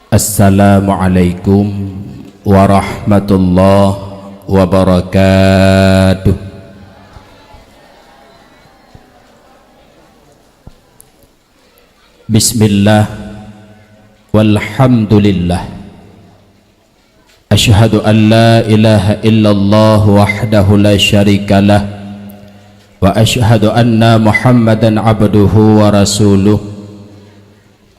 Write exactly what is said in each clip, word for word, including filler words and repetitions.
Assalamualaikum warahmatullahi wabarakatuh. Bismillah, walhamdulillah. Asyhadu an la ilaha illallah wahdahu la syarikalah, wa asyhadu anna Muhammadan abduhu wa rasuluh.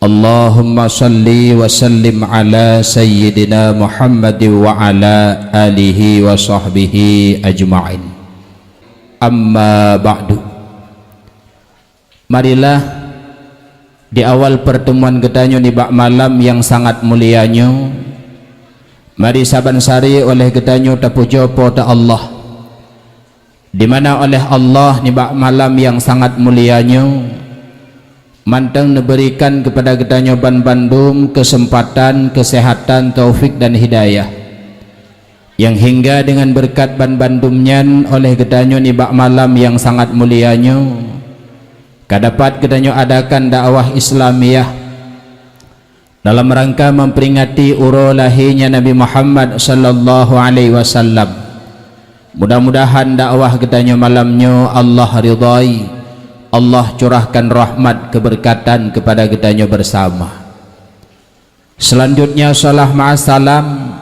Allahumma salli wa sallim ala sayyidina Muhammad wa ala alihi wa sahbihi ajma'in. Amma ba'du. Marilah, di awal pertemuan geutanyoe nibak malam nyang sangat mulia nyoe, mari saban sari oleh geutanyoe tapujoe Po teu Allah, di mana oleh Allah nibak malam nyang sangat mulia nyoe mantong neuberikan keupada geutanyoe banbandum keuseumpatan, keuseuhatan, taufik dan hidayah, nyang hingga deungon beureukat banbandum nyan oleh geutanyoe nibak malam nyang sangat mulia nyoe ka dapat geutanyoe adakan dakwah Islamiyah dalam rangka memperingati uroe lahé nyan Nabi Muhammad sallallahu alaihi wasallam. Mudah-mudahan dakwah geutanyoe malam nyoe Allah ridhai, Allah curahkan rahmat keubeureukatan keupada geutanyoe beusama. Seulanjutnya, salah ma'as salam.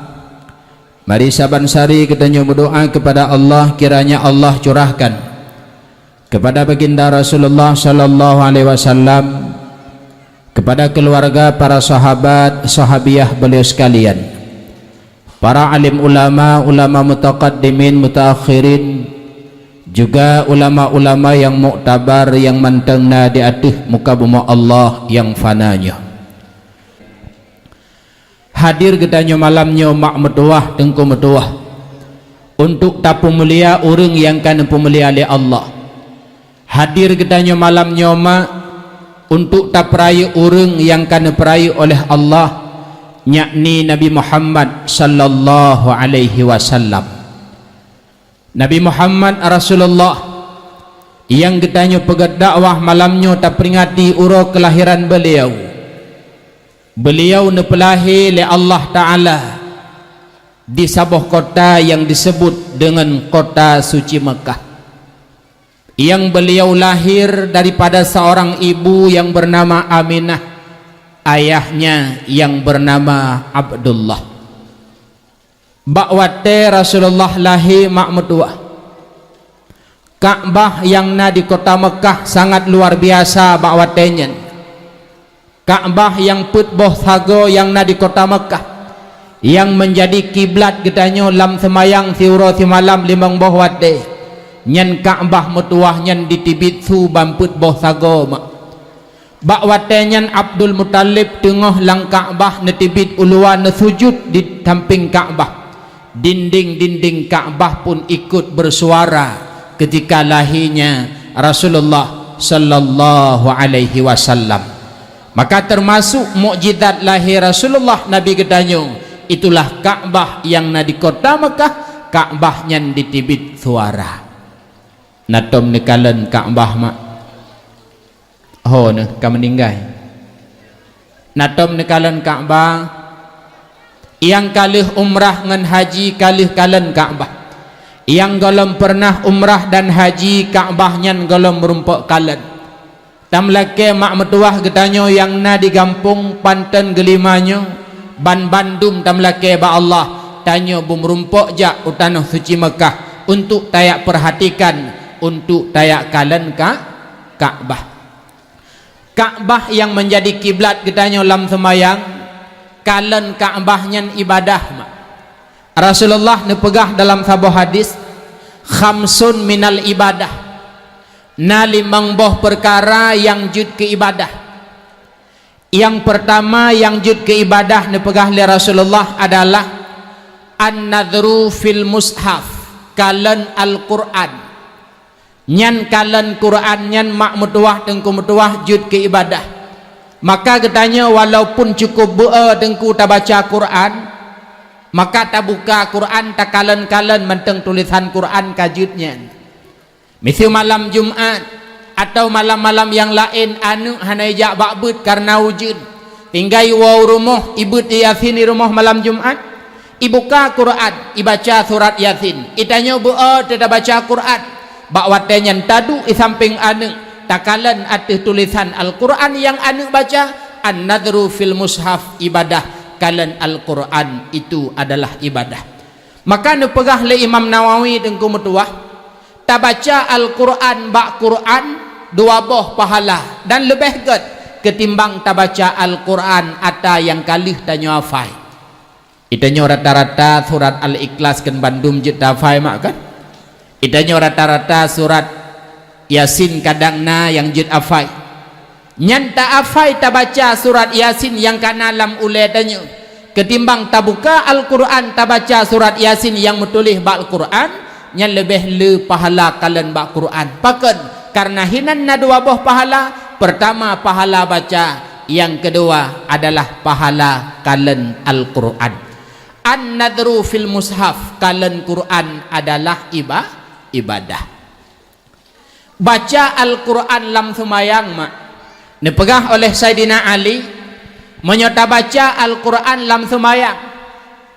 Mari saban sari geutanyoe meudoa keupada Allah, kiranya Allah curahkan keupada Baginda Rasulullah sallallahu alaihi wasallam, keupada keuluwarga, para sahabat, sahabiah beliau sekalian, para alim ulama, ulama mutaqaddimin, mutaakhirin, juga ulama-ulama nyang muktabar nyang mantong na di ateueh muka bumoe Allah nyang fana nyoe. Hadir geutanyoe malam nyoe mak meutuwah, teungku meutuwah, untuk tapeumulia ureuëng nyang ka neupeumulia lé Allah. Hadir geutanyoe malam nyoe mak untuk tapeurayeuk ureuëng nyang ka neupeurayeuk oleh Allah, yakni Nabi Muhammad sallallahu alaihi wasallam. Nabi Muhammad Rasulullah nyang geutanyoe peugét dakwah malam nyoe taperingati uroe keulahiran beliau. Beliau neupeulahé lé Allah Ta'ala di saboh kota nyang diseubut deungon Kota Suci Meukah, nyang beliau lahir daripada seorang ibu nyang beunama Aminah, ayahnya nyang beunama Abdullah. Bak watée Rasulullah lahé mak meutuwah, Ka'bah nyang na di Kota Meukah sangat luar biasa bak watée nyan. Ka'bah nyang peuet boh sagoe nyang na di Kota Meukah, nyang meunjadi kiblat geutanyoe lam seumayang siuroe simalam limong boh watée, nyan Ka'bah meutuwah nyan diteubiet su ban peuet boh sagoe mak. Bak watée nyan Abdul Muthalib teungoh lam Ka'bah neuteubiet u luwa neusujut di sampéng Ka'bah. Dinding-dinding Ka'bah pun ikut bersuara ketika lahirnya Rasulullah sallallahu alaihi wasallam. Maka termasuk mukjizat lahir Rasulullah Nabi geutanyoe, itulah Ka'bah nyang na di Kota Meukah, Ka'bah nyan diteubiet suara. Na tom neukalon Ka'bah mak? Ho neuh ka meuninggai. Na tom neukalon Ka'bah? Nyang ka lheueh umrah ngon haji ka lheueh kalon Ka'bah. Nyang gohlom peureunah umrah dan haji Ka'bah nyan gohlom meurumpok kalon. Tameulakée mak meutuwah geutanyoe nyang na di gampông Panton Geulima nyoe, banbandum tameulakée bak Allah, tanyoe beumeurumpok jak u Tanoh Suci Meukah untuk tajak peurhatikan, untuk tajak kalon Ka-, Ka'bah. Ka'bah nyang meunjadi kiblat geutanyoe lam seumayang, kalon Ka'bah nyan ibadah mak. Rasulullah neupeugah dalam saboh hadis, "Khamsun minal ibadah." Na limong boh peukara nyang jeuet keu ibadah. Nyang peurtama nyang jeuet keu ibadah neupeugah lé Rasulullah adalah an-nadhru fil mushaf, kalon Al-Qur'an. Nyan kalon Qur'an nyan mak meutuwah teungku meutuwah jeuet keu ibadah. Maka geutanyoe walaupun cukup beu-e teungku tabaca Qur'an, maka tabuka Qur'an takalon-kalon mantong tulésan Qur'an ka jeuet nyan. Miseue malam Jumat atawa malam-malam nyang laén aneuk hana ijak bak beuet kareuna ujeuen, Tinggai woe u rumoh, ibeuet Yasin di rumoh malam Jumat, ibuka Quran, ibaca surat Yasin. Itanyoe beu-o teuh tabaca Quran. Bak watée nyan taduek di sampéng aneuëk, takalon ateueh tulésan Al-Quran nyang aneuëk baca, "An-nadhru fil mushaf ibadah." Kalon Al-Quran itu adalah ibadah. Maka neupeugah lé Imam Nawawi teungku meutuwah, tabaca Al-Quran bak Quran dua boh pahala dan leubeh gét ketimbang tabaca Al-Quran ata nyang ka lheueh tanyoe hafai. Itanyoe rata-rata surat Al-Ikhlas kan bandum jeuet tahafai mak kan? Itanyoe rata-rata surat Yasin kadang na nyang jeuet hafai. Nyan tahafai tabaca surat Yasin nyang ka na lam ulée tanyoe, ketimbang tabuka Al-Quran tabaca surat Yasin nyang meutuléh bak Al-Quran, nyan leubeh le pahala kalon bak Quran. Pakon? Kareuna hinan na dua boh pahala, peurtama pahala baca, nyang keudua adalah pahala kalon Al-Quran. An-nadhru fil mushaf, kalon Quran adalah iba-, ibadah. Baca Al-Quran lam seumayang mak. Neupeugah oleh Saidina Ali, meunyoe tabaca Al-Quran lam seumayang,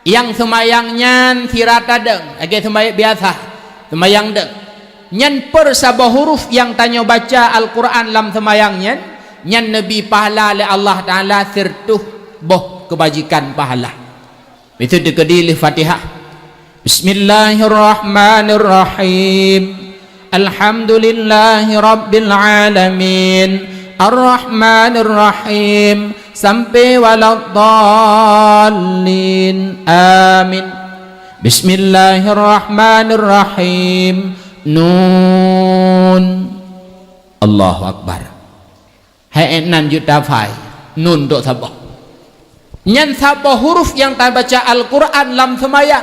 nyang seumayang nyan sira tadong, lagée seumayang biasa, seumayang dong. Nyan per saboh huruf nyang tanyoe baca Al-Quran lam seumayang nyan, nyan neubi pahala lé Allah Taala sireutoh boh keubajikan pahala. Itu dikeudi lé Fatihah. Bismillahirrahmanirrahim. Alhamdulillahi rabbil alamin. Arrahmanirrahim. Sampai waladdallin. Amin. Bismillahirrahmanirrahim. Nun. Allahu Akbar. Hai nan jeuet tahafai, nun dok saboh. Nyan saboh huruf nyang tabaca Al-Quran lam seumayang.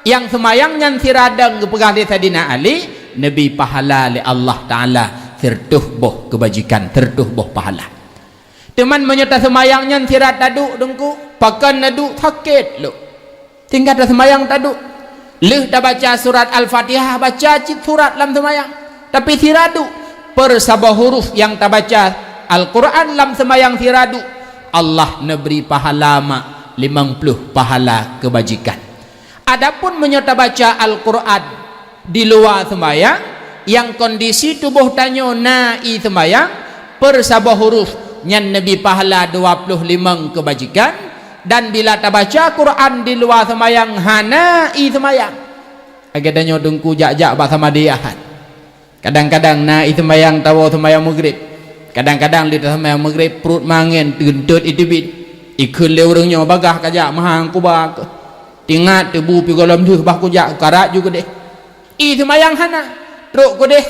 Nyang seumayang nyan sira dong geupeugah lé Saidina Ali, neubi pahala lé Allah Taala sireutoh boh keubajikan, sireutoh boh pahala. Teuma meunyoe taseumayang nyan sira taduek teungku, pakon neuduek sakét lom. Tinggai taseumayang taduek. Lheueh tabaca surat Al-Fatihah, baca cit surat lam seumayang. Tapi sira duek, per saboh huruf nyang tabaca Al-Quran lam seumayang sira duek, Allah neubri pahala mak limong ploh pahala keubajikan. Adapun meunyoe tabaca Al-Quran di luwa seumayang, nyang kondisi tuboh tanyoe na ie seumayang, per saboh huruf nyan neubi pahala dua ploh limong keubajikan, dan bila tabaca Quran di luwa seumayang hana ie seumayang. Lagée tanyoe teungku jak-jak bak samadé Ahad. Kadang-kadang na ie seumayang tawoe seumayang Maghrib. Kadang-kadang lé taseumayang Maghrib pruet mangen teuntot iteubiet. Ikheun lé ureuëng nyoe, "Bagah kajak meuhang kuba keuh." Tingat teubu pi gohlom deuh bah kujak, karat ju keudeh. Ie seumayang hana, trok keudeh.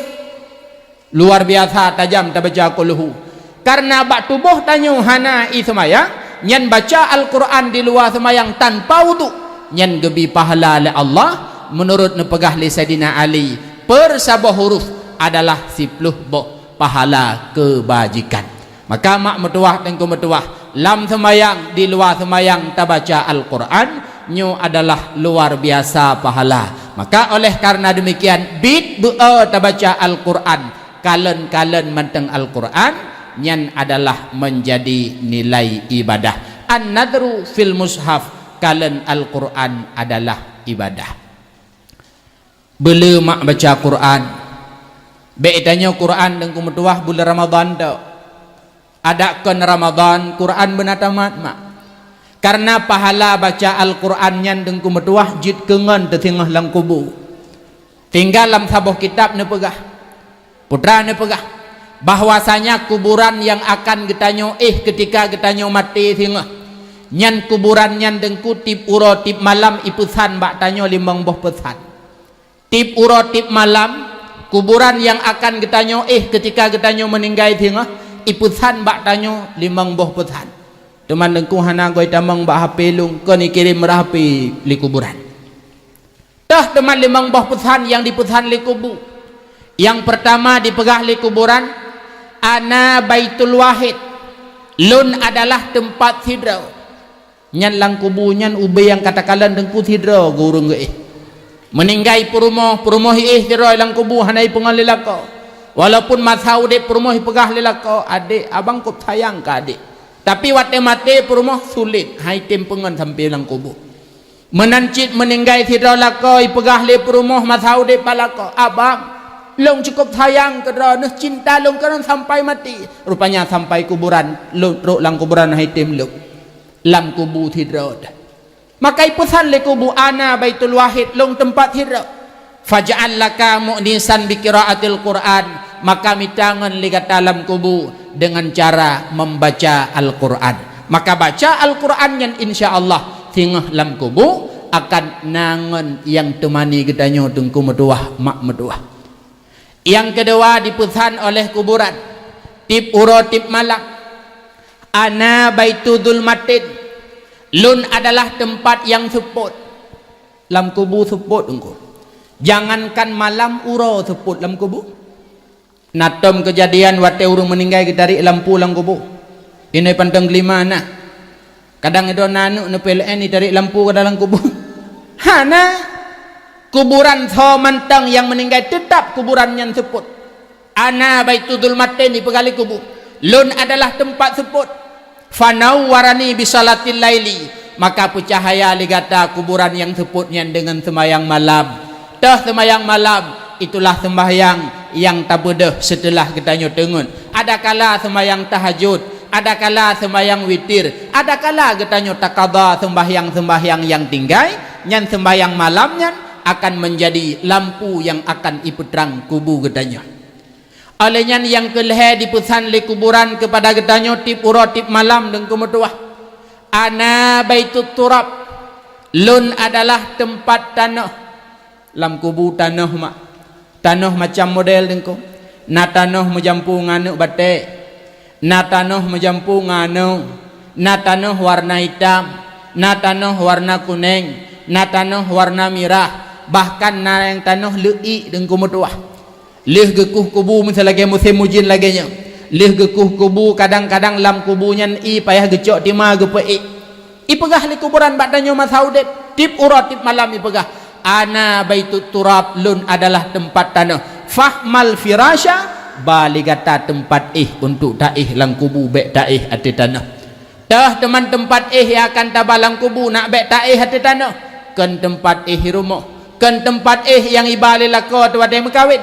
Luar biasa tajam tabaca kulhu. Kareuna bak tuboh tanyoe hana ie seumayang, nyan baca Al-Quran di luwa seumayang tanpa wudhu, nyan geubi pahala lé Allah, meunurot neupeugah lé Saidina Ali, per saboh huruf adalah siploh boh pahala keubajikan. Maka mak meutuwah teungku meutuwah, lam seumayang, di luwa seumayang tabaca Al-Quran, nyoe adalah luar biasa pahala. Maka oleh karena demikian, bit beu-o tabaca Al-Quran, kalon-kalon mantong Al-Quran, nyan adalah menjadi nilai ibadah. An-nadhru fil mushaf, kalon Al-Quran adalah ibadah. Beule mak baca Quran. Bék tanyoe Quran teungku meutuwah buleuen Ramadhan tok. Adak kon Ramadhan, Quran beuna tamat mak. Kareuna pahala baca Al-Quran nyan teungku meutuwah jeuet keu ngon teusingoh lam kubu. Tinggai lam saboh kitab neupeugah, putra neupeugah, bahwasanya kuburan nyang akan geutanyoe éh keutika geutanyoe maté singoh, nyan kuburan nyan teungku tieb uroe tieb malam ipeusan bak tanyoe limong boh peusan. Tieb uroe tieb malam, kuburan nyang akan geutanyoe éh keutika geutanyoe meuninggai singoh, ipeusan bak tanyoe limong boh peusan. Teuma teungku hana goi tamong bak H P lôn, kon ikirém rah H P lé kuburan. Toh teuma limong boh peusan nyang dipeusan lé kubu. Nyang peurtama dipeugah lé kuburan, "Ana baitul wahid." Lôn adalah teumpat sidroe. Nyan lam kubu nyan ubé nyang ka takalon teungku sidroe geu ureuëng geuéh. Meuninggai peurumoh, peurumoh iéh sidroe lam kubu hana ipeungon lé lakoe. Walaupun masa udeb peurumoh ipeugah lé lakoe, "Adek, abang kôb sayang keu adek." Tapi watée maté peurumoh sulet, han item peungon sampoe lam kubu. Meunan cit meuninggai sidroe lakoe, ipeugah lé peurumoh masa udeb bak lakoe, "Abang, lôn cukôp sayang keu droeneuh, cinta lôn keu droeneuh sampai maté." Rupanya sampai kuburan, lôn trok lam kuburan han item lôn. Lam kubu sidroe teuh. Maka ipeusan lé kubu, "Ana Baitul Wahid, lôn teumpat sidroe." "Faj'al laka mu'nisan bi qiraatil Qur'an," maka mita ngon lé gata lam kubu dengan cara membaca Al-Qur'an. Maka baca Al-Qur'an nyan, insya Allah, singoh lam kubu akan na ngon nyang teumani geutanyoe teungku meutuwah, mak meutuwah. Nyang keudua dipeusan oleh kuburan, tiep uroe tiep malam, "Ana baitu zulmatin," lôn adalah teumpat nyang seupôt. Lam kubu seupôt teungku. Jangankan malam, uroe seupôt lam kubu. Na tom keujadian watée ureuëng meuninggai geutarek lampu lam kubu. Inoi pantong lima na. Kadang idong na aneuëk neupeu L N itarek lampu ka dalam kubu. Hana. Kuburan soe mantong nyang meuninggai teutap kuburan nyan seupôt. "Ana baitu zulmatin," ipeugah lé kubu. "Lôn adalah teumpat seupôt." "Fanawwarani bisalatil laili," maka peucahaya lé gata kuburan nyang seupôt nyan deungon seumayang malam. Teuh seumayang malam, itulah seumbahyang nyang tabeudôh seuteulah geutanyoe teungeut. Adakala seumayang tahajud, adakala seumayang witir, adakala geutanyoe takada seumbahyang-seumbahyang nyang tinggai, nyan seumbahyang malam nyan akan meunjadi lampu nyang akan ipeutrang kubu geutanyoe. Óh lheueh nyan nyang keu lhée dipeusan lé kuburan keupada geutanyoe tiep uroe tiep malam deungku meutuwah, "Ana baitut turab," lôn adalah teumpat tanoh. Lam kubu tanoh mak, tanoh macam model deungku. Na tanoh meujampu ngon aneuëk batée, na tanoh meujampu ngon aneuëk, na tanoh warna itam, na tanoh warna kuneng, na tanoh warna mirah, bahkan na nyang tanoh leuiek deungku meutuwah. Lheueh geukueh kubu, miseu lagée musém ujeuen lagée nyoe, lheueh geukueh kubu, kadang-kadang lam kubu nyan ie payah geucok tima geupeuék. Ipeugah lé kuburan bak tanyoe masa udeb, tiep uroe tiep malam ipeugah, "Ana baitut turab," lôn adalah teumpat tanoh. "Fahmal firasya," ba lé gata teumpat éh untuk taéh lam kubu, bék taéh ateueh tanoh. Teuh teuma teumpat éh nyang akan taba lam kubu, nak bék taéh ateueh tanoh, kon teumpat éh rumoh, kon teumpat éh nyang iba lé lakoe teuh watée meukawen.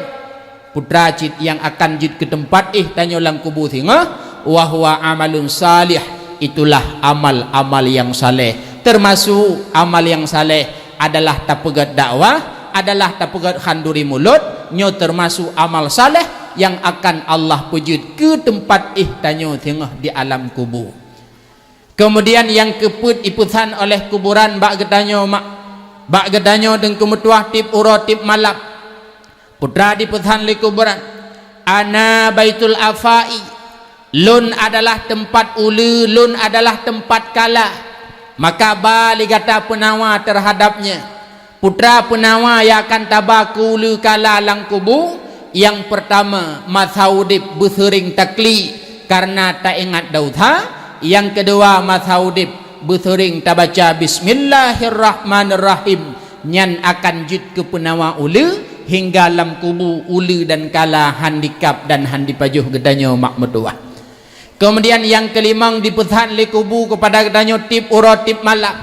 Putra cit nyang akan jeuet keu teumpat éh tanyoe lam kubu singoh, "Wa huwa amalun salih," itulah amal-amal nyang saleh. Teumasuk amal nyang saleh adalah tapeugét dakwah, adalah tapeugét khanduri mulod, nyoe teumasuk amal saleh nyang akan Allah peujeuet keu teumpat éh tanyoe singoh di alam kubu. Keumudian nyang keupeuet ipeusan oleh kuburan bak geutanyoe mak, bak geutanyoe deungku meutuwah tiep uroe tiep malam. Putra dipeusan lé kuburan, "Ana baitul afai," lôn adalah teumpat uleue, lôn adalah teumpat kala. Maka ba lé gata peunawa teuhadab nyan. Putra peunawa nyang akan taba keu uleue kala lam kubu, nyang peurtama, masa udeb beuseuring takli kareuna taingat desya, nyang keudua, masa udeb beuseuring tabaca Bismillahirrahmanirrahim, nyan akan jeuet keu peunawa uleue hingga lam kubu uleue dan kala han dikab dan han dipajoh geutanyoe mak meutuwah. Keumudian nyang keulimong dipeusan lé kubu keupada geutanyoe tiep uroe tiep malam.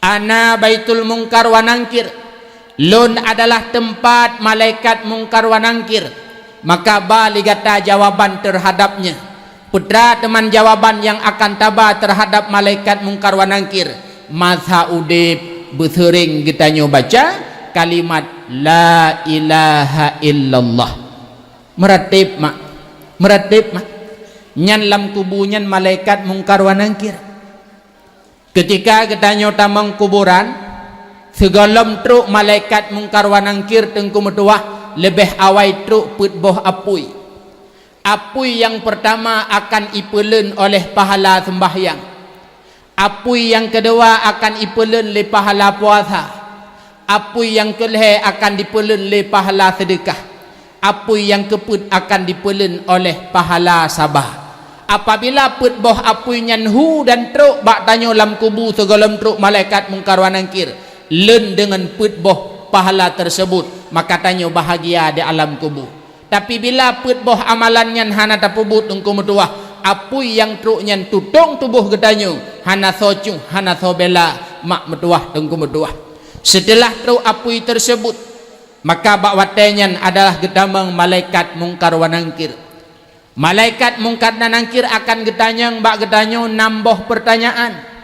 "Ana baitul mungkar wa nangkir," lôn adalah teumpat malaikat mungkar wa nangkir. Maka ba lé gata jawaban teuhadab nyan. Peue teuma jawaban nyang akan taba teuhadab malaikat mungkar wa nangkir? Masa udeb beuseuring geutanyoe baca kalimat la ilaha illallah. Meuratéb mak, meuratéb mak. Nyan lam kubu nyan malaikat mungkar wa nangkir. Keutika geutanyoe tamong kuburan, sigohlom trok malaikat mungkar wa nangkir teungku meutuwah, leubeh awai trok peuet boh apui. Apui nyang peurtama akan ipeulon oleh pahala seumbahyang. Apui nyang keudua akan ipeulon lé pahala puasa. Apui nyang keulhée akan dipeulon lé pahala seudeukah. Apui nyang keupeuet akan dipeulon oleh pahala saba. Apabila peuet boh apui nyan hu dan trok bak tanyoe lam kubu sigohlom trok malaikat mungkar wa nangkir, lon deungon peuet boh pahala teuseubut, maka tanyoe bahagia di alam kubu. Tapi bila peuet boh amalan nyan hana tapeubuet teungku meutuwah, Apui nyang trok nyan tutong tuboh geutanyoe, hana soe cuh, hana soe bela, mak meutuwah, teungku meutuwah. Seuteulah trok apui teuseubut, maka bak watée nyan adalah geutamong malaikat Mungkar wa Nangkir. Malaikat Mungkar dan Nangkir akan geutanyong bak geutanyoe nam boh peurtanyaan.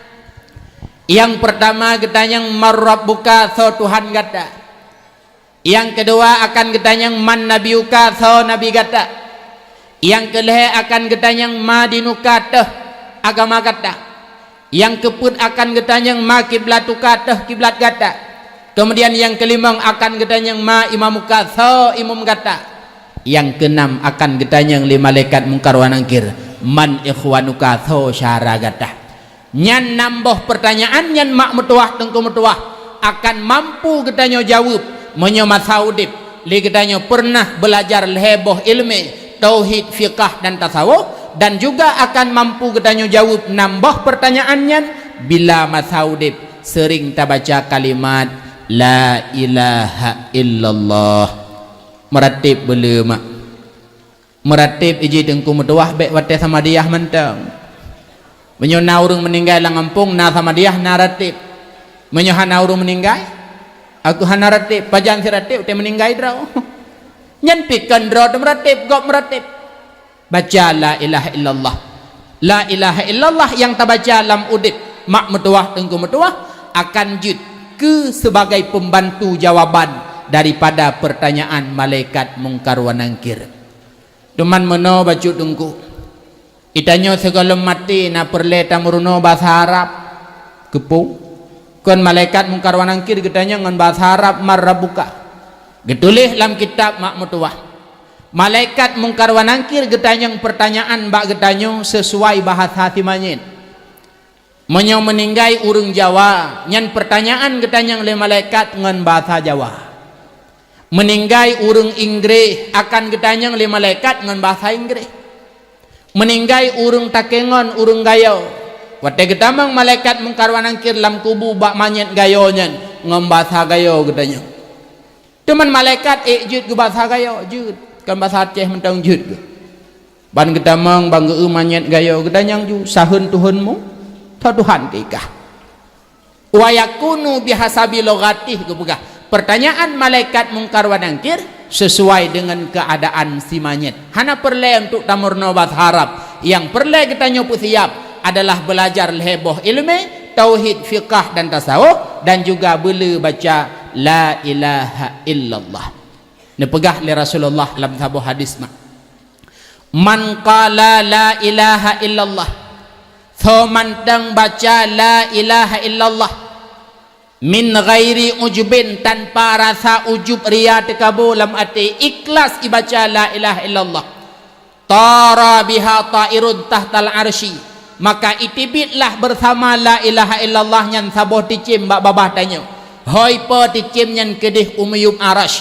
Nyang peurtama geutanyong, "Man Rabbuka?" Soe Tuhan gata? Nyang keudua akan geutanyong, "Man Nabiyuka?" Soe nabi gata? Nyang keulhée akan geutanyong, "Ma dinuka?" Teuh agama gata. Nyang keupeuet akan geutanyong, "Ma kiblatuka?" Teuh kiblat gata. Keumudian nyang keulimong akan geutanyong, "Ma imamuka?" Soe imum gata? Nyang keunam akan geutanyong lé malaikat Mungkar wa Nangkir, "Man ikhwanuka?" Soe syedara gata? Nyan nam boh peurtanyaan nyan, mak meutuwah, teungku meutuwah, akan mampu geutanyoe jaweueb meunyoe masa udeb lé geutanyoe peureunah beulajar lhée boh iéleumé tauhid, fiqah dan tasawuf, dan juga akan mampu geutanyoe jaweueb nam boh peurtanyaan nyan bila masa udeb seuring tabaca kalimat la ilaha illallah. Meurateb beuleu mak. Meurateb iji teungku meutuwah bék watée samadiyah mantong. Meunyoe na ureuëng meuninggai lam gampông, na samadiyah, na rateb. Meunyoe hana ureuëng meuninggai, aku hana rateb, pajan si rateb teuh meuninggai droe. Nyan pih kon droe teuh meurateb, gob meurateb. Baca la ilaha illallah. La ilaha illallah nyang tabaca lam udeb, mak meutuwah, teungku meutuwah, akan jeuet keu sebagai peumbantu jawaban daripada peurtanyaan malaikat Mungkar wa Nangkir. Teuma meunoe bacut teungku, geutanyoe sigohlom maté na peureulée tameurunoe basa Arab. Keupeue? Kon malaikat Mungkar wa Nangkir geutanyong ngon basa Arab, "Man Rabbuka?" Geutuléh lam kitab, mak meutuwah. Malaikat Mungkar wa Nangkir geutanyong peurtanyaan bak geutanyoe sisuai bahasa simanyét. Meunyoe meuninggai ureuëng Jawa, nyan peurtanyaan geutanyong lé malaikat ngon basa Jawa. Meuninggai ureuëng Inggréh, akan geutanyong lé malaikat ngon basa Inggréh. Meuninggai ureuëng Takengon, ureuëng Gayo, watée geutamong malaikat Mungkar wa Nangkir lam kubu bak manyét Gayo nyan, ngon basa Gayo geutanyong. Teuma malaikat ék jeuet geu basa Gayo, jeuet, kon basa Aceh mantong jeuet geu. Ban geutamong, ban geu-eu manyét Gayo, geutanyong ju, "Saheun Tuhanmu?" "Tho Tuhan teuh kah." "Wa yakunu bihasabi lughatih," geupeugah. Peurtanyaan malaikat Mungkar wa Nangkir sesuai deungon keuadaan si manyét. Hana peureulée untuk tameurunoe basa Arab. Nyang peureulée geutanyoe peusiab adalah beulajar lhée boh iéleumé, tauhid, fiqah dan tasawuf, dan juga beuleu baca la ilaha illallah. Neupeugah lé Rasulullah lam saboh hadis mak, "Man qala la ilaha illallah," soe mantong baca la ilaha illallah, "min ghairi ujubin," tanpa rasa ujub, ria, teukabô lam até, ikhlas ibaca la ilaha illallah, "tara biha ta'irun tahtal arsy," maka iteubiet lah beusama la ilaha illallah nyan saboh ticém bak babah tanyoe. Hôi po ticém nyan keudeh u miyueb Arasy.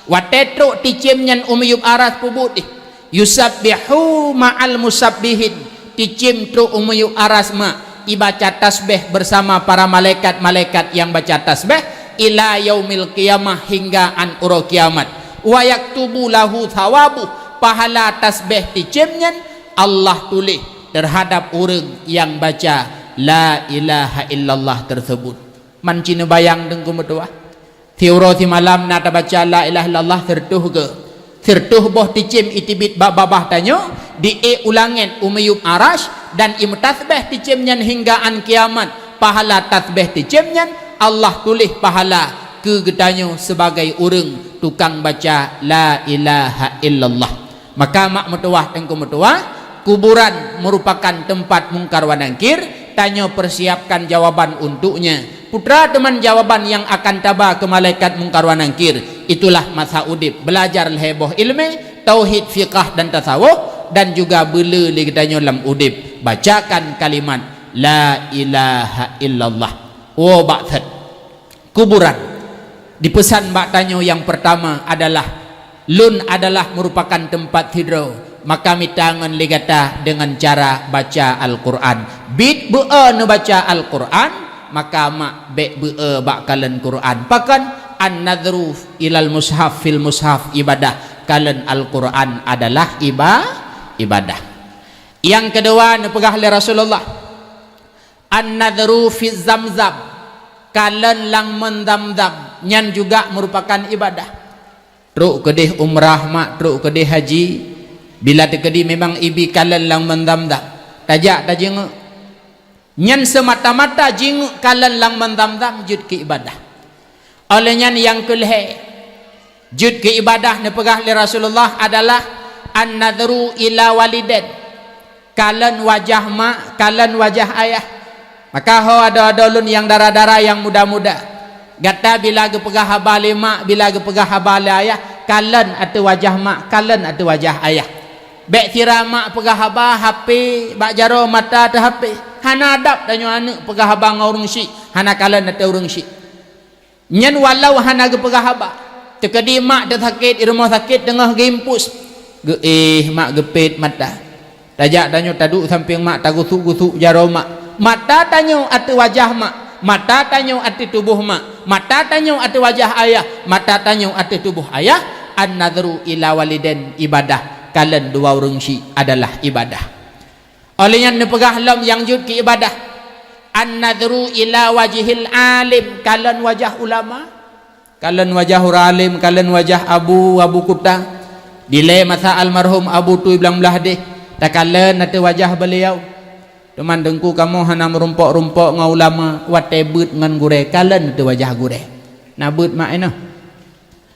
Watée trok ticém nyan u miyueb Arasy, peubuet deh, "Yusabbihu ma'al musabbihin." Ticém trok u miyueb Arasy mak, ibaca tasbéh beusama para malaikat-malaikat nyang baca tasbéh, "ila yaumil qiyamah," hingga 'an uroe kiamat. "Wa yaktubu lahu thawabuh," pahala tasbéh ticém nyan Allah tuléh teuhadab ureuëng nyang baca la ilaha illallah teuseubut. Man ci neubayang teungku meutuwah, siuroe simalam na tabaca la ilaha illallah sireutôh geu-, sireutôh boh ticém iteubiet bak babah tanyoe, di-ék u langét u miyueb Arasy, dan imeutasbéh ticém nyan hingga 'an kiamat. Pahala tasbéh ticém nyan Allah tuléh pahala keu geutanyoe sibagai ureuëng tukang baca la ilaha illallah. Maka mak meutuwah, teungku meutuwah, kuburan meurupakan teumpat Mungkar wa Nangkir, tanyoe peusiapkan jawaban untuknya. Peue teuma jawaban nyang akan taba keu malaikat Mungkar wa Nangkir, itulah masa udeb, beulajar lhée boh iéleumé, tauhid, fiqah dan tasawuf, dan juga beuleu lé geutanyoe lam udeb, bacakan kalimat la ilaha illallah. Woe bak that kuburan. Dipeusan bak tanyoe nyang peurtama adalah, "Lôn adalah meurupakan teumpat sidroe, maka mita ngon lé gata deungon cara baca Al-Qur'an." Biet beu-e neubaca Al-Qur'an, maka mak bék beu-e bak kalon Qur'an. Pakon? "An-nadhru ilal mushaf fil mushaf ibadah." Kalon Al-Qur'an adalah iba-, ibadah. Nyang keudua neupeugah lé Rasulullah, "An-nadhru fi Zamzam," kalon lam mon Zamzam, nyan juga meurupakan ibadah. Trok keudeh umrah mak, trok keudeh haji, bila teukeudi memang ibi kalon lam mon Zamzam, tajak tajingeuk. Nyan seumata-mata jingeuk kalon lam mon Zamzam jeuet keu ibadah. Óh lheueh nyan nyang keu lhée jeuet keu ibadah neupeugah lé Rasulullah adalah an-nadhru ila walidain, kalon wajah mak, kalon wajah ayah. Maka ho adoe-adoe lôn nyang dara-dara nyang muda-muda, gata bila geupeugah haba lé mak, bila geupeugah haba lé ayah, kalon ateueh wajah mak, kalon ateueh wajah ayah. Bék sira mak peugah haba hapé bak jaroe mata teuhapé. Hana adab tanyoe aneuëk peugah haba ngon ureuëng syik, hana kalon ateueh ureuëng syik. Nyan walau hana geupeugah haba. Teukeudi mak teusakét di rumoh sakét teungoh geuimpus. Geuéh mak geupét mata. Tajak tanyoe taduek sampéng mak, tagusuk-gusuk jaroe mak. Mata tanyoe ateueh wajah mak, mata tanyoe ateueh tuboh mak, mata tanyoe ateueh wajah ayah, mata tanyoe ateueh tuboh ayah. An-nadhru ila walidain ibadah, kalon dua ureuëng syik adalah ibadah. Óh lheueh nyan neupeugah lom nyang jeuet keu ibadah, an-nadhru ila wajhil alim, kalon wajah ulama. Kalon wajah ureuëng alim, kalon wajah abu, abu kuta. Dilée masa almarhum Abu Tui Blang Blahdeh, takalon ateueh wajah beuliau. Teuma teungku kamoe hana meurumpok-rumpok ngon ulama, watée beuet ngon gurée, kalon ateueh wajah gurée. Na beuet mak inoe.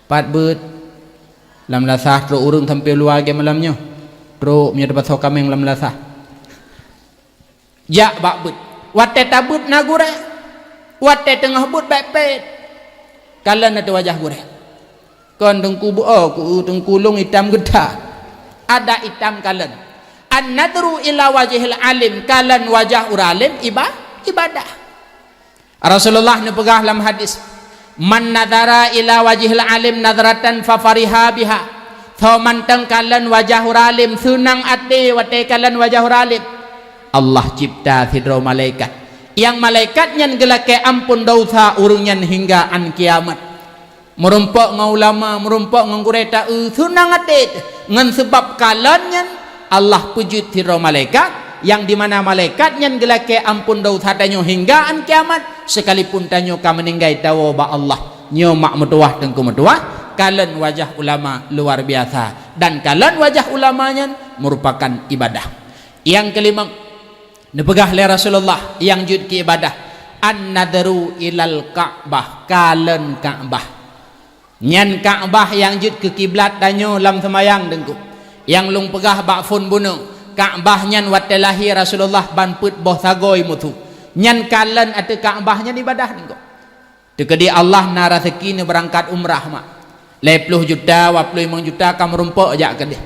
Pat beuet. Lam lasah trok ureuëng sampoe luwa lagée malam nyoe. Trok meunyoe teupasoe kaméng lam lasah. Jak bak beuet. Watée tabeuet na gurée. Watée teungoh beuet bék pét. Kalon ateueh wajah gurée. Kon teungku beu-o ku teungku lôn itam geuta. Adak itam kalon. An-nadhru ila wajhil alim, kalon wajah ureuëng alim iba-, ibadah. Rasulullah neupeugah lam hadis, "Man nadhara ila wajhil alim nadhratan fa fariha biha." Soe mantong kalon wajah ureuëng alim, seunang até watée kalon wajah ureuëng alim. Allah cipta sidroe malaikat. Nyang malaikat nyan geulakée amphon desya ureuëng nyan hingga án kiamat. Meurumpok ngon ulama, meurumpok ngon gurée ta-eu, seunang até ngon seubab kalon nyan Allah peujeuet sidroe malaikat, nyang dimana malaikat nyan geulakée amphon desya tanyoe hingga án kiamat, seukalipun tanyoe ka meuninggai tawoe bak Allah. Nyoe mak meutuwah teungku meutuwah, kalon wajah ulama luar biasa, dan kalon wajah ulama nyan meurupakan ibadah. Nyang keulimong, neupeugah lé Rasulullah nyang jeuet keu ibadah, an-nadhru ilal Ka'bah, kalon Ka'bah. Nyan Ka'bah nyang jeuet keu kiblat tanyoe lam seumayang teungku. Nyang lôn peugah bak phon bunoe, Ka'bah nyan watée lahé Rasulullah ban peuet boh sagoe musu. Nyan kalon ateueh Ka'bah nyan ibadah teungku. Teukeudi Allah na raseuki neubeurangkat umrah mak. Lhée ploh juta, dua ploh limong juta ka meurumpok jak keudeh.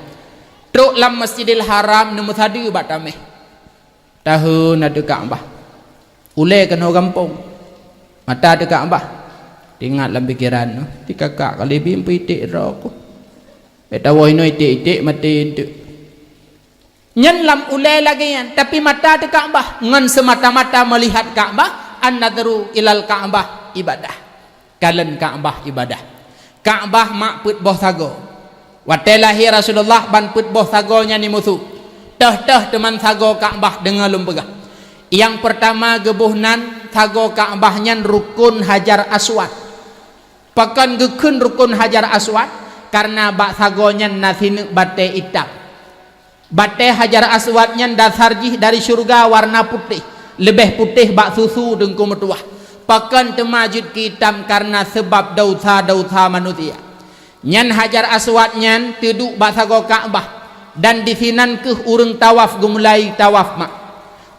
Trok lam Masjidil Haram neumeusadeue bak tameh. Taheun ateueh Ka'bah. Ulée keunoe gampông. Mata ateueh Ka'bah. Teuingat lam pikeran, "Ti kakak kali bim peuiték droe ku. Bék tawoe inoe iték-iték maté eunteuk." Nyan lam ulée lagée nyan, tapi mata ateueh Ka'bah, ngon seumata-mata meulihat Ka'bah, an-nadhru ilal Ka'bah ibadah. Kalon Ka'bah ibadah. Ka'bah mak peuet boh sagoe. Watée lahé Rasulullah ban peuet boh sagoe nyan imusu. Teuh-teuh teuman sagoe Ka'bah deungoe lôn peugah. Nyang peurtama geuboh nan sagoe Ka'bah nyan rukon Hajar Aswad. Pakon geukheun rukon Hajar Aswad? Kareuna bak sagoe nyan na sineuk batée itam. Batée Hajar Aswad nyan dasar jih dari syeuruga warna putéh, leubeh putéh bak susu teungku meutuwah. Pakon teuma jeuet keu itam kareuna seubab desya-desya manusia. Nyan Hajar Aswad nyan teuduek bak sagoe Ka'bah, dan disinan kheueh ureuëng tawaf geumulai tawaf mak.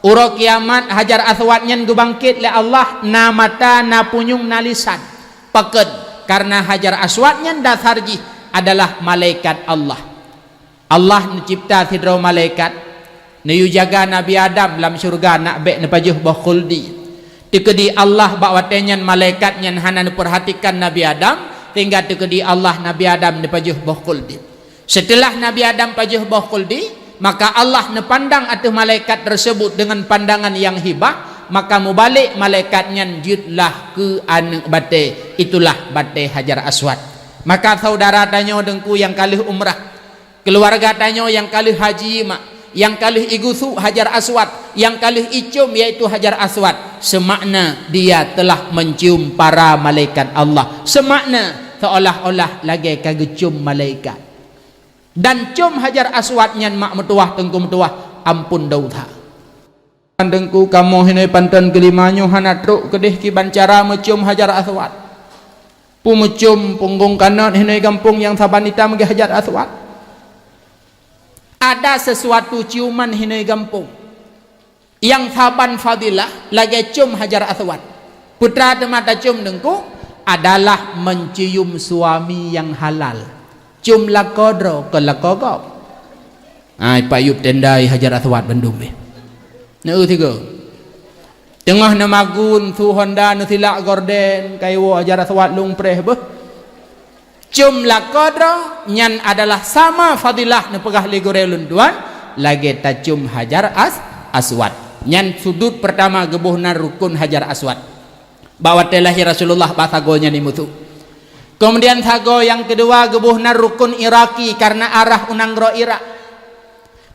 Uroe kiamat Hajar Aswad nyan geubangket lé Allah na mata, na punyueng, na lisan. Pakon? Kareuna Hajar Aswad nyan dasar jih adalah malaikat Allah. Allah neucebta sidroe malaikat, neuyue jaga Nabi Adam lam syeuruga nak bék neupajoh boh khuldi. Teukeudi Allah bak watée nyan malaikat nyan hana neupeurhatikan Nabi Adam, sehingga teukeudi Allah Nabi Adam neupajoh boh khuldi. Seuteulah Nabi Adam pajoh boh khuldi, maka Allah neupandang ateueh malaikat teuseubut deungon pandangan nyang hibah, maka mubalek malaikat nyan jeuetlah keu aneuëk batée, itulah batée Hajar Aswad. Maka saudara tanyoe teungku nyang ka lheueh umrah, keuluwarga tanyoe nyang ka lheueh haji mak, Nyang ka lheueh igusuk Hajar Aswad, nyang ka lheueh icom yaitu Hajar Aswad, seumakna dia telah mencium para malaikat Allah, seumakna seolah-olah lagée ka geucom malaikat. Dan com Hajar Aswad nyan mak meutuwah teungku meutuwah, ampôn desya. Teungku, kamoe hinoe panton keulima nyoe hana trok keudeh kiban cara meucom Hajar Aswad. Peue meucom punggong kanot hinoe gampông nyang saban itam geuh Hajar Aswad. Ada sesuatu ciuman hinoe gampông nyang saban fadilah lagée com Hajar Aswad. Peue teuma tacom teungku adalah mencium suami nyang halal. Com lakoe droe, kon lakoe gob. Ai, payueb tenda Hajar Aswad bandum beh. Neu tiga. Teungoh neumagun su honda neusilak gorden, kaiwoe Hajar Aswad lung preh beuh. Com lakoe droe nyan adalah sama fadilah neupeugah lé gurée lôn tuan lagée tacom Hajar As-, Aswad. Nyan sudut pertama geuboh nan rukun Hajar Aswad. Bak watée lahé Rasulullah bak sagoe nyan imusu. Keumudian sagoe nyang keudua geuboh nan rukun Iraki karna arah u nanggroe Irak.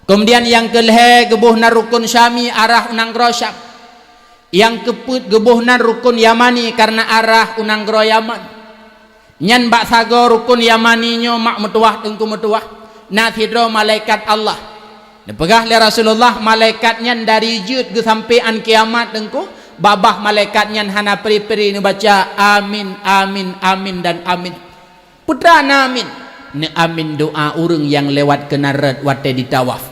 Keumudian nyang keulhée geuboh nan rukun Syami arah u nanggroe Syam. Nyang keupeuet geuboh nan rukun Yamani karna arah u nanggroe Yaman. Nyan bak sagoe rukun Yamani nyoe mak meutuwah teungku meutuwah, na sidroe malaikat Allah. Neupeugah lé Rasulullah malaikat nyan dari jeuet geusampé án kiamat teungku, babah malaikat nyan hana pri-pri neubaca amin, amin, amin dan amin. Peue teuma amin? Neuamin doa ureuëng nyang lewat keunan rot watée ditawaf.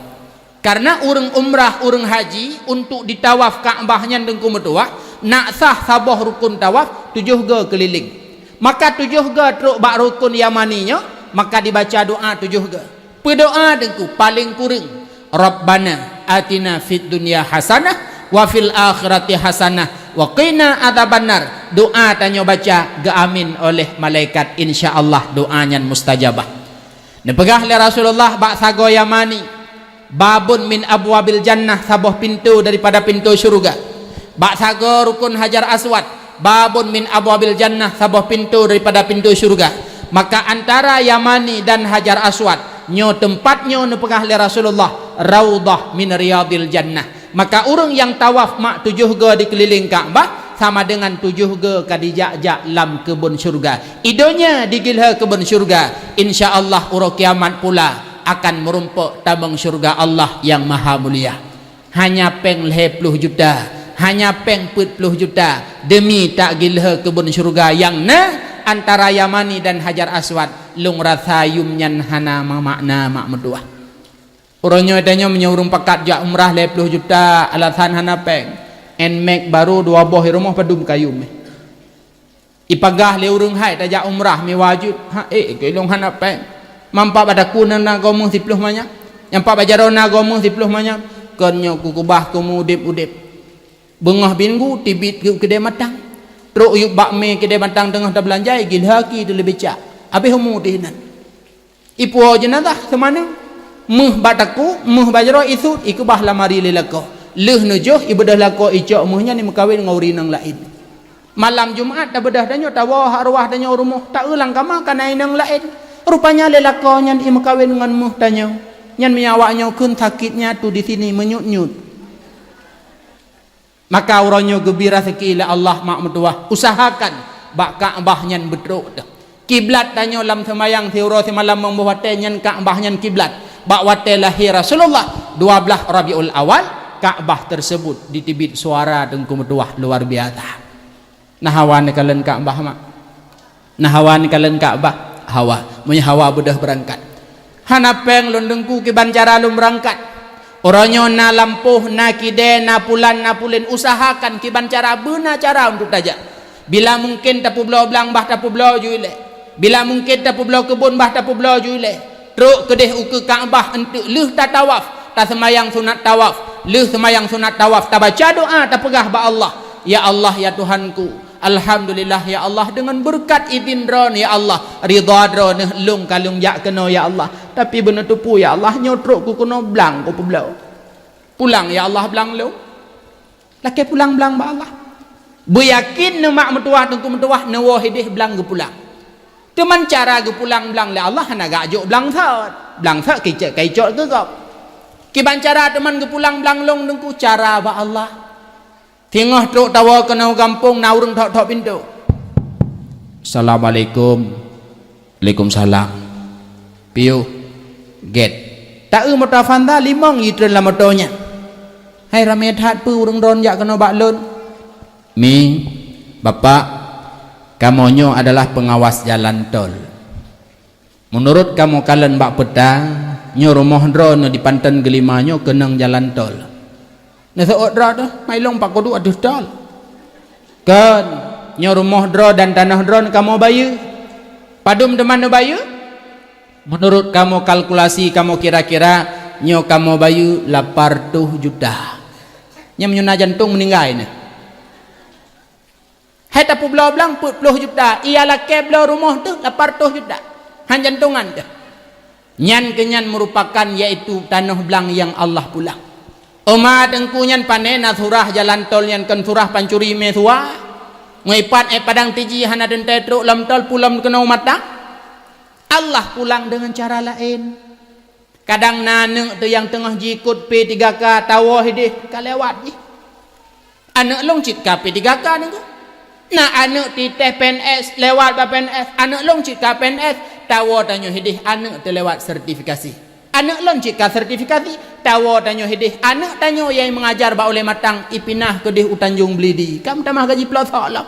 Karna ureuëng umrah, ureuëng haji untuk ditawaf Ka'bah nyan teungku meutuwah, nak sah saboh rukun tawaf tujoh goe keulileng. Maka tujoh goe trok bak rukun Yamani nyoe, maka dibaca doa tujoh goe. Peudoa teungku paléng kureueng, "Rabbana atina fid dunya hasanah wa fil akhirati hasanah wa qina adzabannar." Doa tanyoe baca geuamin oleh malaikat, insya Allah doa nyan mustajabah. Neupeugah lé Rasulullah bak sagoe Yamani, "Babun min abwabil jannah," saboh pintoe daripada pintoe syeuruga. Bak sagoe rukun Hajar Aswad, "Babun min abwabil jannah," saboh pintoe daripada pintoe syeuruga. Maka antara Yamani dan Hajar Aswad, nyoe teumpat nyoe neupeugah lé Rasulullah, "Raudhah min riyadil jannah." Maka ureuëng nyang tawaf mak tujoh goe dikeulileng Ka'bah sama deungan tujoh goe ka dijak-jak lam keubon syeuruga. Idonya digeulhée keubon syeuruga, insya Allah uroe kiamat pula akan meurumpok tabong syeuruga Allah nyang maha mulia. Hanya péng lhée ploh juta, hanya péng peuet ploh juta demi tak geulhée keubon syeuruga nyang na antara Yamani dan Hajar Aswad, lôn rasa yum nyan hana meumakna mak meutuwah. Uroe nyoe tanyoe meunyoe ureuëng pakat jak umrah lhée ploh juta alasan hana péng, Nmax barô dua boh i rumoh padum kayum. Ipeugah lé ureuëng hai tajak umrah meuwajéb, ha ék keu ilong hana péng. Mampak bataku na, na goe meuh siploh manyam, nyampak bajaroe na goe meuh siploh manyam, kon nyoe kukeubah keu meu udeb-udeb. Beungoh minggu teubiet keu keudée matang. Trok yub bak mé keudée matang teungoh tabeulanjai gilhaki teuleubeh cak. Habéh umu teuh inan. Ipuwoe jeunazah seumanang, meuh bataku, meuh bajaroe isut, ikeubah lamari lé lakoe. Lheueh neujoh ibeudôh lakoe icok meuh nyan imeukawen ngon ureuëng inong laén. Malam Jumat tabeudôh tanyoe tawoe hak ruwah tanyoe rumoh, taeu lam kama kana inong laén. Rupanya lé lakoe nyan imeukawen ngon meuh tanyoe. Nyan meunyo awaknyoe kheun sakét nyatu di sini meunyut-nyut. Maka uroe nyoe geubri raseuki lé Allah mak meutuwah, usahakan bak Ka'bah nyan beutrok teuh. Kiblat tanyoe lam seumayang siuroe simalam meunyoe watée nyan Ka'bah nyan kiblat. Bak watée lahé Rasulullah dua blaih Rabiul Awal, Ka'bah tersebut diteubiet suara teungku meutuwah luar biasa. Na hawa neukalon Ka'bah mak? Na hawa neukalon Ka'bah? Hawa. Meunyoe hawa beudôh beurangkat. Hana péng lôn teungku kiban cara lôn beurangkat. Uroe nyoe na lampôh, na kidée, na pulan, na pulen, usahakan kiban cara beuna cara untuk tajak. Bila mungken tapeubloe blang bah tapeubloe ju ilée. Bila mungken tapeubloe keubon bah tapeubloe ju ilée. Trok keudeh ukeue Ka'bah eunteuk lheueh tatawaf, taseumayang sunat tawaf. Lheueh seumayang sunat tawaf tabaca doa tapeugah bak Allah, "Ya Allah, ya Tuhanku, alhamdulillah ya Allah, deungon beureukat idhin Droeneuh ya Allah, ridha Droeneuh lôn ka lôn jak keunoe ya Allah. Tapi beuneuteupeu ya Allah, nyoe trok ku keunoe blang kupeubloe. Pulang ya Allah blang lôn." Lakée pulang blang bak Allah. Beuyakin neumak meutuwah teungku meutuwah neuwoe ideh blang geupulang. Teuma cara geupulang blang lé Allah hana geujok blang sot. Blang sot kicok ka icok keu gob. Kiban cara teuma geupulang blang lôn Teungku? Cara bak Allah. Singoh trok tawoe keunoe gampông, na ureuëng thok-thok pintoe. "Assalamualaikum." "Waalaikumsalam." "Piôh?" "Gét." Taeu moto Avanza, limong jitreun lam moto nyan. "Hai, ramé that, peue ureuëng droen jak keunoe bak lôn?" "Mi, Bapak, kamoe nyoe adalah pengawas jalan tol. Meunurot kamoe kalon bak peta, nyoe rumoh droeneuh di Panton Geulima nyoe keunong jalan tol." "Neuseuôt droe teuh, ma ilong pakodu ateueh tol." "Kon, nyoe rumoh droe dan tanoh droeneuh kamoe bayeue." "Padum teuma neubayeue?" "Meunurot kamoe kalkulasi kamoe kira-kira, nyoe kamoe bayeue lapan reutôh juta." Nyang meunyoe na jantong meuninggai nyoe. Hai tapeubloe blang peuet ploh juta, ia lakée bloe rumoh teuh lapan reutôh juta. Han jantongan teuh. Nyan keunyan meurupakan yaitu tanoh blang nyang Allah pulang. Oma Teungku, nyan pané na surah jalan tol nyan, kon surah pancuri meusuwa? Ngon ipat ék padang tiji hana teuntée trok lam tol pulom keunoe mata? Allah pulang deungon cara laén. Kadang na aneuëk teuh nyang teungoh jiikot P tiga K tawoe hideh ka lewat jih. "Aneuëk lôn cit ka P tiga K Teungku." Na aneuëk teuh P N S lewat bak P N S, "Aneuëk lôn cit ka P N S, tawoe tanyoe hideh aneuëk teuh lewat sertifikasi. Aneuëk lôn cit ka sertifikasi, tawoe tanyoe hideh aneuëk tanyoe nyang meungajar bak Ulée Matang, ipinah keudeh u Tanjong Belidi." Ka meutamah gaji peulosok lom.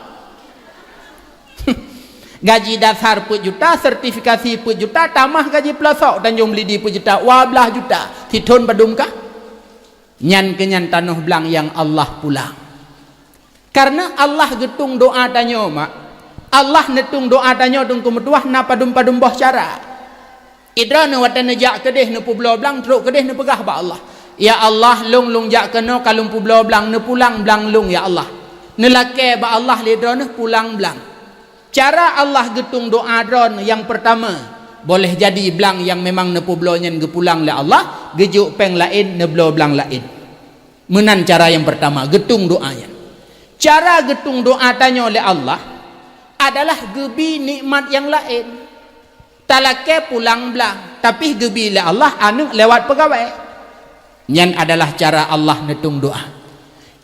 Gaji dasar peuet juta, sertifikasi peuet juta, tamah gaji peulosok Tanjong Belidi peuet juta, dua blaih juta. Sithon padum kah? Nyan keunyan tanoh blang nyang Allah pulang. Kareuna Allah geutueng doá tanyoe, mak. Allah neutueng doá tanyoe Teungku meutuwah na padum-padum boh cara. Idroeneuh watée neujak keudeh neupeubloe blang, trok keudeh neupeugah bak Allah, "Ya Allah, lôn, lôn jak keunoe ka lôn peubloe blang, neupulang blang lôn, ya Allah." Neulakée bak Allah lé droeneuh pulang blang. Cara Allah geutueng doá droeneuh nyang peurtama, boleh jadi blang nyang memang neupeubloe nyan geupulang lé Allah, geujok péng laén, neubloe blang laén. Meunan cara nyang peurtama geutueng doá nyan. Cara geutueng doá tanyoe lé Allah adalah geubi nikmat nyang laén. Talakée pulang blang, tapi geubi lé Allah aneuëk lewat peugawée. Nyan adalah cara Allah neutueng doá.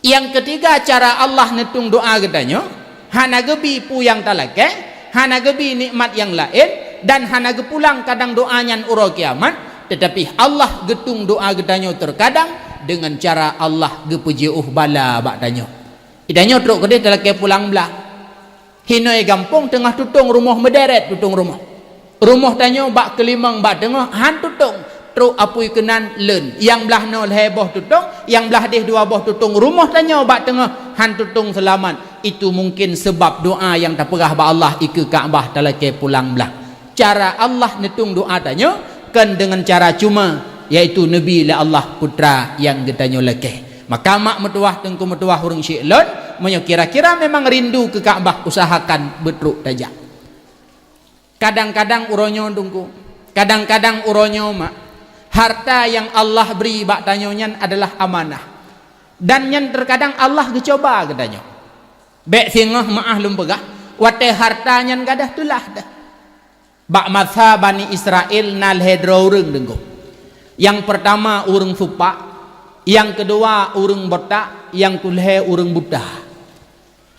Nyang keutiga cara Allah neutueng doá geutanyoe, hana geubi peue nyang talakée, hana geubi nikmat nyang laén, dan hana geupulang kadang doá nyan uroe kiamat, teutapi Allah geutueng doá geutanyoe teukadang deungon cara Allah geupeujiôh bala bak tanyoe. Itanyoe trok keudeh talakée pulang blang. Hinoe gampông teungoh tutong rumoh meuderet tutong rumoh. Rumoh tanyoe bak keulimong bak teungoh han tutong, trok apui keunan leuen. Nyang blaih noe lhée boh tutong, nyang blaih deh dua boh tutong. Rumoh tanyoe bak teungoh han tutong seulamat. Itu mungkin seubab doá nyang tapeugah bak Allah ikeue Ka'bah talakée pulang blang. Cara Allah neutueng doá tanyoe kon deungon cara cuma, yaitu neubi lé Allah putra nyang geutanyoe lakée. Maka mak meutuwah, teungku meutuwah, ureuëng syik lôn, meunyoe kira-kira memang rindu keu Ka'bah, usahakan beutrok tajak. Kadang-kadang uroe nyoe teungku, kadang-kadang uroe nyoe mak, harta nyang Allah bri bak tanyoe nyan adalah amanah. Dan nyan teukadang Allah geucoba geutanyoe. Bék singoh meuáh lôn peugah, watée harta nyan gadôh teulah dah. Bak masa Bani Israel na lhée droe ureuëng teungku. Nyang peurtama ureuëng supak, nyang keudua ureuëng botak, nyang keulhée ureuëng buta.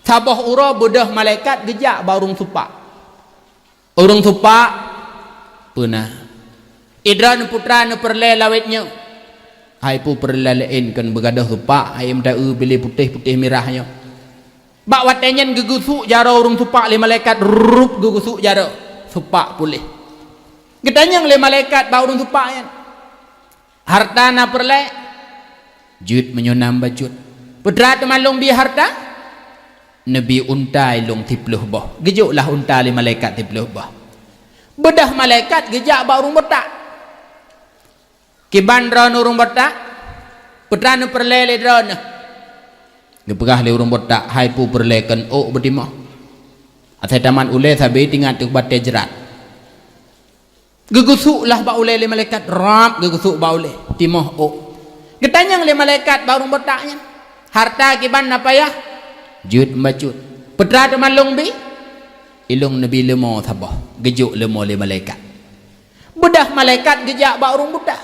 Saboh uroe beudôh malaikat geujak bak ureuëng supak. "Ureuëng supak, peue na?" "Idroeneuh putra neupeureulée lawét nyoe." "Hai peue peureulée laén kon beugadôh supak, hai meuta-eu piléh putéh-putéh mirah nyoe." Bak watée nyan geugeusuk jaroe ureuëng supak lé malaikat, rup geugeusuk jaroe, supak puléh. Geutanyong lé malaikat bak ureuëng supak nyan, "Harta na peureulée?" "Jeuet meunyoe na bacut." "Peue teuma lôn bi harta?" "Neubi unta ilong siploh boh." Geujok lah unta lé malaikat siploh boh. Beudôh malaikat geujak bak ureuëng botak. "Kiban droeneuh ureuëng botak, peue teuma neupeureulée lé droeneuh?" Geupeugah lé ureuëng botak, "Hai peue peureulée kon ôk beutimoh. Asai tamat ulée sabe tingat teuk batée jrat." Geugeusuk lah bak ulée lé malaikat, rab geugeusuk bak ulée, timoh ôk. Geutanyong lé malaikat bak ureuëng botak nyan, "Harta kiban na payah?" "Jeuet bacut." "Peue teuma lôn bi?" "Ilong neubi leumo saboh." Geujok leumo lé malaikat. Beudôh malaikat geujak bak ureuëng buta.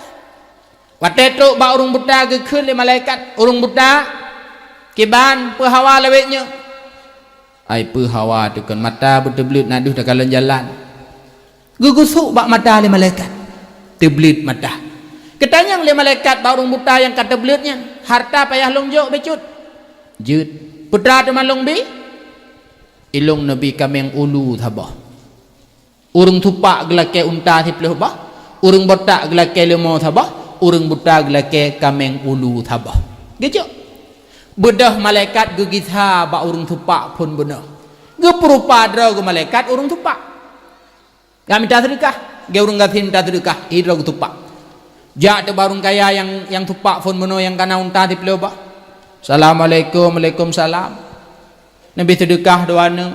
Watée trok bak ureuëng buta geukheun lé malaikat, "Ureuëng buta, kiban peue hawa lawét nyoe?" "Ai peue hawa teuh kon, mata beuteubleuet na deuh takalon jalan." Geugusok bak mata lé malaikat, teubleuet mata. Geutanyong lé malaikat bak ureuëng buta nyang ka teubleuet nyan, "Harta payah lôn jok bacut?" "Jeuet." "Peue teuma lôn bi?" "Ilong neubi kaméng ulu saboh. Ureuëng tupak geulakée unta siplôh boh, ureuëng botak geulakée leumo saboh, ureuëng buta geulakée kaméng ulu saboh." Geujok. Beudôh malaikat geugisa bak ureuëng tupak phon bunoe. Geupeurupa droe geuh malaikat ureuëng tupak. Ka mita seudeukah, geu ureuëng gasien mita seudeukah, hi droe geutupak. Jak teuk bak ureuëng kaya nyang, nyang tupak phon bunoe nyang kana unta siplôh boh. "Assalamualaikum." "Waalaikumsalam." "Neubi seudeukah dua neuk."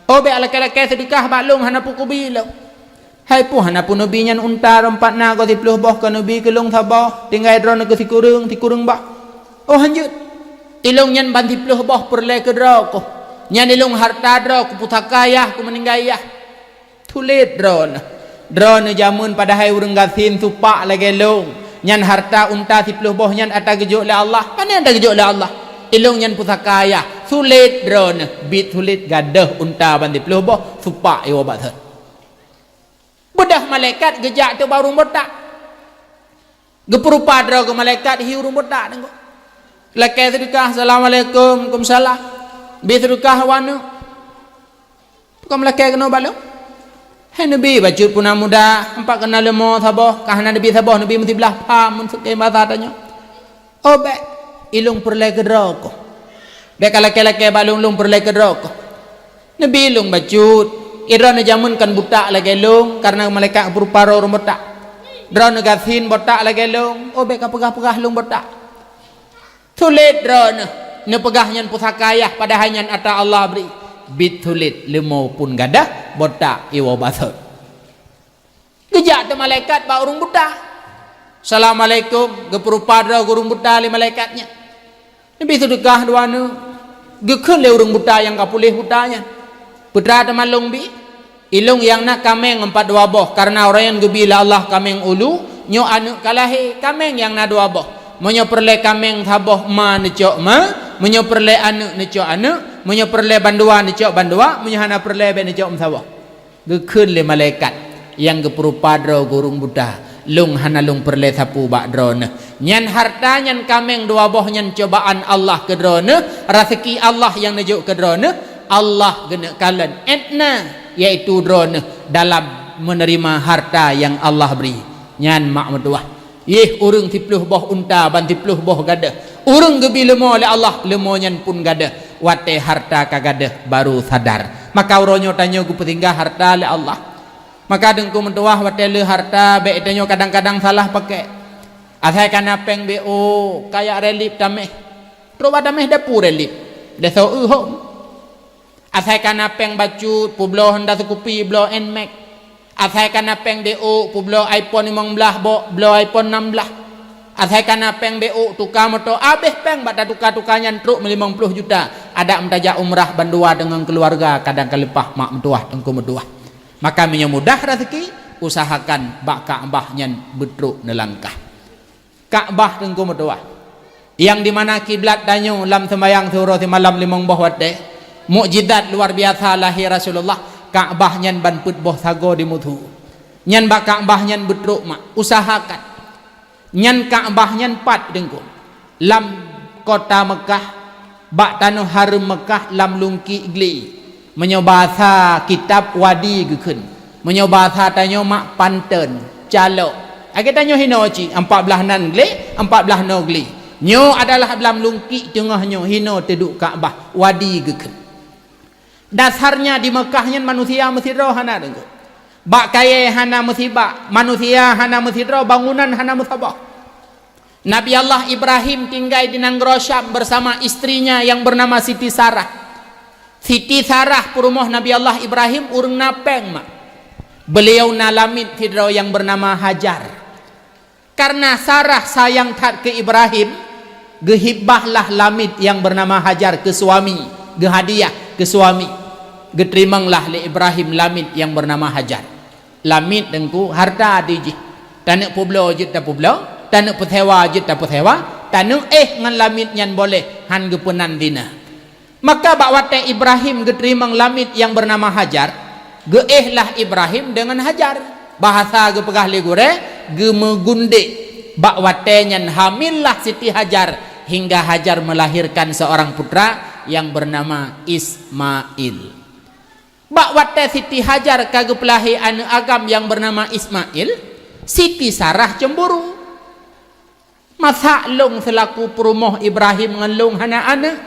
"Oh, bék lakée-lakée seudeukah bak lôn, hana peue kubi lôn." "Hai peue hana peue neubi nyan, unta rompat na goe siplôh boh, ka neubi keu lôn saboh, tinggai droeneuh keu sikureueng, sikureueng bah." "Oh, hanjeuet. Ilong nyan ban siplôh boh peureulée keu droe koh. Nyan ilong harta droe koh, pusaka yah koh meuninggai yah." Sulet droeneuh. Droeneuh jameun padahai ureuëng gasien tupak lagée lôn. Nyan harta unta siplôh boh nyan ata geujok lé Allah. Pane ata geujok lé Allah? Ilong nyan pusaka yah. Sulet droeneuh. Bit sulet gadôh unta ban siplôh boh, tupak iwoe bak thon. Beudôh malaikat geujak teuk bak ureuëng botak. Geupeurupa droe geuh malaikat hi ureuëng botak teungku. Lakée seudeukah, "Assalamualaikum." "Waalaikumsalam." "Bi seudeukah dua neuk." "Peue ka meulakée keunoe bak lôn?" "Hai neubi bacut peue na muda, ampat kana leumo saboh, ka hana neubi saboh, neubi meusiblah pha meuseuké basa tanyoe." "Oh bék, ilong peureulée keu droe koh. Bék ka lakée-lakée bak lôn, ilong peureulée keu droe koh." "Neubi ilong bacut, droeneuh jameun kon butak lagée lôn, kareuna malaikat geupeurupa droe ureuëng botak. Droeneuh gasien botak lagée lôn, oh bék ka peugah-peugah lôn botak." Sulet droeneuh, neupeugah nyan pusaka yah padahai nyan ata Allah bri. Bit sulet, leumo phon gadôh, botak iwoe bak thon. Geujak teuk malaikat bak ureuëng buta. "Assalamualaikum." Geupeurupa droe geuh ureuëng buta lé malaikat nyan. "Neubi seudeukah dua neuk." Geukheun lé ureuëng buta nyang ka puléh buta nyan, "Peue teuma lôn bi? Ilong nyang na kaméng ampat dua boh, kareuna uroe nyan geubi lé Allah kaméng ulu, nyoe aneuk ka lahé, kaméng nyang na dua boh. Meunyoe peureulée kaméng saboh ma neucok ma, meunyoe peureulée aneuk neucok aneuk, meunyoe peureulée bandua neucok bandua, meunyoe hana peureulée bék neucok meusaboh." Geukheun lé malaikat nyang geupeurupa droe geuh ureuëng buta, "Lôn hana lôn peureulée sapeue bak droeneuh. Nyan harta nyan kaméng dua boh nyan cobaan Allah keu droeneuh, raseuki Allah nyang neujok keu droeneuh, Allah geuneuk kalon étna, yaitu droeneuh dalam meuneurima harta nyang Allah bri." Nyan mak meutuwah. Yeh, ureuëng siplôh boh unta ban siplôh boh gadôh. Ureuëng geubi leumo lé Allah, leumo nyan phon gadôh. Watée harta ka gadôh, baru sadar. Maka uroe nyoe tanyoe geupeusinggah harta lé Allah. Maka teungku meutuwah, watée le harta, bék tanyoe kadang-kadang salah pakai. Asai kana péng B O, kajak rélip taméh. Trok bak taméh dapu rélip. Deuh soe eu hom. Asai kana péng bacut, peubloe Honda Scoopy, bloe Nmax. Asai kana péng D O, peubloe iPhone limong blaih, bo-, bloe iPhone enam blaih. Asai kana péng B O, tuka moto, abéh péng bak tatuka-tuka nyan trok meulimong ploh juta. Adak meutajak umrah bandua deungon keuluwarga, kadang ka leupah mak meutuwah, teungku meutuwah. Maka meunyoe mudah raseuki, usahakan bak Ka'bah nyan beutrok neulangkah. Ka'bah teungku meutuwah, nyang dimana kiblat tanyoe lam seumayang siuroe simalam limong boh watée, mukjizat luar biasa lahé Rasulullah, Ka'bah nyan ban peuet boh sagoe dimeusu. Nyan bak Ka'bah nyan beutrok mak, usahakan. Nyan Ka'bah nyan pat teungku, lam kota Meukah, bak tanoh hareuem Meukah lam lungkiek glé. Meunyoe basa kitab Wadi geukheun, meunyoe basa tanyoe mak panteun, calok. Lagée tanyoe hinoe cit, ampat blaih nan glé, ampat blaih noe glé. Nyoe adalah lam lungkiek teungoh nyoe hinoe teuduek Ka'bah, Wadi geukheun. Dasarnya di Meukah nyan manusia meusidroe hana deungon. Bak kayée hana meusibak, manusia hana meusidroe, bangunan hana meusaboh. Nabi Allah Ibrahim tinggai di nanggroe Syam bersama istrinya yang bernama Siti Sarah. Siti Sarah peurumoh Nabi Allah Ibrahim ureuëng na péng mak. Beliau na lamiet sidroe yang bernama Hajar. Karena Sarah sayang that keu Ibrahim, geuhibahlah lamiet yang bernama Hajar keu suami, geuhadiah keu suami. Geuteurimonglah lé Ibrahim lamiet yang bernama Hajar. Lamiet teungku harta di jih. Taneuk peubloe jeuet tapeubloe, Taneuk peusewa jeuet tapeuseuwa, taneuk éh ngon lamiet nyan boleh, han geupeunan zina. Maka bak watée Ibrahim geuteurimong lamiet nyang beunama Hajar, geuéh lah Ibrahim deungon Hajar. Bahasa geupeugah lé gurée, geumeugundek. Bak watée nyan hamil lah Siti Hajar, hingga Hajar melahirkan seorang putra yang bernama Ismail. Bak watée Siti Hajar ka geupeulahé aneuëk agam nyang beunama Ismail, Siti Sarah cemburu. "Masa lôn seulaku peurumoh Ibrahim ngon lôn hana aneuëk?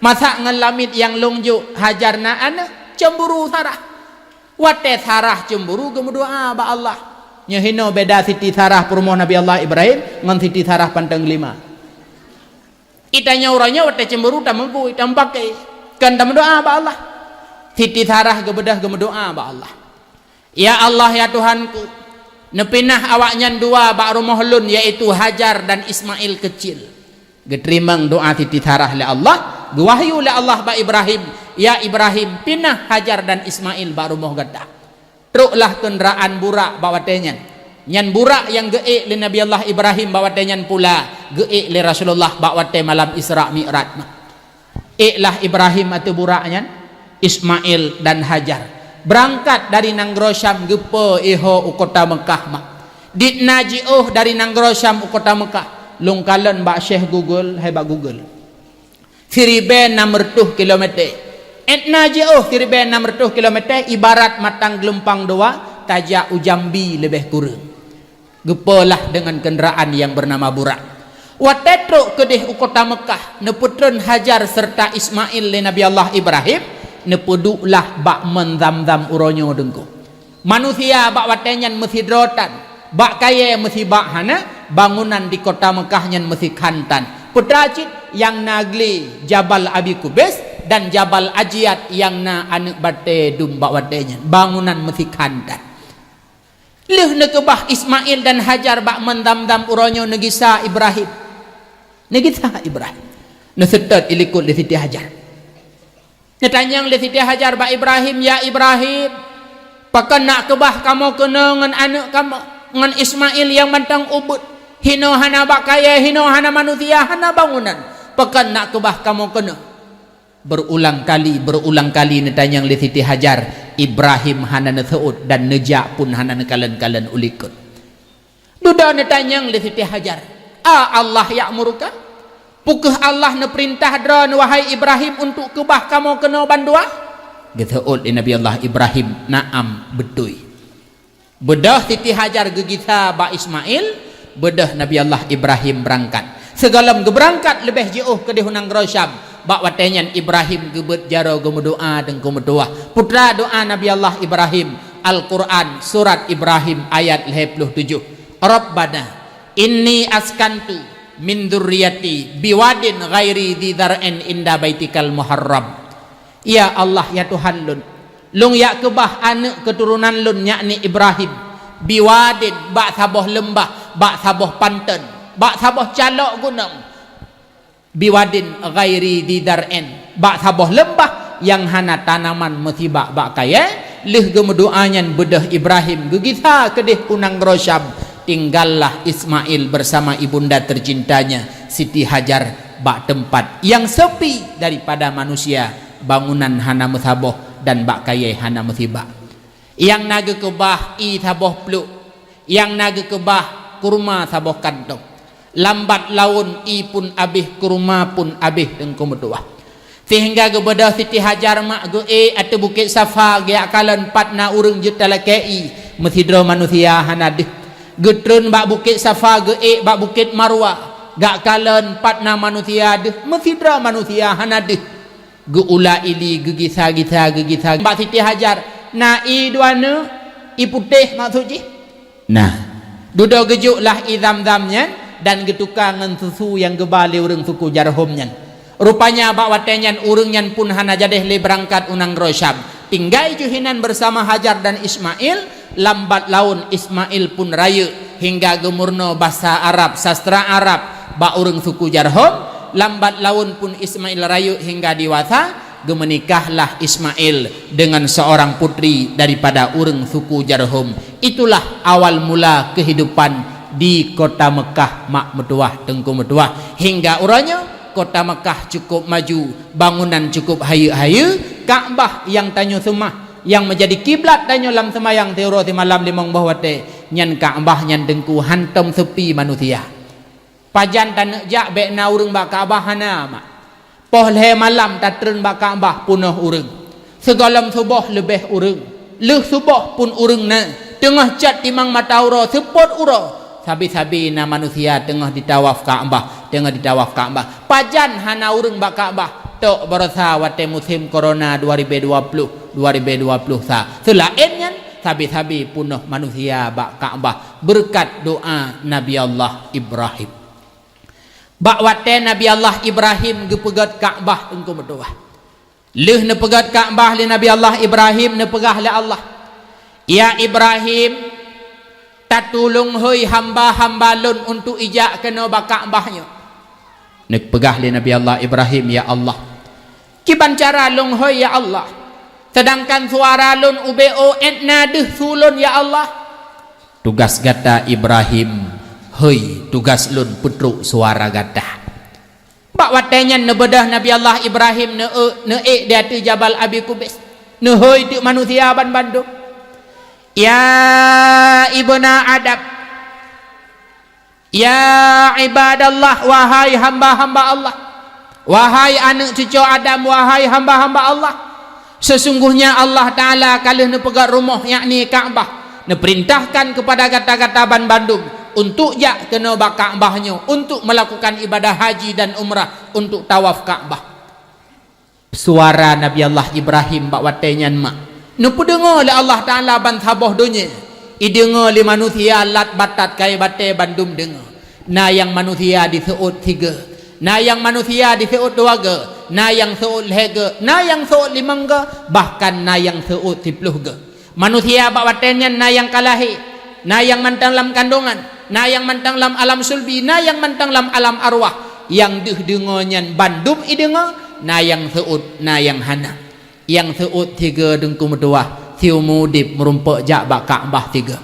Masa ngon lamiet nyang lôn jok Hajar na aneuëk?" Cemburu Sarah. Watée Sarah cemburu geumeudoá bak Allah. Nyoe hinoe beda Siti Sarah peurumoh Nabi Allah Ibrahim ngon Siti Sarah panteun lima. Itanyoe uroe nyoe watée cemburu tameugui, tameupaké, kon tameudoá bak Allah. Siti Sarah geubeudôh geumeudoá bak Allah. "Ya Allah, ya Tuhanku, neupinah awaknyan dua bak rumoh lôn, yaitu Hajar dan Ismail kecil." Geuteurimong doá Siti Sarah lé Allah, geuwahyu lé Allah bak Ibrahim, "Ya Ibrahim, pinah Hajar dan Ismail bak rumoh gata." Troklah keundraan Burak bak watée nyan. Nyan Burak nyang geuék lé Nabi Allah Ibrahim bak watée nyan pula geuék lé Rasulullah bak watée malam Isra Mi'raj. Ék lah Ibrahim ateueh Burak nyan, Ismail dan Hajar. Beurangkat dari nanggroe Syam geupeu iho u kota Meukah mak. Dit na jiôh dari nanggroe Syam u kota Meukah, lôn kalon bak Syekh Google, hai bak Google. Siribée nam reutôh kilometer. Ék na jiôh siribée nam reutôh kilometer ibarat mantong geulumpang dua tajak u Jambi leubeh kureueng. Geupeu lah deungon keundraan nyang beunama Burak. Watée trok keudeh u kota Meukah, neupeutreun Hajar seureuta Ismail lé Nabi Allah Ibrahim, neupeuduek lah bak mon Zamzam uroe nyoe deungko. Manusia bak watée nyan meusidroe tan, bak kayée meusibak hana, bangunan di kota Meukah nyan meusikhan tan. Peue teuma cit? Nyang na glé Jabal Abi Kubais dan Jabal Ajiat nyang na aneuëk batée dum bak watée nyan, bangunan meusikhan tan. Lheueh neukeubah Ismail dan Hajar bak mon Zamzam uroe nyoe neugisa Ibrahim. Neugisa Ibrahim. Neuseutôt ilikot lé Siti Hajar. Neutanyong lé Siti Hajar bak Ibrahim, "Ya Ibrahim, pakon nak keubah kamoe keunoe ngon aneuëk kamoe, ngon Ismail nyang mantong ubit? Hinoe hana bak kayée, hinoe hana manusia, hana bangunan. Pakon nak keubah kamoe keunoe?" Berulang kali, berulang kali neutanyong lé Siti Hajar, Ibrahim hana neuseuôt dan neujak pun hana neukalon-kalon u likot. Dudoe neutanyong lé Siti Hajar, "A Allah ya'muruka? Peu kheueh Allah neupeurintah droeneuh, wahai Ibrahim, untuk keubah kamoe keunoe bandua?" Geuseuôt lé Nabi Allah Ibrahim, "Na'am, beutôi." Beudôh Siti Hajar geugisa bak Ismail, beudôh Nabi Allah Ibrahim beurangkat. Sigohlom geubeurangkat leubeh jiôh keudeh u nanggroe Syam, bak watée nyan Ibrahim geubeuet jaroe geumeudoá deungko meutuwah. Peue teuma doá Nabi Allah Ibrahim, Al-Quran, surat Ibrahim ayat lhée ploh tujoh, "Rabbana, inni askantu min dzurriyyati biwadin ghairi dzi dzar'in inda baitikal muharram." Ya Allah, ya Tuhan lôn, lôn jak keubah aneuëk keuturonan lôn, yakni Ibrahim, biwadin, bak saboh leumbah, bak saboh panton, bak saboh calok gunong, biwadin ghairi dzi dzar'in, bak saboh leumbah nyang hana tanaman meusibak bak kayée. Lheueh geumeudoá nyan beudôh Ibrahim geugisa keudeh u nanggroe Syam, tinggallah Ismail bersama ibunda tercintanya, Siti Hajar, bak teumpat nyang seupi daripada manusia, bangunan hana meusaboh dan bak kayée hana meusibak. Nyang na geukeubah ié saboh pluek, nyang na geukeubah kurma saboh kantong. Lambat laén ié pun abéh, kurma pun abéh deungko meutuwah. Seuhingga geubeudôh Siti Hajar mak geuék ateueh Bukét Safa geujak kalon pat na ureuëng jeuet talakée ié, meusidroe manusia hana deuh. Geutreun bak Bukét Safa geuék bak Bukét Marwa, geujak kalon pat na manusia deuh, meusidroe manusia hana deuh. Geuula ili, geugisa-gisa, geugisa. Bak Siti Hajar, na ié dua neuh, ié putéh maksud jih. Nah, dudoe geujok lah ié Zamzam nyan dan geutuka ngon susu nyang geuba lé ureuëng suku Jarhum nyan. Rupanya bak watée nyan ureuëng nyan pun hana jadeh lé beurangkat u nanggroe Syam. Tinggai ju hinan bersama Hajar dan Ismail. Lambat laén Ismail pun rayeuk hingga geumeurunoe basa Arab, sastra Arab bak ureuëng suku Jarhum. Lambat laén pun Ismail rayeuk hingga dewasa, geumeunikahlah Ismail dengan seorang putri daripada ureuëng suku Jarhum. Itulah awal mula kehidupan di kota Mekah mak meutuwah, teungku meutuwah. Hingga uroe nyoe, kota Mekah cukup maju, bangunan cukup hayeue-hayeue, Ka'bah nyang tanyoe seumah, nyang meujadi kiblat tanyoe lam seumayang siuroe simalam limong boh watée, nyan Ka'bah nyan teungku hantom seupi manusia. Pajan taneuk jak bék na ureuëng bak Ka'bah, hana mak. Poh lhée malam tatreun bak Ka'bah peunoh ureuëng. Sigohlom suboh leubeh ureuëng. Lheueh suboh pun ureuëng na. Teungoh cot timang mata uroe seupôt uroe, sabe-sabe na manusia teungoh jitawaf Ka'bah, teungoh jitawaf Ka'bah. Pajan hana ureuëng bak Ka'bah? Tok baroesa watée musém corona dua ribu dua puluh, dua ribu dua puluh sa. Seulaén nyan, sabe-sabe peunoh manusia bak Ka'bah beureukat doá Nabi Allah Ibrahim. Bak watée Nabi Allah Ibrahim geupeugét Ka'bah, teungku meutuwah. Lheueh neupeugét Ka'bah lé Nabi Allah Ibrahim, neupeugah lé Allah, "Ya Ibrahim, tatulông hôi hamba-hamba lôn untuk ijak keunoe bak Ka'bah nyoe." Neupeugah lé Nabi Allah Ibrahim, "Ya Allah, kiban cara lông hôi, ya Allah, seudangkan suara lôn ubé 'oh 'et na deuh su lôn, ya Allah?" Tugas gata Ibrahim, hôi, tugas lôn peutrok suara gata. Bak watée nyan neubeudôh Nabi Allah Ibrahim neu-, neuék di ateueh Jabal Abi Kubais. Neuhôi teuk manusia banmandum. Ya ibna Adam, ya ibadallah, wahai hamba-hamba Allah, wahai aneuëk cucoe Adam, wahai hamba-hamba Allah, sesungguhnya Allah Ta'ala ka lheueh neupeugét rumoh, yakni Ka'bah, neupeurintahkan keupada gata-gata banmandum untuk jak keunoe bak Ka'bah nyoe untuk meulakukan ibadah haji dan umrah, untuk tawaf Ka'bah. Suara Nabi Allah Ibrahim bak watée nyan mak neupeudeungoe lé Allah Ta'ala ban saboh donya, ideungoe lé manusia lat batat kayée batée bandum deungoe. Na nyang manusia diseuôt sigoe, na nyang manusia diseuôt dua goe, na nyang seuôt lhée goe, na nyang seuôt limong goe, bahkan na nyang seuôt siploh goe. Manusia bak watée nyan na nyang ka lahé, na nyang mantong lam kandongan, na nyang mantong lam alam sulbi, na nyang mantong lam alam arwah. Nyang deuh deungoe nyan bandum ideungoe, na nyang seuôt, na nyang hana. Nyang seuôt sigoe, teungku meutuwah, siumu udeb meurumpok jak bak Ka'bah sigoe.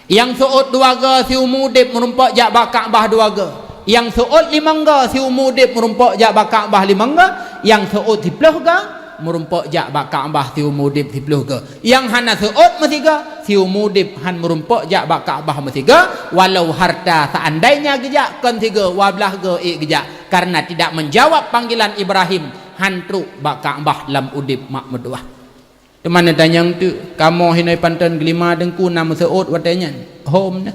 Nyang seuôt dua goe, siumu udeb meurumpok jak bak Ka'bah dua goe. Nyang seuôt limong goe, siumu udeb meurumpok jak bak Ka'bah limong goe. Nyang seuôt siploh goe, meurumpok jak bak Ka'bah siumu udeb siploh goe. Nyang hana seuôt meusigoe, siumu udeb han meurumpok jak bak Ka'bah meusigoe, walau harta seandainya geujak kon sigoe, dua blaih goe ék geujak, karena tidak menjawab panggilan Ibrahim, han trok bak Ka'bah lam udeb mak meutuwah. Teuma neutanyong teuk, kamoe hinoe panton geulima teungku na meuseuôt watée nyan? Hom na.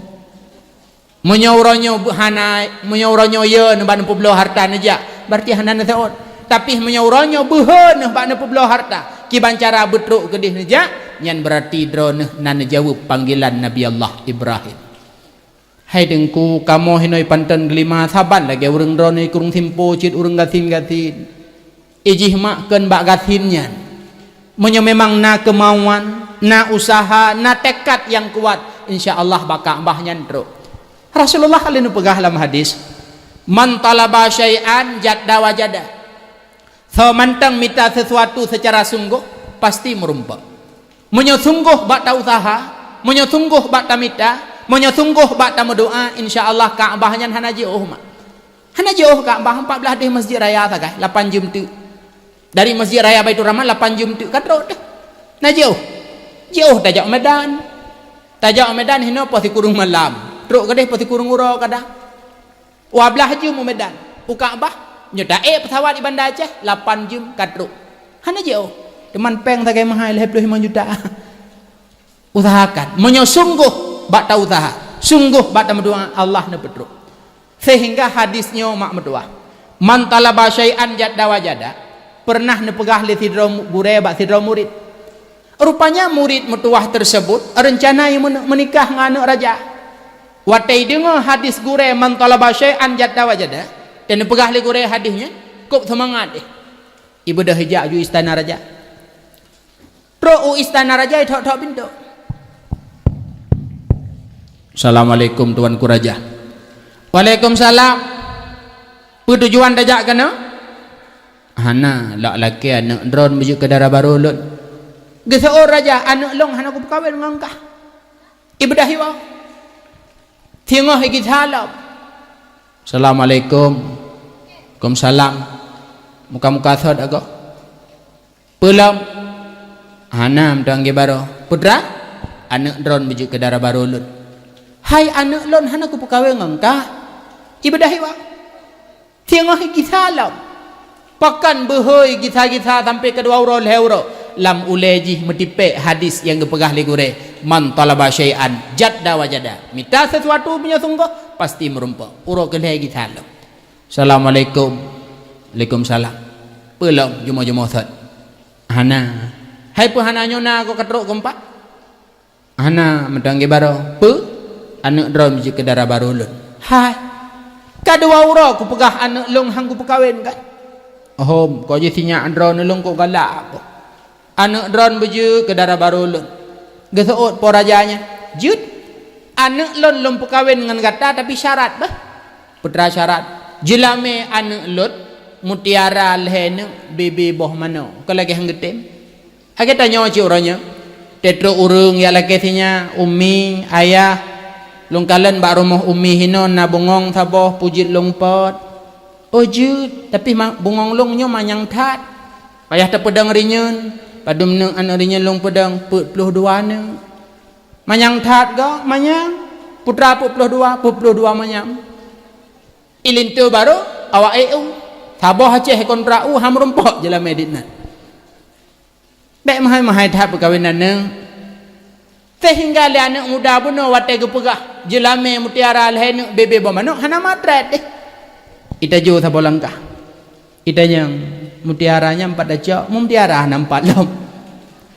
Meunyoe uroe nyoe beu-, hana, meunyoe uroe nyoe yo neuh bak neupeubloe harta neujak, berarti hana neuseuôt. Tapi meunyoe uroe nyoe beuhe neuh bak neupeubloe harta, kiban cara beutrok keudeh neujak, nyan berarti droeneuh na neujaweueb panggilan Nabi Allah Ibrahim. Hai teungku, kamoe hinoe panton geulima, saban lagée ureuëng droeneuh i Krueng Simpo cit ureuëng gasien-gasien. Ijih mak kheun bak gasien nyan. Meunyoe memang na keumauan, na useuha, na teukat nyang kuat, insya Allah bak Ka'bah nyan trok. Rasulullah ka lheueh neupeugah lam hadis, "Man talaba syai'an jadda wajada." Soe mantong mita sesuatu seucara sunggoh, pasti meurumpok. Meunyoe sunggoh bak tauseuha, meunyoe sunggoh bak tamita, meunyoe sunggoh bak tameudoá, insya Allah Ka'bah nyan hana jiôh mak. Hana jiôh Ka'bah, empat belas deh Masjid Raya sagai, lapan jeuem teuk. Dari Masjid Raya Baiturrahman lapan jeuem teuk ka trok teuh. Na jiôh. Jiôh tajak Medan. Tajak Medan hinoe poh sikureueng malam. Trok keudeh poh sikureueng uroe kadang. Dua blaih jeuem u Medan. U Ka'bah, nyoe taék pesawat di Banda Aceh, lapan jeuem ka trok. Hana jiôh. Teuma péng sagai meuhai lhée ploh limong juta. Usahakan. Meunyoe sunggoh bak tauseuha, sunggoh bak tameudoá, Allah neupeutrok. Sehingga hadis nyoe mak meutuwah, "Man talaba syai'an jadda wajada," peureunah neupeugah lé sidroe mu-, gurée bak sidroe murit. Rupanya murit meutuwah teuseubut reuncana i meune-, meunikah ngon aneuëk raja. Watée ideungoe hadis gurée, "Man talaba syai'an jadda wajada," dan neupeugah lé gurée hadis nyan, kôb seumangat deh. Ibeudôh ijak ju istana raja. Trok u istana raja, ithok-thok pintoe. "Assalamualaikum, Tuanku Raja." "Waalaikumsalam. Peue tujuan tajak keunoe?" "Hana, lak lakée aneuëk droen beujeuet keu dara barô lôn." Geuseuôt raja, "Aneuëk lôn hana kupeukawen ngon kah." Ibeudôh iwoe. Singoh igisa lom. "Assalamualaikum." "Waalaikumsalam." "Muka-muka sot agoe?" "Peue lom?" "Hana, mantong lagèe baroe." "Peue teuma?" "Aneuk droeneuh beujeuet keu dara barô lôn." "Hai aneuk lôn hana kupeukawen ngon kah?" Ibeudôh iwa. Singoh igisa lom. Pakon beuhôi gisa-gisa sampoe keudua uroe lhèe uroe. Lam ulèe jih meutipèk hadis nyang geupeugah lé gurèe, "Man thalaba syai'an jadda wajada." Mita sesuatu meunyoe sunggoh, pasti meurumpok. Uroe keulhèe gisa lom. "Assalamualaikum." "Waalaikumsalam." "Peue lom, jumoe-jumoe sot?" "Hana." "Hai peue hana, nyoe na agoe ka trok keu empat?" "Hana, mantong lagèe baroe." "Peue?" "Aneuk droeneuh beujeuet keu dara barô lôn." "Hai, ka dua uroe kupeugah aneuk lôn han kupeukawen kan?" "Hom, kok jih sinyak droeneuh lôn kok galak kok." "Aneuk droeneuh beujeuet keu dara barô lôn." Geuseuôt po raja nyan. "Jeuet, aneuk lôn lôn peukawen ngon gata, tapi syarat bah." "Peue teuma syarat?" "Jeulamèe aneuk lôn mutiara lhèe neuk, bèbèe boh manok." Ka lagèe han geutem. Lagèe tanyoe cit uroe nyoe, teutrok ureueng jak lakèe sinyak, "Umi, ayah, lôn kalon bak rumoh umi hinoe na bungöng saboh, peue jeuet lôn pot?" "Oh jeuet, tapi ma-, bungöng lôn nyoe manyang that." Payah tapeudong rinyeun, padum neuk aneuk rinyeun lôn peudong, peuet ploh dua neuk. "Manyang that goe, manyang, peue teuma peuet ploh dua, peuet ploh dua manyang." Ilinto barô, awak ék u. Saboh Aceh kontrak u, han meurumpok jeulamèe dit nan. Bèk meuhai-meuhai that peukawen aneuk. Seuhingga lé aneuk muda bunoe watèe geupeugah, "Jeulamèe mutiara lhèe neuk, bèbèe boh manok," hana meutrép deh. Itajo saboh langkah. Itanyong, "Mutiara nyan pat tacok?" "Mutiara hana pat lom."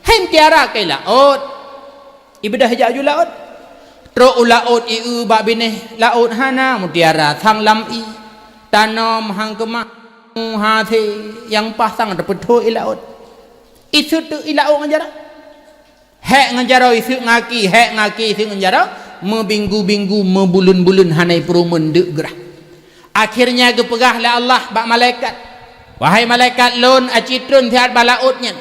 "Hai mutiara keu laôt." Ibeudôh ijak u laôt. Trok u laôt, ieu bak binéh laôt hana mutiara, sang lam ié. Tanom han keumah, hasé nyang paih sang tapeuthô i laôt. Isut teuk i laôt ngon jaroe. Hék ngon jaroe isut ngon aki, hék ngon aki isut ngon jaroe, meubinggu-binggu, meubuleuen-buleuen hana ipeurumeuen deuk grah. Akhirnya geupeugah lé Allah bak malaikat, "Wahai malaikat lôn, aci treun siat bak laôt nyan.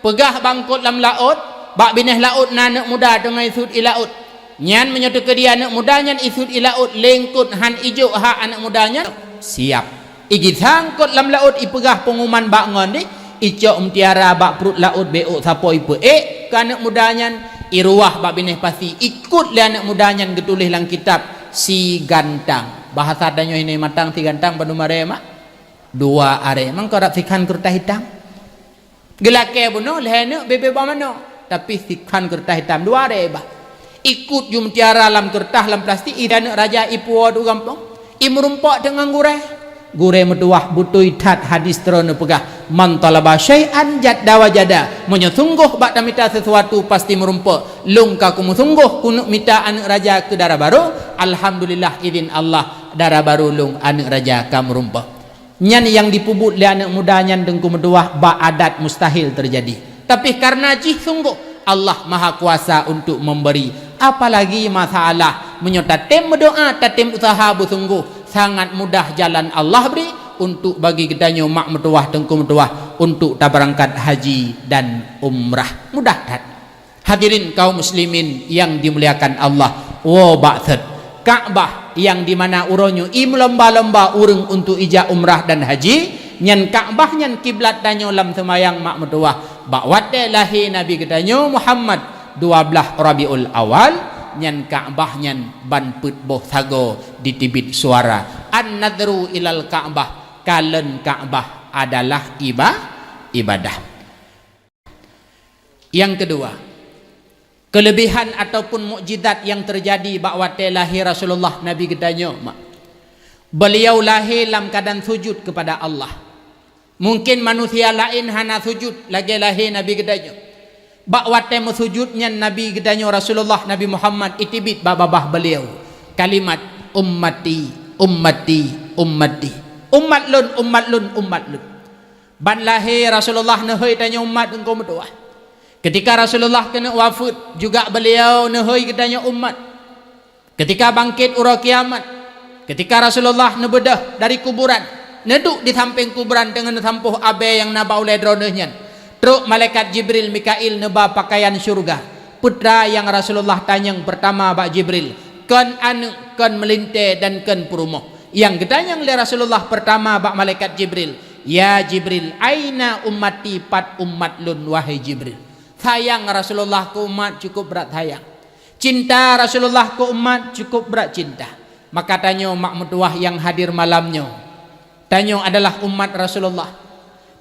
Peugah bak eungkôt lam laôt, bak binéh laôt na aneuk muda teungoh isut i laôt. Nyan meunyoe teukeudi aneuk muda nyan isut i laôt, lé eungkôt han ijok hak aneuk muda nyan, siap." Igisa eungkôt lam laôt, ipeugah peungumuman bak ngon deh, icok mutiara bak pruet laôt, bèk ôk sapo ipeuék keu aneuk muda nyan, iruwah bak binéh pasi, ikôt lé aneuk muda nyan geutuléh lam kitab si gantang. Bahasa tanyoe hinoe mantong si gantang padum aré mak? Dua aré. Mangko rab sikhan keureutah itam. Geulakèe bunoe lhèe neuk bèbèe boh manok, tapi sikhan keureutah itam dua aré bah. Ikôt ju mutiara lam keureutah lam plastik, i aneuk raja ipuwoe u gampông, imeurumpok teuk ngon gurèe. Gurèe meutuwah, beutôi that hadis Droeneuh peugah, "Man thalaba syai'an jadda wajada." Meunyoe sunggoh bak tamita sesuatu, pasti meurumpok. Lôn ka kumeusunggoh keuneuk mita aneuk raja keu dara barô, alhamdulillah, idhin Allah, dara barô lôn aneuk raja ka meurumpok. Nyan nyang dipeubuet lé aneuk muda nyan Teungku meutuwah bak adat mustahil teujadi. Tapi kareuna jih sunggoh, Allah Mahakuasa untuk memberi. Apalagi masalah, meunyoe tatem meudoa, tatem useuha beusunggoh, sangat mudah jalan Allah bri untuk bagi geutanyoe mak meutuwah, Teungku meutuwah, untuk tabeurangkat haji dan umrah. Mudah that. Hadirin kaum muslimin yang dimuliakan Allah, woe bak thot, Ka'bah yang di mana uroe nyoe imeulomba-lomba ureuëng untuk ijak umrah dan haji, nyan Ka'bah nyan kiblat tanyoe lam seumayang mak meutuwah. Bak watée lahé Nabi geutanyoe Muhammad dua blaih Rabiul Awal, nyan Ka'bah nyan ban peuet boh sagoe jiteubiet suara, "An-nadhru ilal Ka'bah," kalon Ka'bah adalah iba-, ibadah. Nyang keudua, keulebihan ataupun mukjizat nyang teujadi bak watée lahé Rasulullah Nabi geutanyoe, mak. Beuliau lahé lam keuadaan sujud keupada Allah. Mungken manusia laén hana sujud lagée lahé Nabi geutanyoe. Bak watée meusujud nyan Nabi geutanyoe Rasulullah Nabi Muhammad iteubiet bak babah beuliau kalimat, "Ummati, ummati, ummati." Umat lôn, umat lôn, umat lôn. Ban lahé Rasulullah neuhôi tanyoe umat Teungku meutuwah. Keutika Rasulullah keuneuk wafeuet, juga beuliau neuhôi geutanyoe umat. Keutika bangkét uroe kiamat, keutika Rasulullah neubeudôh dari kuburan, neuduek di sampéng kuburan teungoh neusampôh abée nyang na bak ulée droeneuh nyan, trok malaikat Jibril Mikail neuba peukayan syeuruga. Peue teuma nyang Rasulullah tanyong peurtama bak Jibril, Kon aneuk, kon meulintée dan kon peurumoh. Nyang geutanyong lé Rasulullah peurtama bak malaikat Jibril, "Ya Jibril, aina ummati, pat umat lôn, wahai Jibril?" Sayang Rasulullah keu umat cukup brat sayang. Cinta Rasulullah keu umat cukup brat cinta. Maka tanyoe mak meutuwah nyang hadir malam nyoe, tanyoe adalah umat Rasulullah.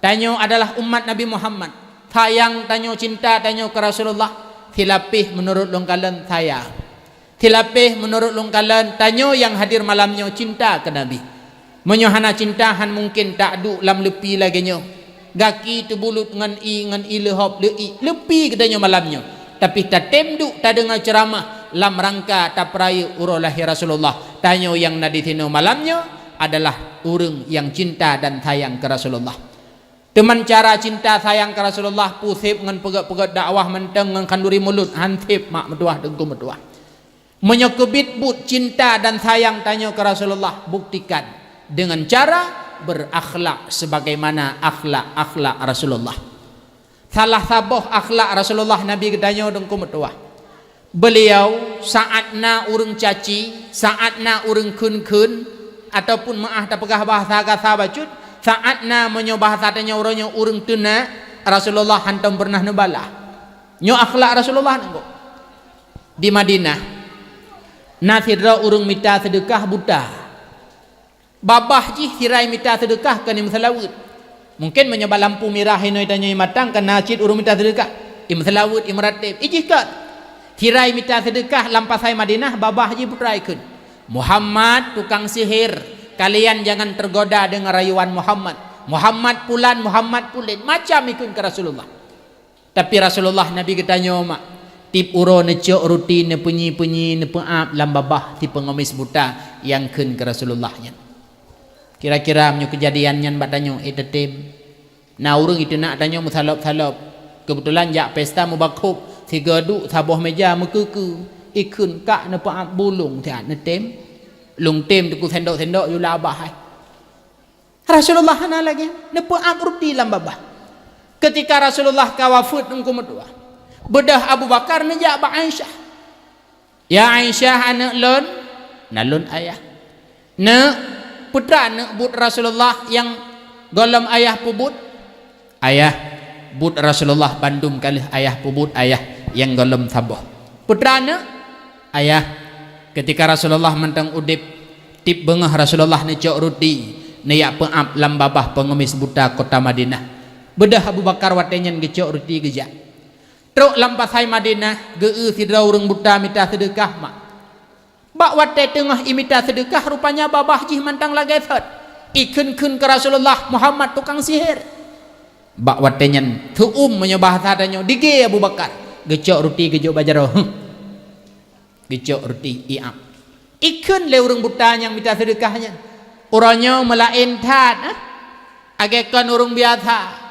Tanyoe adalah umat Nabi Muhammad. Sayang tanyoe, cinta tanyoe keu Rasulullah, silapéh meunurot lôn kalon sayang. Silapéh meunurot lôn kalon tanyoe nyang hadir malam nyoe cinta keu Nabi. Meunyoe hana cinta, han mungken taduek lam leupi lagée nyoe. Gaki teubulut ngon ie, ngon ie leuhop, leuie, leupi geutanyoe malam nyoe. Tapi tatem duek tadeungoe ceuramah lam rangka tapeurayeuk uroe lahé Rasulullah. Tanyoe nyang na disinoe malam nyoe adalah ureuëng nyang cinta dan sayang keu Rasulullah. Teuma cara cinta sayang keu Rasulullah peue seb ngon peugét-peugét dakwah mantong ngon khanduri mulod, han seb mak meutuwah, teungku meutuwah. Meunyoe keubiet buet cinta dan sayang tanyoe keu Rasulullah, buktikan dengan cara berakhlak sebagaimana akhlak-akhlak Rasulullah. Salah saboh akhlak Rasulullah Nabi geutanyoe, teungku meutuwah. Beuliau saát na ureuëng caci, saát na ureuëng kheun-kheun, ataupun meuáh tapeugah bahasa gasa bacut, saát na, meunyoe bahasa tanyoe uroe nyoe, ureuëng teunak, Rasulullah hantom peureunah neubalah. Nyoe akhlak Rasulullah nangko. Di Madinah, na sidroe ureuëng mita seudeukah buta. Babah jih sirai mita seudeukah kon imeuseulaweuet. Mungken meunyoe bak lampu mirah inoe tanyoe imatang, ka na cit ureuëng mita seudeukah. Imeuseulaweuet, imeuratéb, ijih kon. Sirai mita seudeukah lam pasai Madinah, babah jih buta ikheun, "Muhammad tukang sihir, kalian jangan tergoda dengan rayuan Muhammad. Muhammad pulan, Muhammad pulen," macam ikheun keu Rasulullah. Tapi Rasulullah Nabi geutanyoe mak, tieb uroe neucok ruti, neupeunyi-peunyi, neupeuab lam babah si peungemis buta nyang kheun keu Rasulullah nyan. Kira-kira meunyoe keujadian nyan bak tanyoe, eh, teutem. Na ureuëng iteunak tanyoe meusalop-salop. Keubeutulan jak pesta mubakhob, sigoe duek saboh meja meukeue-keue, ikheun ka neupeuab bulong siat neutem. Lôn tem teungku sendok-sendok yue labah hai. Rasulullah hana lagée, neupeuab ruti lam babah. Keutika Rasulullah ka wafeuet, teungku meutuwah, beudôh Abu Bakar neujak bak Aisyah. "Ya Aisyah, aneuëk lôn," na lôn ayah. "Neuk, peue teuma neuk buet Rasulullah nyang gohlom ayah peubuet?" "Ayah, buet Rasulullah bandum ka lheueh ayah peubuet, ayah, nyang gohlom saboh." "Peue teuma neuk?" "Ayah, keutika Rasulullah mantong udeb, tieb beungoh Rasulullah neucok ruti, neujak peuab lam babah peungemis buta kota Madinah. Beudôh Abu Bakar watée nyan geucok ruti geujak. Trok lam pasai Madinah, geu-eu sidroe ureuëng buta mita seudeukah mak. Bak watée teungoh imita seudeukah, rupanya babah jih mantong lagée sot. Ikheun-kheun keu Rasulullah, 'Muhammad tukang sihir.' Bak watée nyan, teuum meunyoe bahasa tanyoe, digée Abu Bakar, geucok ruti geujok bak jaroe. Huh. Geucok ruti, iab. Ikheun lé ureuëng buta nyang mita seudeukah nyan, 'Uroe nyoe meulaén that, ah. Lagée kon ureuëng biasa.'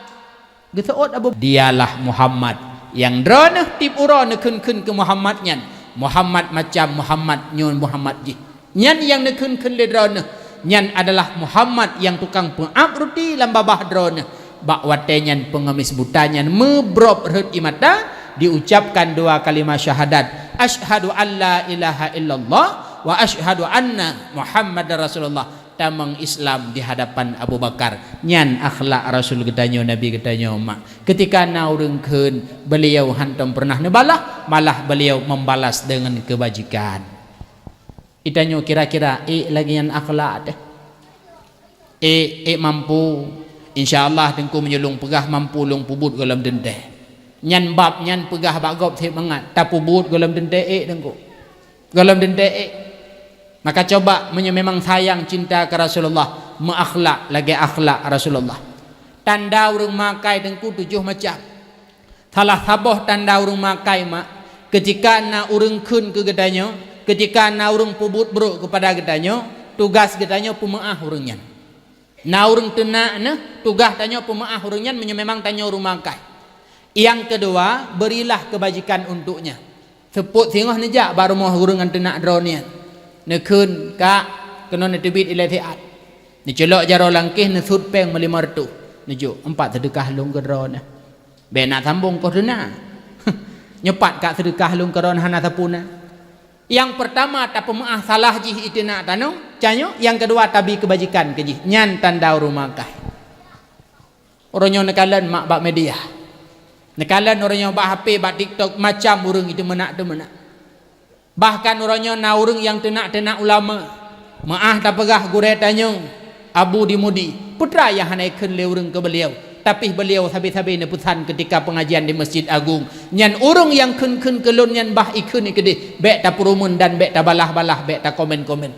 Geuseuôt Abu, 'Dialah Muhammad nyang droeneueh tieb uroe neukheun-kheun keu Muhammad nyan. Muhammad macam Muhammad nyoe Muhammad jih. Nyan nyang neukheun-kheun lé droeneueh. Nyan adalah Muhammad nyang tukang peuab ruti lam babah droeneueh.' Bak watée nyan peungemis buta nyan meubrôb rhot ie mata, diucapkan dua kalimah syahadat, 'Asyhadu an la ilaha illallah wa asyhadu anna Muhammadar Rasulullah.' Tamong Islam di hadapan Abu Bakar. Nyan akhlak Rasul geutanyoe, Nabi geutanyoe mak. Keutika na ureuëng kheun, beuliau hantom peureunah neubalah, malah beuliau membalas deungon keubajikan. Geutanyoe kira-kira ék lagée nyan akhlak teuh? Ék, ék mampu. Insya Allah teungku, meunyoe lôn peugah mampu, lôn peubuet gohlom teuntée. Nyan bab nyan peugah bak gob seb mangat, tapeubuet gohlom teuntée ék teungku. Gohlom teuntée ék. Maka coba meunyoe memang sayang cinta keu Rasulullah, meuakhlak lagée akhlak Rasulullah. Tanda ureuëng makai teungku tujoh macam. Salah saboh tanda ureuëng makai mak, keutika na ureuëng kheun keu geutanyoe, keutika na ureuëng peubuet brôk keupada geutanyoe, tugaih geutanyoe peumeuáh ureuëng nyan. Na ureuëng teunak neuh, tugaih tanyoe peumeuáh ureuëng nyan meunyoe memang tanyoe ureuëng makai. Nyang keudua, berilah keubajikan untuknya. Seupôt singoh neujak bak rumoh ureuëng nyang teunak droe nyan. Neukheun, "Kak, keunoe neuteubiet ilée siat." Neuculok jaroe langkéh, neusut péng meulimong reutôh. Neujok, "Empat seudeukah lôn keu droeneuh." Bék na sambong koh teuna. Nyoe pat ka seudeukah lôn keu droeneuh hana sapeue na. Nyang peurtama, tapeumeu'ah salah jih i teunak tanyoe, tanyoe. Nyang keudua, tabi keubajikan keu jih. Nyan tanda ureuëng meu'ah akai. Uroe nyoe neukalon mak bak media. Neukalon uroe nyoe bak H P, bak TikTok, macam ureuëng itu meunak-teuh meunak. Bahkan uroe nyoe na ureuëng nyang teunak-teunak ulama. Meu'ah tapeugah gurée tanyoe, Abu di Mudi, peue teuma nyang hana ikheun lé ureuëng keu beuliau, tapi beuliau sabe-sabe neupeusan keutika peungajian di Masjid Agung. Nyan ureuëng nyang kheun-kheun keu lôn nyan bah ikheun i keudeh, bék tapeurumeuen dan bék tabalah-balah, bék takomen-komen.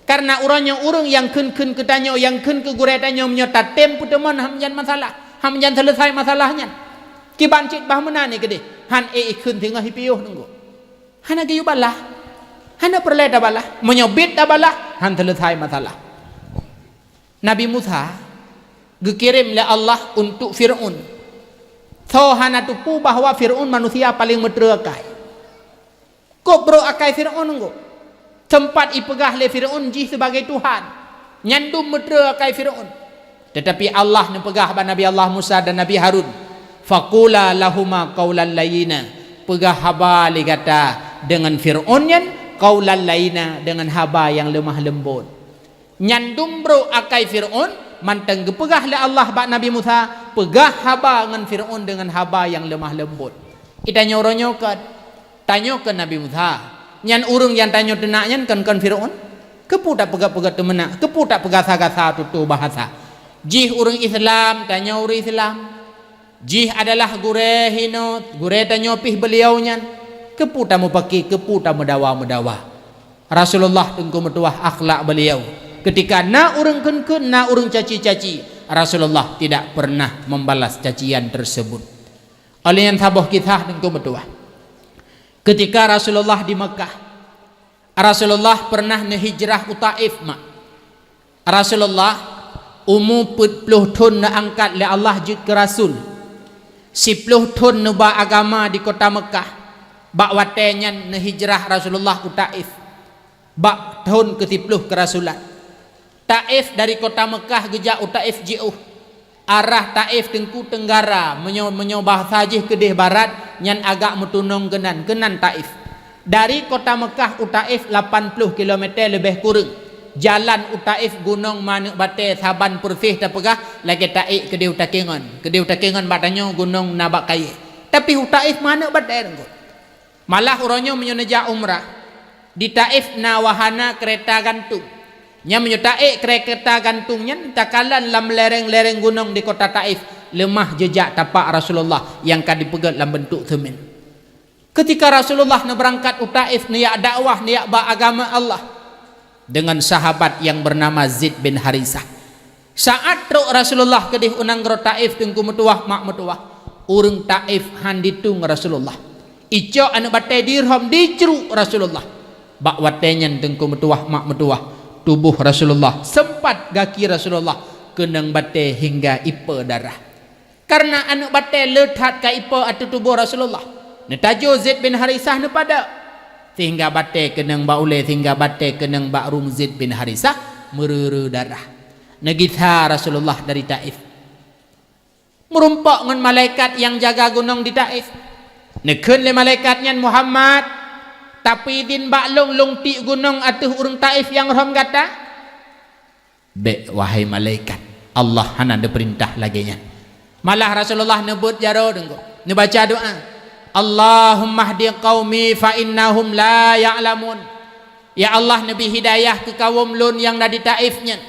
Kareuna uroe nyoe ureuëng nyang kheun-kheun keu tanyoe, nyang kheun keu gurée tanyoe, meunyoe tatem peuteumon, han nyan masalah, han nyan seuleusai masalah nyan. Kiban cit bah meunan i keudeh, han ék ikheun singoh i piôh nunggu. Hana geuyue balah. Hana peureulée tabalah. Meunyoe biet tabalah, han seuleusai masalah. Nabi Musa geukirém lé Allah untuk Fir'aun. Soe hana teupeue bahwa Fir'aun manusia paleng meutreu akai. Kôb brok akai Fir'aun nunggu. Teumpat ipeugah lé Fir'aun jih sibagai Tuhan. Nyan dum meutreu akai Fir'aun. Teutapi Allah neupeugah bak Nabi Allah Musa dan Nabi Harun, "Faqula lahuma qaulan layyina." Peugah haba lé gata deungon Fir'aun nyan, qaulan layyina, deungon haba nyang leumah leumbot. Nyan dum brok akai Fir'aun, mantong geupeugah lé Allah bak Nabi Musa, peugah haba ngon Fir'aun deungon haba nyang leumah leumbot. I tanyoe uroe nyoe kon, tanyoe keu Nabi Musa, nyan ureuëng nyang tanyoe teunak nyan kon-kon Fir'aun? Keupeue tapeugah-peugah teumeunak? Keupeue tapeugasa-gasa tutoe bahasa? Jih ureuëng Islam, tanyoe ureuëng Islam. Jih adalah gurée hinoe, gurée tanyoe pih beuliau nyan. Keupeue tameupaki, keupeue tameudawa-meudawa? Rasulullah Teungku meutuwah akhlak beuliau. Keutika na ureuëng kheun-kheun, na ureuëng caci-caci, Rasulullah tidak pernah membalas cacian tersebut. Oleh nyan saboh kisah Teungku meutuwah. Keutika Rasulullah di Mekkah, Rasulullah pernah neuhijrah u Taif, mak. Rasulullah umu peuet ploh thon neuangkat lé Allah jeuet keu rasul. Siploh thon neuba agama di kota Mekkah. Bak watée nyan neuhijrah Rasulullah u Taif. Bak thon keusiploh keurasulan. Taif dari kota Mekkah geujak u Taif jiôh. Arah Taif Teungku Teunggara, meunyoe, meunyoe bahasa jih keudeh barat, nyan agak meutunong keunan, keunan Taif. Dari kota Mekkah u Taif lapan ploh kilometer leubeh kureueng. Jalan u Taif gunong maneuek batée saban peureuseh tapeugah lagée taék keudeh u Takengon. Keudeh u Takengon bak tanyoe gunong na bak kayée. Tapi u Taif maneuek batée Teungku. Malah uroe nyoe meunyoe neujak umrah, di Taif na wahana keureta gantung. Nyan meunyoe taék keureta gantung nyan takalon lam lereng-lereng gunong di kota Taif, leumah jeujak tapak Rasulullah nyang ka dipeugét lam beuntuk seumen. Keutika Rasulullah neubeurangkat u Taif neujak dakwah, neujak ba agama Allah, dengan sahabat yang bernama Zaid bin Harisah. Saat trok Rasulullah keudeh u nanggroe Taif, Teungku meutuwah, mak meutuwah, ureuëng Taif han ditueng Rasulullah. Icok aneuëk batée dirhom dicruk Rasulullah. Bak watée nyan, Teungku meutuwah, mak meutuwah, tuboh Rasulullah, seumpat gaki Rasulullah keunong batée hingga ipe darah. Kareuna aneuëk batée le that ka ipe ateueh tuboh Rasulullah, neutajo Zaid bin Harisah neupadok, sehingga batée keunong bak ulée, sehingga batée keunong bak rueng Zaid bin Harisah, meureu-reu darah. Neugisa Rasulullah dari Taif. Meurumpok ngon malaikat nyang jaga gunong di Taif. Neukheun lé malaikat nyan, "Muhammad, tapeuidhin bak lôn, lôn tiek gunong ateueh ureuëng Taif nyang rhom gata?" "Bék, wahai malaikat, Allah hana neupeurintah lagée nyan." Malah Rasulullah neubeuet jaroe Teungku, neubaca doá, "Allahummahdi qaumi fa innahum la ya'lamun." Ya Allah, neubi hidayah keu kawöm lôn nyang na di Taif nyan.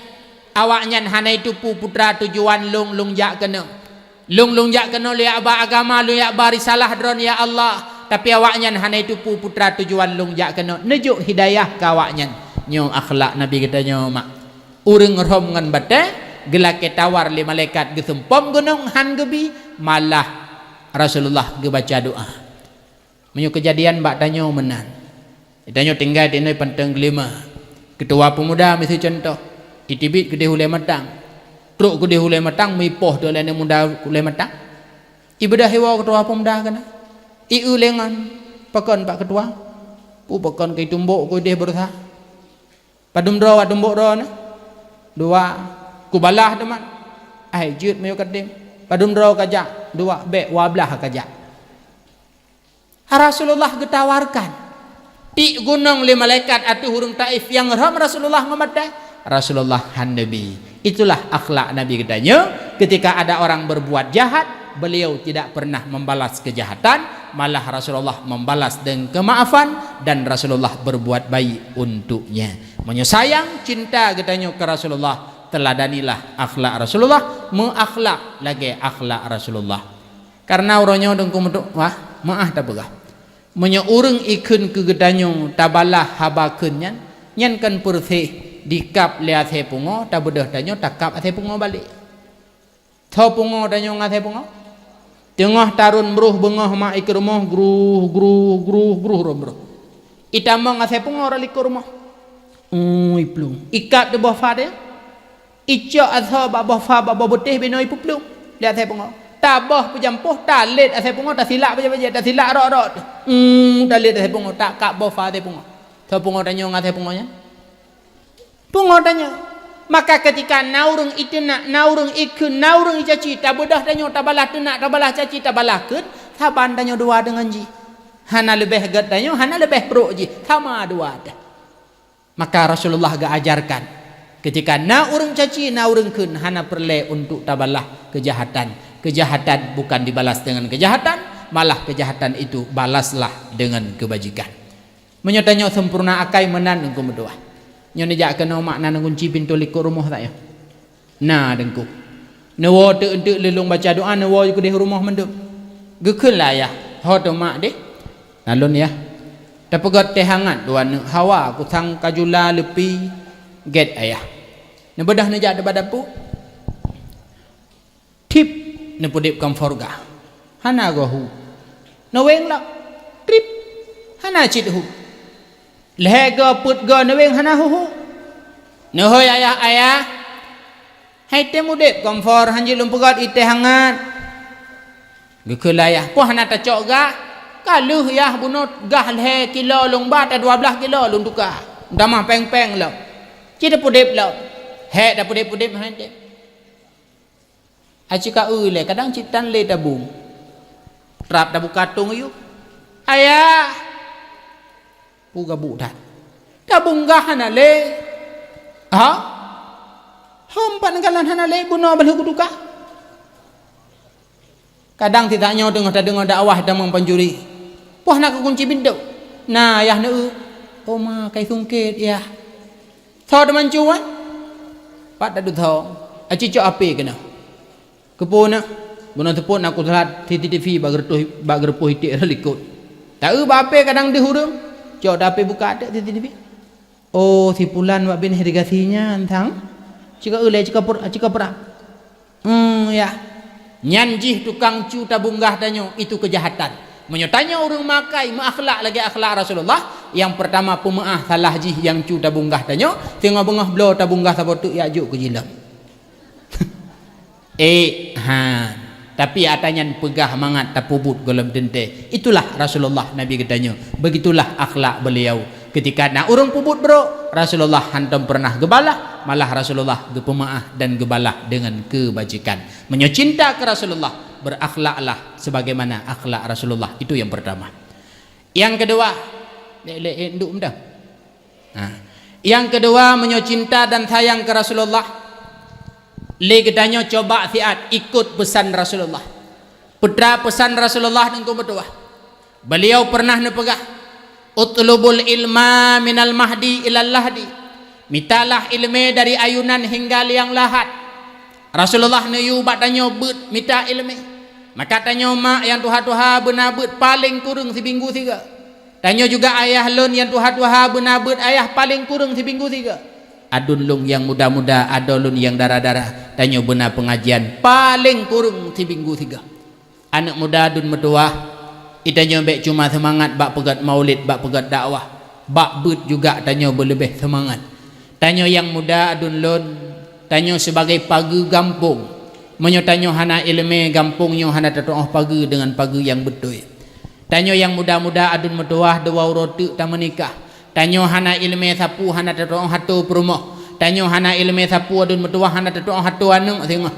Awaknyan hana jiteupeue peue teuma tujuan lôn, lôn jak keunoe. Lôn, lôn jak keunoe lôn jak ba agama, lôn jak ba risalah Droeneuh, ya Allah. Tapi awaknyan hana jiteupeue peue teuma tujuan lôn jak keunoe. Neujok hidayah keu awaknyan. Nyoe akhlak Nabi geutanyoe, mak. Ureuëng rhom ngon batée, geulakée tawar lé malaikat, geuseumpom gunong han geubi, malah Rasulullah geubaca doá. Meunyoe keujadian bak tanyoe meunan. Tanyoe tinggai di inoe Panton Geulima. Keutua peumuda miseue cuntoh, iteubiet keudeh ulée matang. Trok keudeh ulée matang, meuipoh teuh lé aneuk muda ulée matang. Ibeudôh iwoe keutua peumuda keunan. Ieu lé ngon, "Pakon, Pak Keutua?" "Peue pakon, keu itumbok keudeh beurusaha." "Padum droe wak tumbok droeneuh?" "Dua." "Kubalah teuma." "Ai, jeuet meunyoe ka tem." "Padum droe kajak?" "Dua." "Bék, dua blaih kajak." Rasulullah geutawarkan. Tiek gunong lé malaikat ateueh ureuëng Taif nyang rhom Rasulullah ngon batée, Rasulullah hana bi. Itulah akhlak Nabi geutanyoe, ketika ada orang berbuat jahat, beliau tidak pernah membalas kejahatan, malah Rasulullah membalas dengan kemaafan dan Rasulullah berbuat baik untuknya. Meunyoe sayang, cinta geutanyoe keu Rasulullah, teuladanilah akhlak Rasulullah, meuakhlak lagée akhlak Rasulullah. Karena uroe nyoe Teungku meutuah, meuáh tapeugah. Meunyoe ureuëng ikheun keu geutanyoe tabalah haba kheun nyan, nyan kan peureséh dikab lé asée pungoe, tabeudôh tanyoe takab asée pungoe balek. Tho pungoe tanyoe ngon asée pungoe. Teungoh tarôn broh beungoh mak i keu rumoh, gruh, gruh, gruh, gruh, rhom broh. Itamong asée pungoe rot likot rumoh. Ui, plueng. Ikab teuh boh fa teuh. Icok asoe bak boh fa, bak boh beutéh binoe ipeuplueng lé asée pungoe. Taboh peujampôh, talét asée pungoe, tasilak bajée-bajée, tasilak rot-rot. Hmm, talét asée pungoe, takab boh fa asée pungoe. Soe pungoe tanyoe ngon asée pungoe nyan? Pungoe tanyoe. Maka keutika na ureuëng iteunak, na ureuëng ikheun, na ureuëng icaci, tabeudôh tanyoe, tabalah teunak, tabalah caci, tabalah kheun, saban tanyoe dua deungon jih. Hana leubeh gét tanyoe, hana leubeh brok jih, sama dua teuh. Maka Rasulullah geuajarkan, keutika na ureuëng caci, na ureuëng kheun, hana peureulée untuk tabalah keujahatan. Keujahatan bukan dibalas deungon keujahatan, malah keujahatan itu balaslah deungon keubajikan. Meunyoe tanyoe seumpurna akai meunan Teungku meutuah. Nyoe neujak keunoe mak na neugunci pintoe likot rumoh tanyoe. Na Teungku. Neuwoe teuk-teuk lé lôn baca doa, neuwoe keudeh rumoh mandum. Geukheun lé ayah, "Ho teuma mak deh?" "Na lôn yah." "Tapeugét teh hangat dua neuk hawa, kusang kajula leupi gét ayah." Neubeudôh neujak bak dapu. Tip, neupeudeb kamfor gah. Hana goe hu. Neuweng lom. Trip. Hana cit hu. Lhée goe peuet goe neuweng hana hu-hu. Neuhôi ayah-ayah, "Hai tém udeb kamfor, hanjeuet lôn peugét ié teh hangat." Geukheun lé ayah, "Poh hana tacok gah? Ka lheueh yah bunoe gah lhée kilo lôn ba, ta dua blaih kilo lôn tuka. Tamah péng-péng lom. Ci tapeudeb lom." Hék tapeudeb-peudeb hai tém. Aci ka eu lé, kadang cit tan lé tabong. Trap tabuka tong yub. "Ayah!" Peue gabuk that. "Tabong gah hana lé." "Ha? Hom pat neukalon hana lé, bunoe ban lheueh kutuka." Kadang sitanyoe teungoh tadeungoe dakwah tamong pancuri. Poh na keukunci pintoe. Na ayah neueu. "Oh ma, kai sungkét yah." Soe teumancu, eh? Pat taduek soe. Aci cok api keunoe. Keupeue na? Bunoe seupôt na kusalat C C T V bak geureutoh, bak geureupoh iték likot. Taeu bak api kadang deuh ureuëng. Cok api buka até C C T V. Oh, si pulan bak bin irigasi nyan sang. Cika ulée, cika per-, cika perang. Hmm, ya. Nyan jih tukang cu tabong gah tanyoe, itu keujahatan. Meunyoe tanyoe ureuëng makai meuakhlak lagée akhlak Rasulullah, nyang peurtama peumeuáh salah jih nyang cu tabong gah tanyoe, singoh beungoh bloe tabong gah saboh teuk jak jok keu jilom. Eh, ha. Tapi ata nyan peugah mangat tapeubuet gohlom teuntée. Itulah Rasulullah Nabi geutanyoe. Begitulah akhlak beliau. Keutika na ureuëng peubuet brok, Rasulullah hantom peureunah geubalah, malah Rasulullah geupeumeuáh dan geubalah deungon keubajikan. Meunyoe cinta keu Rasulullah, berakhlaklah sebagaimana akhlak Rasulullah. Itu yang pertama. Yang kedua, lé-, lé-, eh, nduk meudah. Ha. Yang kedua, meunyoe cinta dan sayang keu Rasulullah, lé geutanyoe coba siat ikot peusan Rasulullah. Peue teuma peusan Rasulullah Teungku meutuah. Beliau pernah neupeugah, "Utlubul ilma minal mahdi ilal lahdi." Mitalah ileumé dari ayunan hingga liang lahat. Rasulullah neuyue bak tanyoe beuet mita ileumé. Maka tanyoe mak nyang tuha-tuha beuna beuet paleng kureueng sibinggu sigoe. Tanyoe juga ayah lôn nyang tuha-tuha beuna beuet ayah paleng kureueng sibinggu sigoe. Aduen lôn nyang muda-muda, adoe lôn nyang dara-dara, tanyoe beuna peungajian paleng kureueng sibinggu sigoe. Aneuëk muda aduen meutuwah, geutanyoe bék cuma seumangat bak peugét maulid, bak peugét dakwah, bak beuet juga tanyoe beuleubeh seumangat. Tanyoe nyang muda aduen lôn, tanyoe sibagai pageue gampông. Meunyoe tanyoe hana iéleumé, gampông nyoe hana tatu'oh pageue deungon pageue nyang beutôi. Tanyoe nyang muda-muda aduen meutuwah, dua uroe teuk tameunikah. Tanyoe hana iéleumé sapeue, hana tatu'oh atô peurumoh. Tanyoe hana iéleumé sapeue, aduen meutuwah hana tatu'oh atô aneuëk singoh.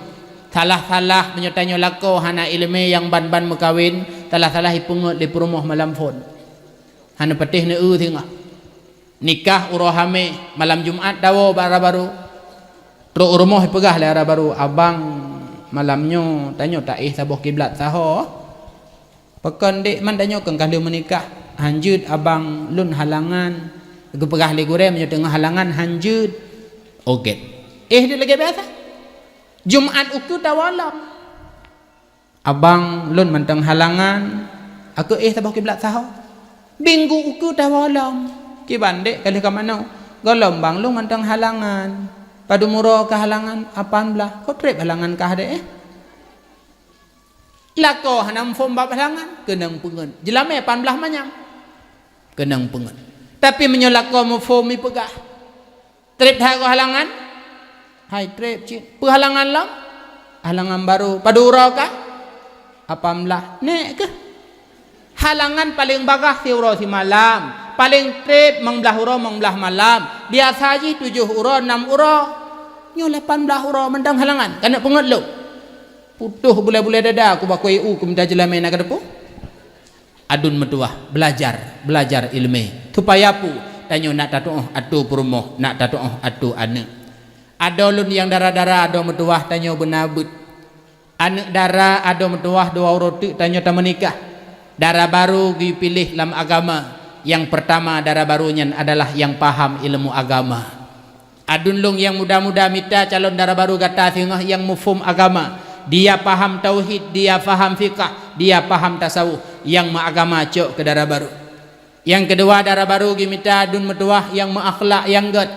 Salah-salah meunyoe tanyoe lakoe hana iéleumé nyang ban-ban meukawen, salah-salah ipeungét lé peurumoh malam phon. Hana patéh neu-eu singoh. Nikah uroe hamé, malam Jumat tawoe bak dara barô. Trok u rumoh ipeugah lé dara barô, "Abang, malam nyoe tanyoe taéh saboh kiblat saho." "Pakon, Dek, man tanyoe kon ka lheueh meunikah?" "Hanjeuet, Abang, lôn halangan." Geupeugah lé gurée, "Meunyoe teungoh halangan, hanjeuet." Ogét. Éh jeuet lagée biasa. Jumat ukeue tawoe lom. "Abang, lôn mantong halangan, akeue éh saboh kiblat saho." Minggu ukeue tawoe lom. "Kiban, Dek, ka lheueh ka manoe?" "Gohlom, Bang, lôn mantong halangan." "Padum uroe kah halangan?" "Lapan blaih." "Kon treb halangan kah, Dek, eh?" Lakoe hana muphom bab halangan, keunong peungeut. Jeulamé lapan blaih manyam, keunong peungeut. Tapi meunyoe lakoe muphom ipeugah, "Treb that kah halangan?" "Hai, treb cit." "Peue halangan lom?" "Halangan barô." "Padum uroe kah?" "Lapan blaih." "Nék keuh." Halangan paleng bagaih siuroe simalam, paleng treb limong blaih uroe limong blaih malam, biasa jih tujoh uroe nam uroe. Nyoe lapan blaih uroe mantong halangan, ka neuk peungeut lom. Putôh bulée-bulée dada kubakue u keu mita jeulamé na ka teupeu. Aduen meutuwah, beulajar, beulajar iéleumé. Supaya peue? Tanyoe nak tatuoh atô peurumoh, nak tatuoh atô aneuëk. Adoe lôn nyang dara-dara, adoe meutuwah, tanyoe beuna beuet. Aneuëk dara, adoe meutuwah, dua uroe teuk tanyoe tameunikah. Dara barô geupiléh lam agama. Nyang peurtama dara barô nyan adalah nyang paham iéleumé agama. Aduen lôn nyang muda-muda, mita calon dara barô gata singoh nyang muphom agama, dia paham tauhid, dia paham fiqah, dia paham tasawuf, nyang meuagama cok keu dara barô. Nyang keudua, dara barô geumita aduen meutuwah nyang meuakhlak nyang gét.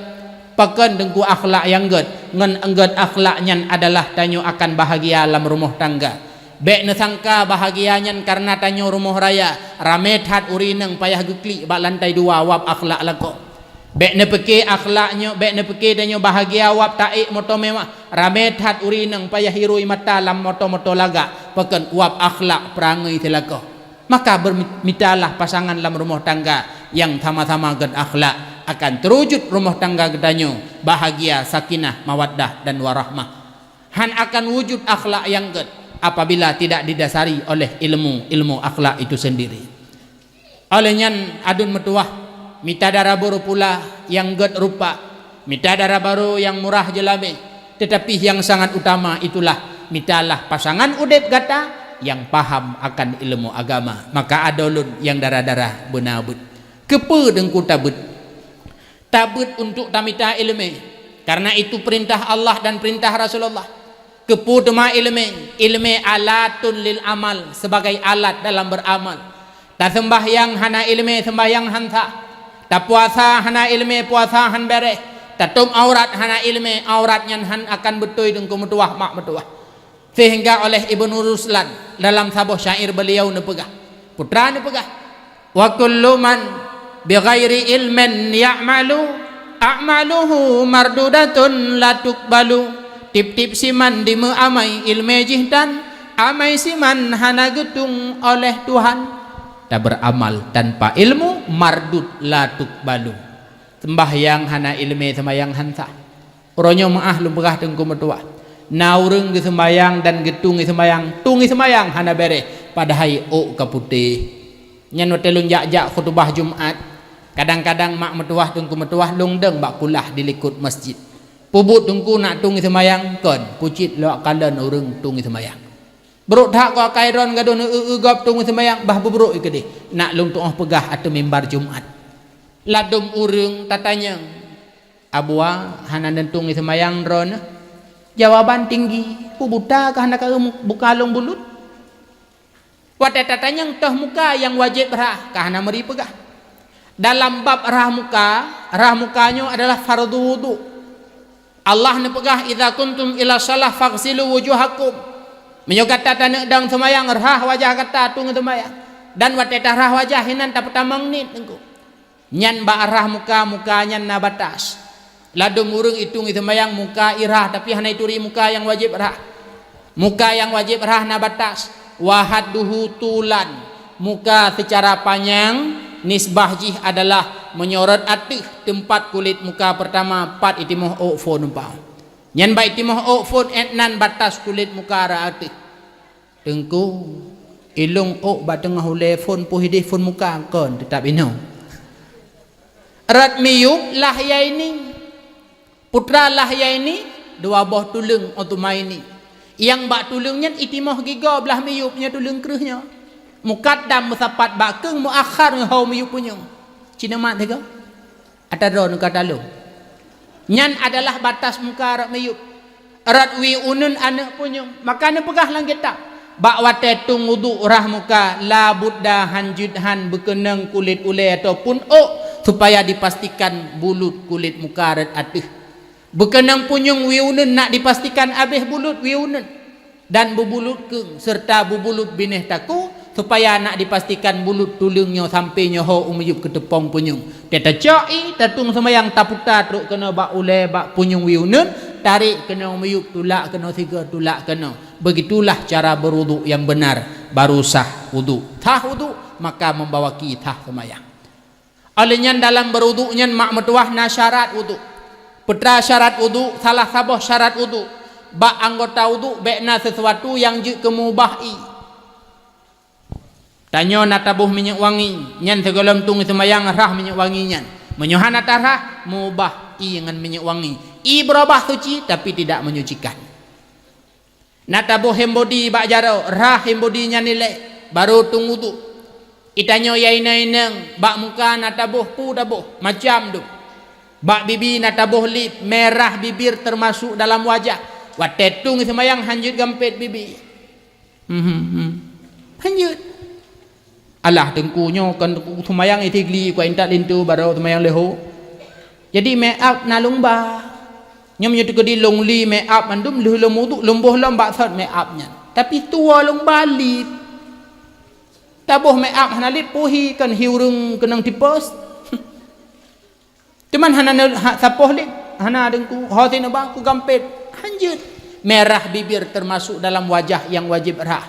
Pakon teungku akhlak nyang gét? Ngon gét akhlak nyan adalah tanyoe akan bahagia lam rumoh tangga. Bék neusangka bahagia nyan kareuna tanyoe rumoh raya, ramé that ureuëng inong payah geuklik bak lantai dua wab akhlak lakoe. Bék neupike akhlak nyoe, bék neupike tanyoe bahagia wab taék moto mewah, ramé that ureuëng inong payah hirui mata lam moto-moto lagak, pakon wab akhlak peurangui silakoe. Maka beurmi-, mitalah pasangan lam rumoh tangga nyang sama-sama gét akhlak, akan teurujut rumoh tangga geutanyoe bahagia, sakinah, mawaddah, dan warahmah. Han akan wujud akhlak nyang gét apabila tidak didasari oleh ilmu, ilmu akhlak itu sendiri. Óh lheueh nyan, aduen meutuwah, mita dara barô pula nyang gét rupa, mita dara barô nyang murah jeulamé, teutapi nyang sangat utama itulah mitalah pasangan udeb gata nyang paham akan ilmu agama. Maka adoe lôn nyang dara-dara beuna beuet. Keupeue teungku tabeuet? Tabeuet untuk tamita iéleumé, karena itu perintah Allah dan perintah Rasulullah. Keupeue teuma iéleumé? Iéleumé alatun lil amal, sebagai alat dalam beramal. Taseumbahyang hana iéleumé, seumbahyang han sah. Tapuasa hana iéleumé, puasa han béréh. Tatôb aurat hana iéleumé, aurat nyan han akan beutôi teungku meutuwah, mak meutuwah. Sehingga oleh Ibnu Ruslan dalam saboh syair beliau neupeugah, putra neupeugah, "Wa kullu man bighairi ilmin ya'malu, a'maluhu mardudatun la tuqbalu." Tiep-tiep siman dimeuamai iéleumé jih tan, amai siman hana geutung oleh Tuhan. Taberamal tanpa ilmu, mardud la tuqbalu. Seumbahyang hana iéleumé, seumbahyang han sah. Uroe nyoe meuáh lôn peugah teungku meutuwah, na ureuëng geuseumbahyang dan geutung ié seumbahyang, tung ié seumbahyang hana béréh, padahai ôk ka putéh. Nyan watée lôn jak-jak khutubah Jumat, kadang-kadang mak meutuwah teungku meutuwah lôn dong bak kulah di likot masjid. Peubuet teungku nak tung ié seumbahyang? Kon, pucit lawak kalon ureuëng tung ié seumbahyang. Brok that keu akai droen gadôh neu-eu-eu gob tung ié seumbahyang, bah beubrok ié keudeh. Nak lôn tuoh peugah ateueh mimbar Jumat. Ladôm ureuëng tatanyong, "Abua, hana neutung ié seumbahyang droeneuh?" Jawaban tinggi, "Peue buta kah hana ka buka lôn bulut?" Watée tatanyong toh muka nyang wajéb rhah, ka hana meuri peugah. Dalam bab rhah muka, rhah muka nyoe adalah fardu wudu. Allah neupeugah, "Idza kuntum ila shalah faghsilu wujuhakum." Meunyoe gata taneuk dong seumayang, rhah wajah gata tung seumayang. Dan watée tarhah wajah, hinan tapeutamong niet teungku. Nyan bak rhah muka, muka nyan na batas. Ladôm ureuëng itung iseumayang muka irhah, tapi hana ituri muka nyang wajéb rhah. Muka nyang wajéb rhah na batas. Wa hadduhu tulan, muka seucara panyang, nisbah jih adalah meunyoe rot ateueh teumpat kulét muka peurtama, pat itimoh ôk phon umpama. Nyan bak itimoh ôk phon, 'et nan batas kulét muka rot ateueh. Teungku, ilong ôk bak teungoh ulée phon, peuh ideh phon muka kon, teutab inoe. Rot miyueb Lahyaini, putra Lahyaini, dua boh tuleueng Utsmaini. Nyang bak tuleueng nyan itimoh gigoe blah miyueb nyoe tuleueng kreueh nyoe. Mukaddam meusapat bak keueng, muakhar ngon ho miyueb punyueng. Ci neumat sigoe? Ata droeneuh ka taleueng. Nyan adalah batas muka rot miyueb. Rot wie uneuen aneuëk punyueng. Maka neupeugah lam kitab, bak watée tueng wudhu rhah muka, la budda, hanjeuet han beukeunong kulét ulée ataupun ôk supaya dipastikan bulut kulét muka rot ateueh. Beukeunong punyueng wie uneuen nak dipastikan abéh bulut wie uneuen dan beubulut keueng serta beubulut binéh takue, supaya nak dipastikan bulut tuleueng nyoe sampoe nyoe ho u miyueb keuteupông punyueng. Teuh tacok ié, tatueng seumayang, taputa trok keunoe bak ulée, bak punyueng wie uneuen, tarek keunoe u miyueb, tulak keunoe sigoe, tulak keunoe. Begitulah cara berwudhu yang benar, baru sah wudhu. Sah wudhu, maka membawaki sah seumayang. Óh lheueh nyan, dalam berwudhu nyan mak meutuwah na syarat wudhu. Peue teuma syarat wudhu? Salah saboh syarat wudhu, bak anggota wudhu bék na sesuatu nyang jeuet keu meubah ié. Tanyoe na taboh minyeuk wangi, nyan sigohlom tueng seumayang rhah minyeuk wangi nyan. Meunyoe hana tarhah, meubah ié ngon minyeuk wangi. Ié beurubah suci, tapi tidak menyucikan. Na taboh hand body bak jaroe, rhah hand body nyan ilée, barô tueng wudhu. Itanyoe nyang inong-inong, bak muka na taboh, peue taboh, macam dum. Bak bibi na taboh lip, merah bibir termasuk dalam wajah. Watée tueng seumayang hanjeuet gampét bibi. Mhm, mhm. Hanjeuet. Alah, teungku nyoe kon teungku seumayang isigli, kuat intat linto barô seumayang leuho. Jadi make up na lôn ba. Nyoe meunyoe teukeudi lôn li make up mandum, lheueh lôn wudhu lôn boh lom bak sot make up nyan. Tapi tuwoe lôn ba lip. Taboh make up hana lip, peue hi kon hi ureuëng keunong tipes. Teuma hana ne-, ha, sapoh lip, hana deungku, ho sineuba ku gampét, hanjeuet. Merah bibir termasuk dalam wajah yang wajib rhah.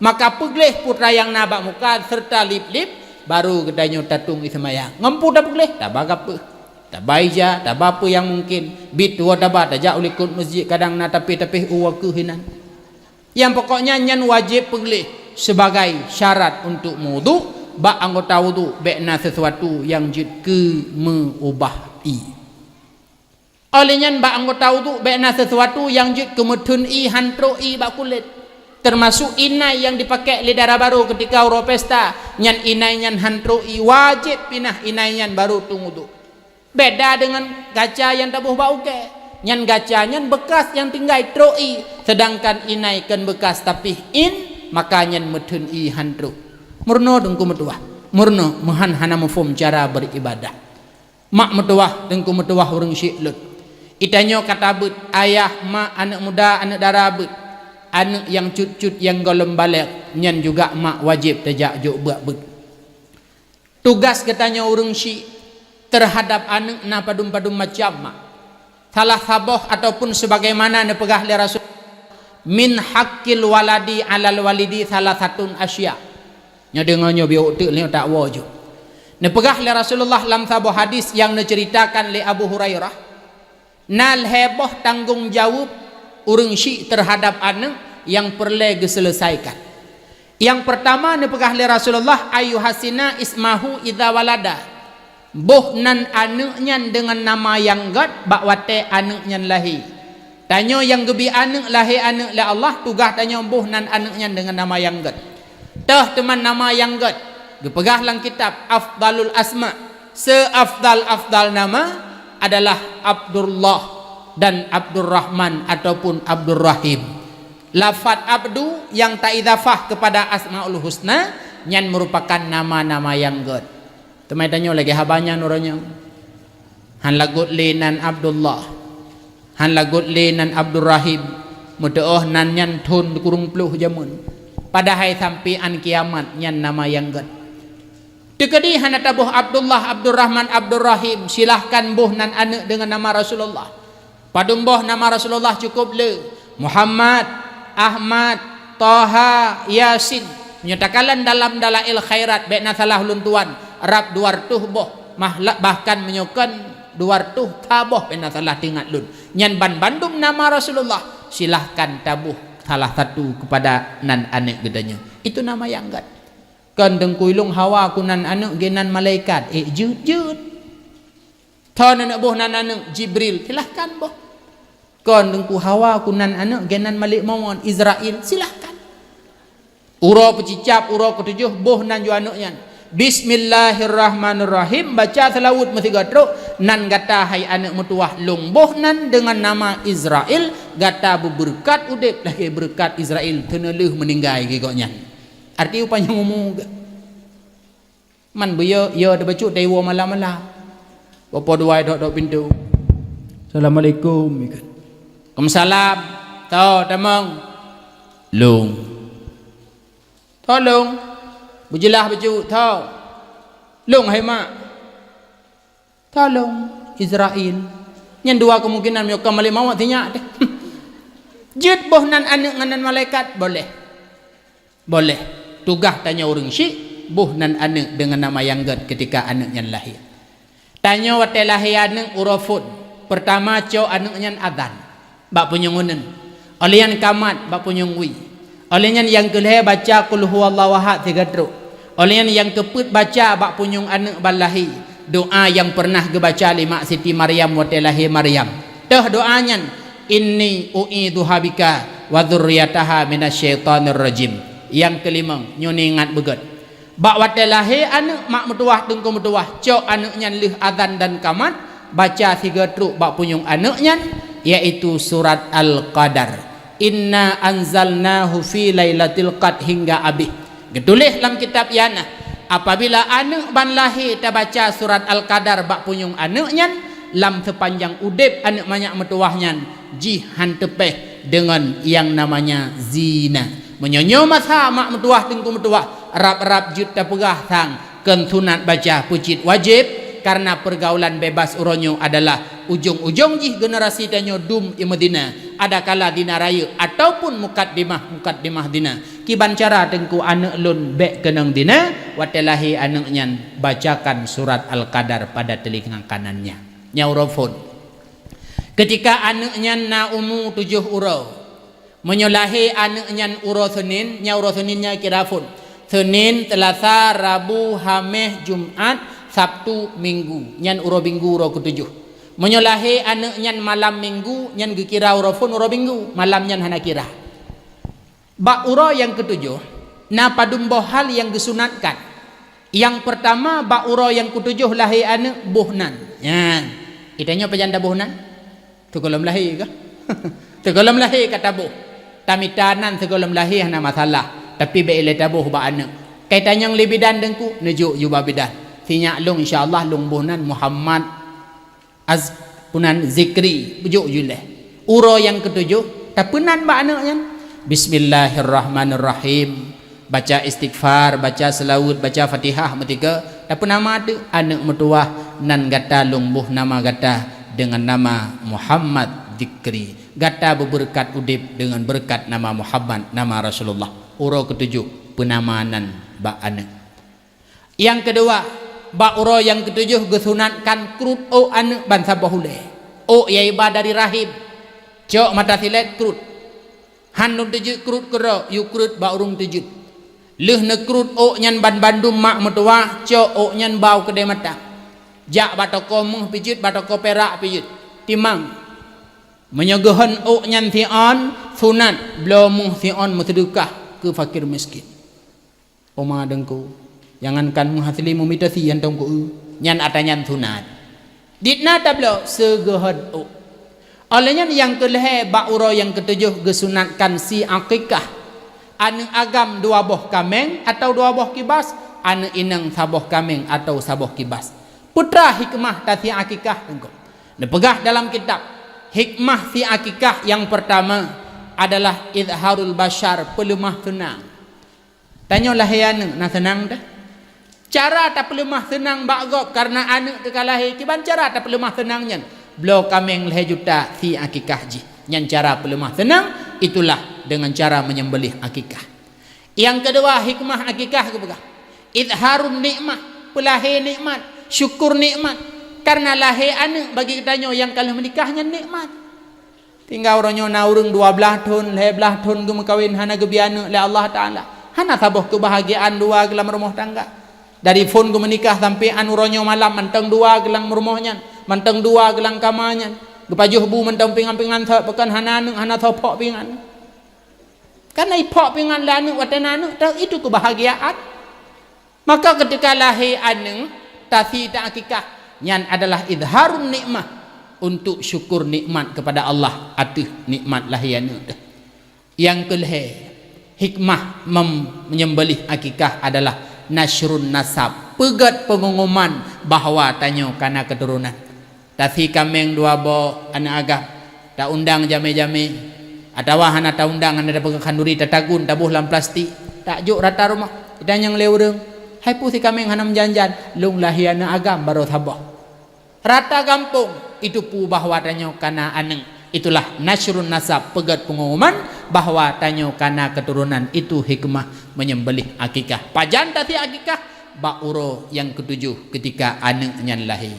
Maka peugleh peue teuma nyang na bak muka serta lip-lip, barô geutanyoe tatueng ié seumayang. Ngon peue tapeugleh? Taba gapeue, taba ija, taba peue nyang mungkin. Biet tuwoe taba, tajak u likot meuseujid, kadang na tapéh-tapéh u woe keuh inan. Nyang pokoknya nyan wajéb peugleh sebagai syarat untuk meuwudhu, bak anggota wudhu bék na sesuatu nyang jeuet keu meubah ié. Óh lheueh nyan bak anggota wudhu bék na sesuatu nyang jeuet keu meutheun ié han trok ié bak kulét, teumasok inai nyang jipakék lé dara barô keutika uroe pesta, nyan inai nyan han trok ié, wajéb pinah inai nyan barô tueng wudhu. Beda deungon gaca nyang taboh bak ukée. Nyan gaca nyan beukas nyang tinggai trok ié, seudangkan inai kon beukas tapih in, maka nyan meutheun ié han trok. Meurunoe teungku meutuwah, meurunoe meuhan hana muphom cara beribadah. Mak meutuwah, teungku meutuwah, ureuëng syik lôn. Itanyoe ka tabeuet, ayah, mak, aneuëk muda, aneuëk dara beuet, aneuëk nyang cut-cut nyang gohlom balek, nyan juga mak wajéb tajak jok beuet. Tugaih geutanyoe ureuëng syik teuhadab aneuëk na padum-padum macam mak. Salah saboh ataupun sebagaimana neupeugah lé Rasul, "Min haqqil waladi 'alal walidi salasatun asya." Nyoe deungoe nyoe biôh teuk lé tak woe ju. Neupeugah lé Rasulullah lam saboh hadis nyang neuceuritakan lé Abu Hurairah, na lhée boh tanggong jaweueb ureuëng syik teuhadab aneuëk nyang peureulée geuseuleusaikan. Nyang peurtama neupeugah lé Rasulullah, "Ayyuhasina ismahu idza walada." Boh nan aneuëk nyan deungon nama nyang gét bak watée aneuëk nyan lahé. Tanyoe nyang geubi aneuëk, lahé aneuëk lé Allah, tugaih tanyoe boh nan aneuëk nyan deungon nama nyang gét. Toh teuma nama nyang gét, geupeugah lam kitab Afdalul Asma, seafdal-afdal nama adalah Abdullah dan Abdurrahman ataupun Abdurrahim. Lafaz Abdu nyang taidhafah kepada Asmaul Husna nyan merupakan nama-nama nyang gét. Teuma tanyoe lagée haba nyan uroe nyoe. Han lagot lé nan Abdullah. Han lagot lé nan Abdurrahim. Meutuoh nan nyan thon kureueng ploh jameun. Padahai sampoe án kiamat nyan nama nyang gét. Teukeudi hana taboh Abdullah, Abdurrahman, Abdurrahim, silahkan boh nan aneuëk deungon nama Rasulullah. Padum boh nama Rasulullah cukup le, Muhammad, Ahmad, Toha, Yasin. Meunyoe takalon dalam Dalail Khairat, bék na salah ulôn tuan, rab dua reutôh boh, mahla-, bahkan meunyoe kon dua reutôh ka boh bék na salah teuingat lôn. Nyan ban bandum nama Rasulullah, silahkan taboh salah satu kepada nan aneuëk geutanyoe. Itu nama nyang gét. Kon teungku ilong hawa ku nan aneuëk geunan malaikat, ék jeuet-jeuet. Tho neuneuk boh nan aneuëk, Jibril, silahkan boh. Kon Teungku, Hawa ku nan aneuëk, geunan Malik Mawon, Izrail, silahkan. Uroe peucicab, uroe keutujôh, boh nan ju aneuëk nyan. Bismillahirrahmanirrahim, baca seulaweuet meusigoe trok, nan gata hai aneuëk meutuwah lôn boh nan deungon nama Izrail, gata beubeureukat udeb lagée beureukat Izrail, teuneulheueh meuninggai geuh gobnyan. Arti upanyang umu geuh. Man beuyo, yo teubacut dari woe malam-malam. Bapak dua dok-dok pintu. "Assalamualaikum," ikheun. "Waalaikumsalam." "Tho, tamong." "Lôn." "Tho lôn." Beujeulaih bacut, "Tho." "Lôn hai mak." "Tho lôn." "Izrail." Nyan dua kemungkinan, meunyoe ka Malik Mawon sinyak teuh. Jeuet boh nan aneuëk ngon nan malaikat, boleh. Boleh. Tugaih tanyoe ureuëng syiek, boh nan aneuëk deungon nama nyang gét ketika aneuëk nyan lahé. Tanyoe watée lahé aneuëk uroe phon, peurtama cok aneuëk nyan azan bak punyueng uneuen. Óh lheueh nyan kamat bak punyueng wie. Óh lheueh nyan nyang keu lhée baca Qul Huwallahu Ahad sigoe trok. Óh lheueh nyan nyang keu peuet baca bak punyueng aneuëk ban lahé doa nyang peureunah geubaca lé mak Siti Maryam watée lahé Maryam. Teuh doa nyan, "Inni u'idzuha bika wa dzurriyyataha minasy syaithanir rajim." Nyang keulimong, nyoe neuingat beugét. Bak watée lahé aneuëk, mak meutuwah, teungku meutuwah, cok aneuëk nyan lheueh azan dan kamat, baca sigoe trok bak punyueng aneuëk nyan, yaitu surat Al-Qadar. "Inna anzalnahu fi lailatil qad" hingga abéh. Geutuléh lam kitab nyan, apabila aneuëk ban lahé tabaca surat Al-Qadar bak punyueng aneuëk nyan, lam seupanjang udeb aneuëk manyak meutuwah nyan, jih han teupéh deungon nyang namanya zina. Meunyoe nyoe masa mak meutuwah, teungku meutuwah, rab-rab jeuet tapeugah sang kon sunat baca, peucit wajéb, kareuna peurgaulan bebas uroe nyoe adalah ujong-ujong jih generasi tanyoe dum i meuzina, adakala zina rayeuk ataupun mukaddimah-mukaddimah zina. Kiban cara teungku aneuëk lôn bék keunong zina? Watée lahé aneuëk nyan, bacakan surat Al-Qadar pada telinga kanannya. Nyan uroe phon. Keutika aneuëk nyan na umu tujôh uroe. Meunyoe lahé aneuëk nyan uroe Senin, nyan uroe Senin nyan kira phon. Senin, Seulasa, Rabu, Haméh, Jumat, Sabtu, Minggu. Nyan uroe Minggu uroe keutujôh. Meunyoe lahé aneuëk nyan malam Minggu, nyan geukira uroe phon uroe Minggu. Malam nyan hana kira. Bak uroe nyang keutujôh, na padum boh hal nyang geusunatkan. Nyang peurtama, bak uroe nyang keutujôh lahé aneuëk, boh nan. Nyan. Geutanyoe pajan taboh nan? Sigohlom lahé kah? Sigohlom lahé ka taboh. Tamita nan sigohlom lahé hana masalah, tapi bék ilée taboh bak aneuëk. Ka itanyong lé bidan teungku, neujok ju bak bidan. Sinyak lôn, insya Allah lôn boh nan Muhammad Az-, punan Zikri, beujok ju lé. Uroe nyang keutujôh, tapeunan bak aneuëk nyan. Bismillahirrahmanirrahim. Baca istighfar, baca seulaweuet, baca Fatihah meutika, tapeunama teuk aneuëk meutuwah, nan gata lôn boh nama gata deungon nama Muhammad Zikri. Gata beubeureukat udeb deungon beureukat nama Muhammad, nama Rasulullah. Uroe keutujôh, peunama nan bak aneuëk. Nyang keudua, bak uroe nyang keutujôh geusunatkan krut ôk aneuëk ban saboh ulée. Ôk nyang iba dari rahim. Cok mata silét krut. Han lôn teujeuet krut keudroe, yue krut bak ureuëng teujeuet. Lheueh neukruet ôk nyan banmandum mak meutuwah, cok ôk nyan ba u keudée mata. Jak bak toko méuh pijeuet, bak toko pirak pijeuet. Timang. Meunyoe geuhon ôk nyan siôn, sunat bloe méuh siôn meuseudeukah keu fakir miskin. Oma teungku, jangankan meuhasli meumitasi hantom keu-eu, nyan atra nyan sunat. Dit na tabloe sigohlom ôk. Óh lheueh nyan nyang keu lhée bak uroe nyang keutujôh geusunatkan sie akikah. Aneuëk agam dua boh kaméng atawa dua boh kibas, aneuëk inong saboh kaméng atawa saboh kibas. Peue teuma hikmah tasie akikah teungku? Neupeugah dalam kitab, hikmah sie akikah nyang peurtama adalah izharul basyar, peuleumah seunang. Tanyoe lahé aneuëk na seunang teuh. Cara tapeuleumah seunang bak gob kareuna aneuëk teuka lahé, kiban cara tapeuleumah seunang nyan? Bloe kaméng lhée juta sie akikah jih. Nyan cara peuleumah seunang, itulah dengan cara menyembelih akikah. Nyang keudua, hikmah akikah geupeugah, izharun nikmah, peulahé nikmat, syukur nikmat. Kareuna lahé aneuëk bagi geutanyoe nyang ka lheueh meunikah nyan nikmat. Tinggai uroe nyoe na ureuëng dua blaih thon, lhée blaih thon geumeukawen hana geubri aneuëk lé Allah Taala. Hana saboh keubahgiaan dua geuh lam rumoh tangga. Dari phon geumeunikah sampoe an uroe nyoe malam mantong dua geuh lam rumoh nyan. Mantong dua geulang kama nyan, geupajoh bu mantong pingan-pingan thot, pakon hana aneuk, hana tho phok pingan. Karena iphok pingan lé aneuk watée na aneuk, teuh itu kebahagiaan. Maka ketika lahé aneuk, tasi ta akikah, nyan adalah izharun nikmah, untuk syukur nikmat kepada Allah ateueh nikmat lahé aneuk teuh. Nyang keulhée, hikmah mem-, menyembelih akikah adalah nasyrun nasab, peugét peungumuman bahwa tanyoe kana keuturonan. Tasi kaméng dua boh aneuk agam, taundang jamé-jamé, atawa hana taundang, hana tapeugah khanduri, tatagun, taboh lam plastik, tajok rata rumoh. Itanyong lé ureuëng, "Hai peue si kaméng hana meujan-jan?" "Lôn lahé aneuk agam barô saboh." Rata gampông itu peue bahwa tanyoe kana aneuk. Itulah nasyrun nasab, peugét peungumuman bahwa tanyoe kana keuturonan. Itu hikmah menyembelih akikah. Pajan tasi akikah? Bak uroe nyang keutujoh ketika aneuk nyan lahé.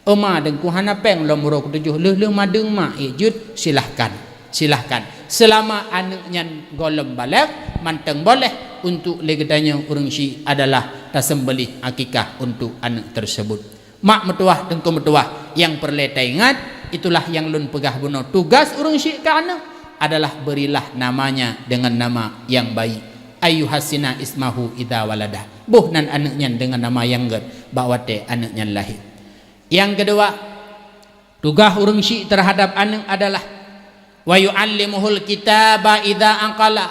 Oma Teungku hana péng lom uroe keutujoh, lheueh-lheueh madeueng mak, "Ék jeuet, silahkan, silahkan." Selama aneuk nyan gohlom balek, mantong boleh untuk lé geutanyoe ureuëng syik adalah tasembelih akikah untuk aneuk tersebut. Mak meutuwah, teungku meutuwah, nyang peureulée taingat, itulah nyang lôn peugah bunoe, tugas ureuëng syik keu aneuk adalah berilah namanya dengan nama yang baik. Ayyuhassina ismahu idza walada. Boh nan aneuk nyan deungon nama nyang gét bak watée aneuk nyan lahé. Nyang keudua, tugaih ureuëng syik teuhadab aneuk adalah, "Wa yu'allimuhul kitaba idza aqala."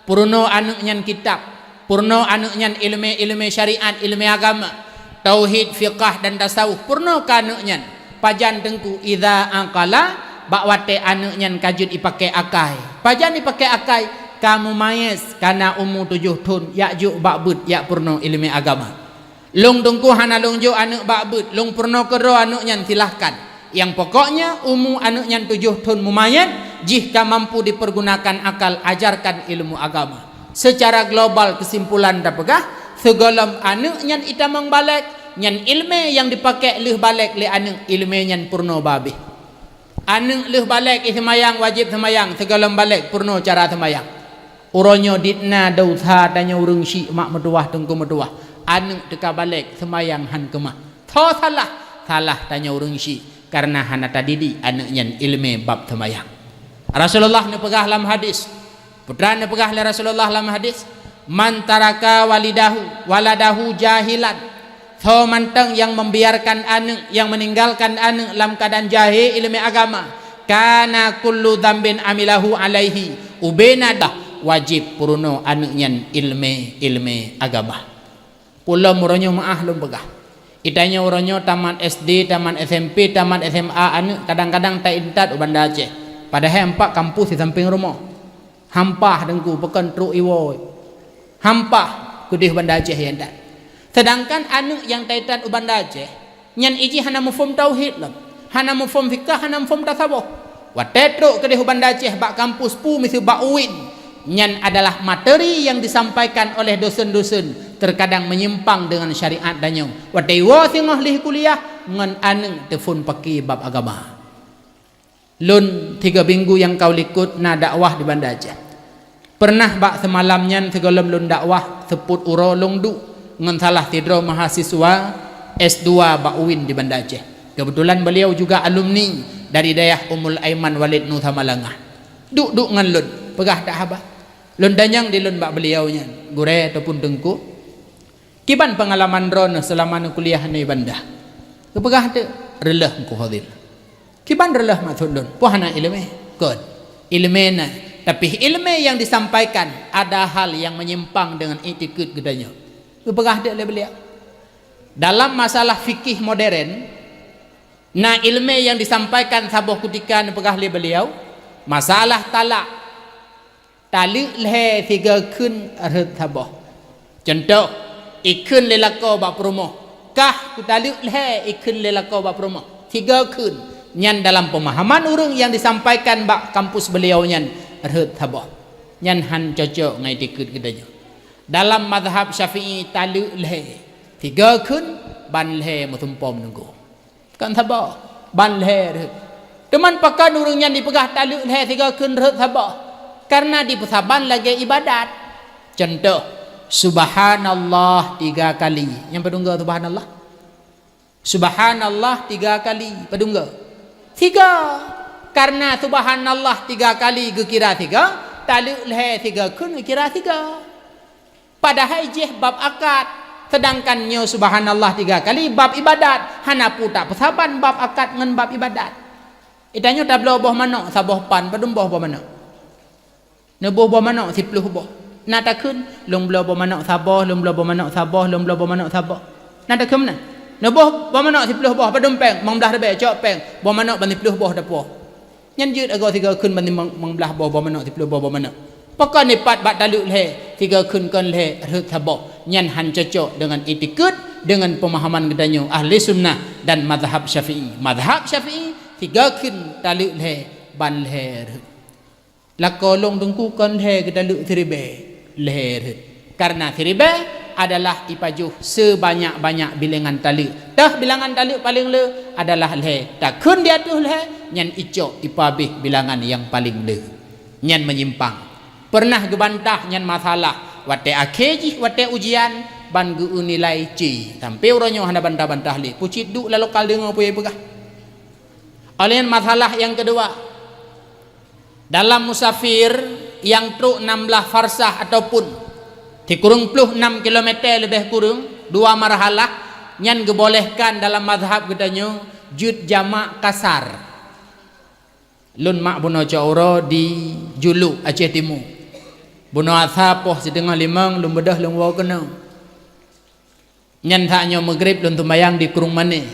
Peurunoe aneuk nyan kitab, peurunoe aneuk nyan iéleumé-iéleumé syariat, iéleumé agama, tauhid, fiqah dan tasawuf, peurunoe keu aneuk nyan. Pajan Teungku? Idza aqala, bak watée aneuk nyan ka jeuet ipaké akai. Pajan ipaké akai? Ka mumayéz, kana umu tujoh thon, jak jok bak beuet, jak peurunoe iéleumé agama. Lôn Teungku hana lôn jok aneuk bak beuet, lôn peurunoe keudroe aneuk nyan, silahkan. Nyang pokoknya umu aneuk nyan tujoh thon mumayéz, jih ka mampu dipergunakan akal, ajarkan ilmu agama. Secara global keusimpulan tapeugah, sigohlom aneuk nyan itamong balek, nyan iéleumé nyang dipaké lheueh balek lé aneuk, iéleumé nyan peurunoe babeh. Aneuk lheueh balek i seumayang, wajéb seumayang, sigohlom balek peurunoe cara seumayang. Uroe nyoe dit na desya tanyoe ureuëng syik, mak meutuwah, teungku meutuwah. Aneuk teuka balek seumayang hán keumah. Tho salah, salah tanyoe ureuëng syik, kareuna hana tadidik aneuk nyan iéleumé bab seumayang. Rasulullah neupeugah lam hadis, putra neupeugah lé Rasulullah lam hadis, "Man taraka walidahu, waladahu jahilan." Soe mantong nyang membiarkan aneuk, nyang meninggalkan aneuk lam keadaan jahé iéleumé agama, kana kullu dzambin amilahu alaihi, ubena dah wajéb peurunoe aneuk nyan iéleumé-iéleumé agama. Peulom uroe nyoe meuáh lôn peugah. Itanyoe uroe nyoe tamat S D, tamat S M P, tamat S M A aneuk kadang-kadang taintat u Banda Aceh. Padahai ampat kampus di sampéng rumoh. Hampah Teungku, pakon trok iwoe. Hampah keudeh Banda Aceh nyan that. Sedangkan aneuk nyang taintat u Banda Aceh, nyan ijih hana muphom tauhid lom, hana muphom fikah, hana muphom tasawuf. Watée trok keudeh u Banda Aceh bak kampus, peue miseue bak UIN, nyan adalah materi nyang disampaikan oleh dosen-dosen terkadang menyimpang dengan syariat tanyoe. Watée iwoe singoh lheueh kuliah, ngon aneuk teuphon paké bab agama. Lôn tiga minggu nyang ka likot na dakwah di Banda Aceh. Pernah bak seumalam nyan sigohlom lôn dakwah, seupôt uroe lôn duek ngon salah sidroe mahasiswa S dua bak UIN di Banda Aceh. Kebetulan beliau juga alumni dari Dayah Ummul Aiman Walid Nusa Malangah. Duek-duek ngon lôn, peugah that haba. Lôn tanyong di lôn bak beliau nyan, "Gurée ataupun Teungku, kiban peungalaman droeneuh seulama neukuliah nyoe i Banda?" Geupeugah teuk, "Reuloh, Teungku Fadil." "Kiban reuloh maksud lôn?" "Peue hana iéleumé?" "Kon, iéleumé na, tapi iéleumé nyang disampaikan ada hal nyang menyimpang dengan iktikeuet geutanyoe." Geupeugah teuk lé beliau, dalam masalah fikih modern, na iéleumé nyang disampaikan saboh kutika neupeugah lé beliau, masalah talak. Taleuek lhée sigoe kheun rhot saboh. Cuntoh, ikheun lé lakoe bak peurumoh, "Kah kutaleuek lhée," ikheun lé lakoe bak peurumoh, sigoe kheun. Nyan dalam peumahaman ureuëng nyang disampaikan bak kampus beliau nyan rhot saboh. Nyan hán cocok ngon iktikeuet geutanyoe. Dalam mazhab Syafi'i taleuek lhée sigoe kheun, ban lhée meusumpom Teungku. Kon saboh, ban lhée rhot. Teuma pakon ureuëng nyan jipeugah taleuek lhée sigoe kheun rhot saboh? Kareuna jipeusaban lagée iébadat. Cuntoh, "Subhanallah" tiga kali. Nyang padum goe subhanallah? Subhanallah tiga kali, padum go? Sigo. Karena subhanallah tiga kali geukira sigo, taleuek lhèe sigo kheun geukira sigo. Padahai jih bab akad, sedangkan nyoe subhanallah tiga kali bab ibadat, hana peue tapeusaban bab akad ngon bab ibadat. Geutanyoe tabloe boh manok saboh pan, padum boh boh manok? Neuboh boh manok siplôh boh. Na takheun, "Lôn bloe boh manok saboh, lôn bloe boh manok saboh, lôn bloe boh manok saboh." Na takheun meunan? Neuboh boh manok siplôh boh, padum péng, limong blaih ribèe, cok péng, boh manok ban siplôh boh tapoh. Nyan jeuet agoe sigo kheun ban limong, limong blaih boh, boh manok siplôh boh, boh manok. Pakon ipat bak taleuek lhèe, sigo kheun kon lhèe rhot saboh. Nyan han cocok deungon itikeuet, deungon peumahaman geutanyoe ahli sunnah dan mazhab Syafi'i. Mazhab Syafi'i, sigo kheun taleuek lhèe ban lhèe rhot. Lakoe lôn teungku kon lhèe geutaleuek siribèe, lhèe rhot. Karena siribèe adalah ipajoh sebanyak-banyak bilangan taleuek. Toh bilangan taleuek paleng le adalah lhèe. Takheun di ateueh lhèe, nyan icok ipabéh bilangan nyang paleng le. Nyan meunyimpang. Peureunah geubantah nyan masalah. Watèe akhé jih, watèe ujian, ban geu-eu nilai C. Sampoe uroe nyoe hana bantah-bantah lé. Pucit duek lam lokal deungoe peue nyang peugah. Óh lheueh nyan masalah nyang keudua. Dalam musafir nyang trok nam blaih farsah ataupun sikureueng ploh nam kilometer leubeh kureueng, dua marhalah, nyan geubolehkan dalam mazhab geutanyoe jeuet jamak kasar. Lôn mak bunoe cot uroe di Juluk, Aceh Timu. Bunoe asa poh siteungoh limong lôn beudôh lôn woe keunoe. Nyan saat nyoe meugreb lôn seumayang di Krueng Mané.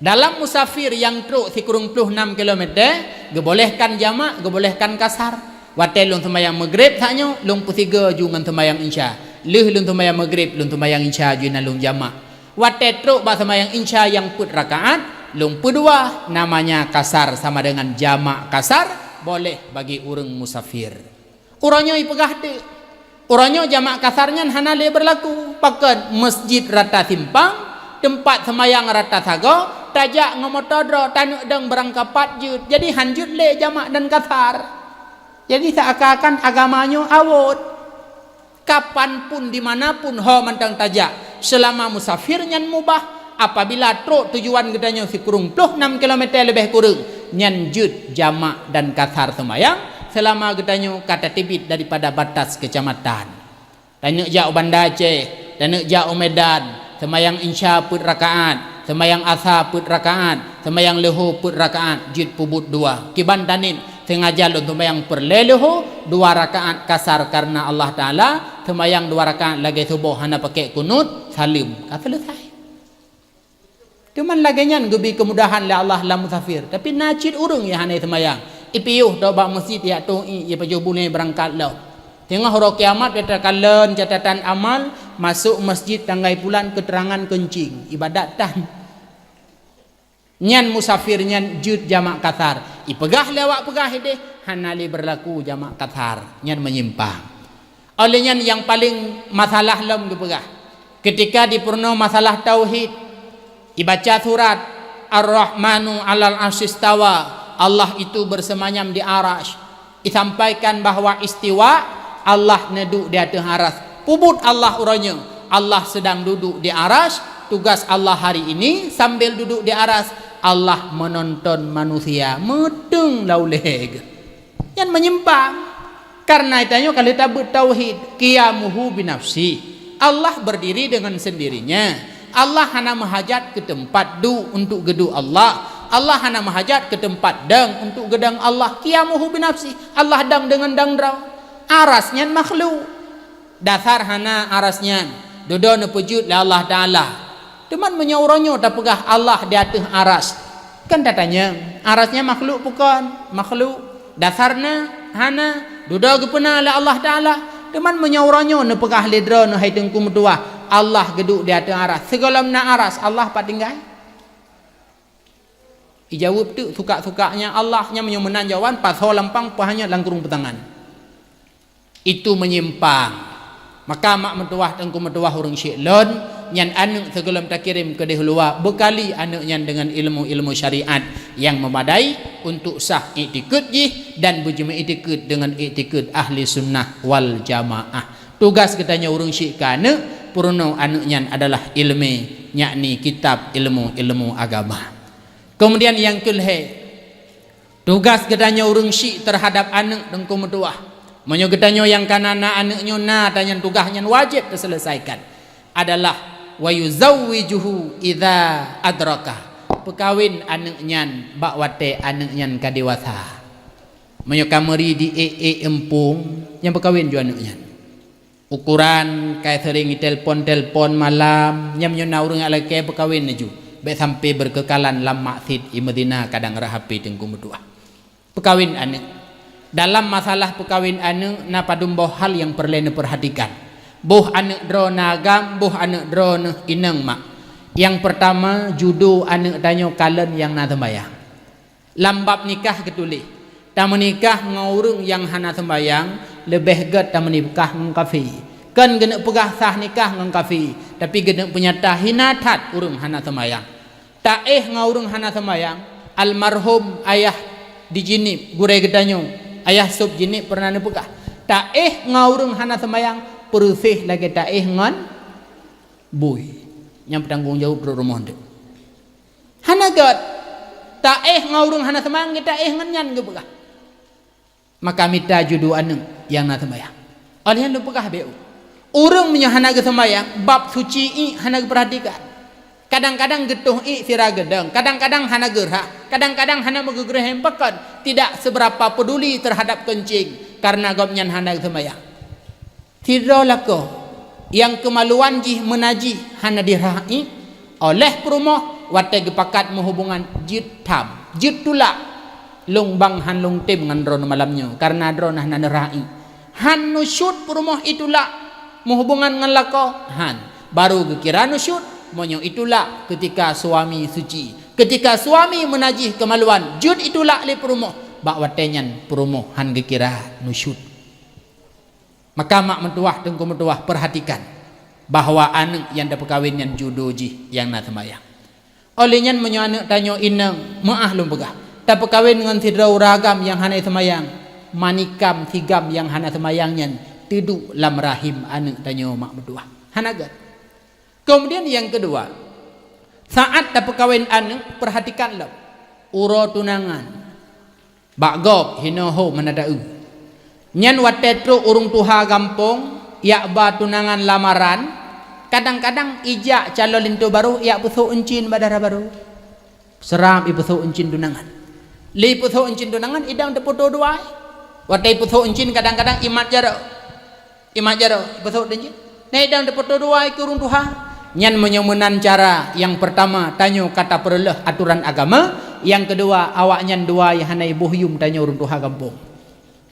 Dalam musafir nyang trok sikureueng ploh nam kilometer, geubolehkan jamak, geubolehkan kasar. Watèe lôn seumayang meugreb saat nyoe, lôn peusigoe ju ngon seumayang insya. Lheueh lôn seumayang meugreb, lôn seumayang insya ju na lôn jamak. Watèe trok bak seumayang insya nyang peuet rakaat, lôn peudua, namanya kasar sama dengan jamak kasar, boleh bagi ureueng musafir. Uroe nyoe ipeugah teuk. Uroe nyoe jamak kasar nyan hana lé beurlaku. Pakon? Masjid rata simpang, teumpat seumayang rata sagoe, tajak ngon moto droe, taneuk dong beurangkapat jeuet. Jadi han jeuet lé jamak dan kasar. Jadi seuakan-akan agama nyoe awot. Kapan pun, di mana pun ho mantong tajak, seulama musafir nyan mubah, apabila trok tujuan geutanyoe sikureueng ploh nam kilometer leubeh kureueng, nyan jeuet jamak dan kasar seumayang, seulama geutanyoe ka tateubiet daripada batas keucamatan. Taneuk jak u Banda Aceh, taneuk jak u Medan, seumayang insya peuet rakaat, seumayang asa peuet rakaat, seumayang leuhô peuet rakaat, jeuet peubuet dua. Kiban taneuk, sengaja lôn seumayang peureulèe leuhô, dua rakaat kasar kareuna Allah Taala, seumayang dua rakaat lagèe suboh hana pakèk kunut, saleuem, ka seuleusai. Teuma lagèe nyan geubi keumudahan lé Allah lam musafir. Tapi na cit ureueng nyang hana seumayang. Ipiôh tôh bak meuseujid, jak toh ié, ié pajoh bunoe beurangkat lom. Teungoh uroe kiamat, takalon catatan amal, masôk meuseujid tanggai pulan, keuteurangan keuncing, ibadat tan. Nyan musafir nyan jeuet jamak kasar. Ipeugah lé awak peugah idéh, hana lé beurlaku jamak kasar. Nyan meunyimpang. Óh lheueh nyan nyang paleng masalah lom geupeugah. Keutika di peurunoe masalah tauhid, ibaca surat Ar-Rahmanu 'alal 'arsyistawa, Allah itu bersemayam di Arasy. Isampaikan bahwa istiwa, Allah neuduek di ateueh Arasy. Peubuet Allah uroe nyoe, Allah sedang duduk di Arasy, tugas Allah hari ini sambil duduk di Arasy, Allah menonton manusia, meuteung lam ulèe geuh. Nyan meunyimpang. Kareuna tanyoe ka lheueh tabeuet tauhid, qiyamuhu binafsi. Allah berdiri dengan sendirinya. Allah hana meuhajat keu teumpat duek untuk geuduek Allah. Allah hana meuhajat keu teumpat dong untuk geudong Allah. Qiyamuhu binafsi. Allah dong deungon dong droe. Arasy nyan makhluk. Dasar hana Arasy nyan. Dudoe neupeujeuet lé Allah Taala. Teuma meunyoe uroe nyoe tapeugah Allah di ateueh Arasy, kan tatanyong, Arasy nyan makhluk bukon? Makhluk. Dasar na? Hana. Dudoe geupeuna lé Allah Taala. Teuma meunyoe uroe nyoe neupeugah lé droeneuh, hai Teungku meutuwah, Allah geuduek di ateueh Arasy, sigohlom na Arasy, Allah pat tinggai? Ijaweueb teuk suka-sukanya Allah, nyan meunyoe meunan jawaban, pasoe lampang, paih nyoe lam krueng peutangan. Itu meunyimpang. Maka mak meutuwah, teungku meutuwah, ureueng syik lôn, nyan aneuk sigohlom takirém keudéh luwa, beukali aneuk nyan deungon ilmu-ilmu syariat nyang meumadai untuk sah iktikeuet jih dan beujimeuiktikeuet deungon iktikeuet ahli sunnah wal jamaah. Tugas geutanyoe ureueng syik keu aneuk, Peurunoe aneuk nyan adalah ileumèe, yakni kitab ilmu-ilmu agama. Keumudian nyang keu lhèe, tugas geutanyoe ureueng syik teuhadap aneuk, Teungku meutuah. Meunyoe geutanyoe nyang ka na, na aneuk nyoe na, tanyan tugaih nyan wajéb teuseuleusaikakan, adalah wa yuzawwijuhu idza adraka. Peukawen aneuk nyan bak watèe aneuk nyan ka dewasa. Meunyoe ka meuri di ék-ék eumpung, nyan peukawen ju aneuk nyan. Ukoran, ka seuring itelpon-telpon malam, nyan meunyoe na ureueng jak lakèe peukawen laju. Bèk sampai beukeukalan lam maksiet, i meuzina, kadang rhah H P, Teungku meutuah. Peukawen aneuk. Dalam masalah peukawen aneuk, na padum boh hal nyang peureulèe neupeurhatikan. Boh aneuk droeneuh agam, boh aneuk droeneuh inong mak. Nyang peurtama, judo aneuk tanyoe kalon nyang na seumayang. Lam bab nikah geutuléh, tameunikah ngon ureueng nyang hana seumayang leubeh gèt tameunikah ngon kafé. Kon geuneuk peugah sah nikah ngon kafé, tapi geuneuk peunyata hina that ureueng hana seumayang. Taéh ngon ureueng hana seumayang, almarhum ayah di Jeunieb, gurèe geutanyoe, ayah sôb Jeunieb peureunah neupeugah, taéh ngon ureueng hana seumayang peureuséh lagèe taéh ngon bui. Nyang peutanggong jaweueb rot rumoh deuh. Hana gèt. Taéh ngon ureueng hana seumayang, geuh taéh ngon nyan geupeugah. Maka mita judo aneuk nyang na seumayang. Óh lheueh nyan lôn peugah beu, ureueng meunyoe hana geuseumayang, bab suci ék hana geupeurhatikan. Kadang-kadang geutoh ék sira geudong, kadang-kadang hana geurhah, kadang-kadang hana meugeugreuh pakon, tidak seberapa peduli terhadap keuncing karena gobnyan hana geuseumayang. Sidroe lakoe nyang keumaluan jih meunajih hana dirhah ék, óh lheueh peurumoh watèe geupakat meuhubungan jeuet tham, jeuet tulak. Lôn bang hán lôn tem ngon droeneuh malam nyoe, kareuna droeneuh hana neurhah ék. Hán neusyut peurumoh itulak meuhubungan ngon lakoe? Hán. Barô geukira neusyut meunyoe itulak keutika suami suci. Keutika suami meunajih keumaluan jeuet itulak lé peurumoh, bak watèe nyan peurumoh hán geukira neusyut. Maka mak meutuwah, teungku meutuwah, peurhatikan bahwa aneuk nyang tapeukawen nyan judo jih nyang na seumayang. Óh lheueh nyan, meunyoe aneuk tanyoe inong, meuáh lôn peugah, tapeukawen ngon sidroe ureueng agam nyang hana seumayang, manikam sigam nyang hana seumayang nyan teuduek lam rahim aneuk tanyoe, mak meutuwah. Hana gèt. Keumudian nyang keudua, saát tapeukawen aneuk, peurhatikan lom uroe tunangan. Bak gob hinoe ho meunan taeu. Nyan watèe trok ureueng tuha gampông jak ba tunangan lamaran, kadang-kadang ijak calon linto barô jak peusôk euncien bak dara barô. Seurab ipeusôk euncien tunangan. Lé ipeusôk euncien tunangan, idong teuputoh dua. Watèe ipeusôk euncien kadang-kadang imat jaroe. Imat jaroe, ipeusôk deuh jih. Nyan idong teuputoh dua keu ureueng tuha. Nyan meunyoe meunan cara, nyang peurtama, tanyoe ka tapeureuloh atoran agama, nyang keudua, awaknyan dua nyang hana iboh yum tanyoe ureueng tuha gampông.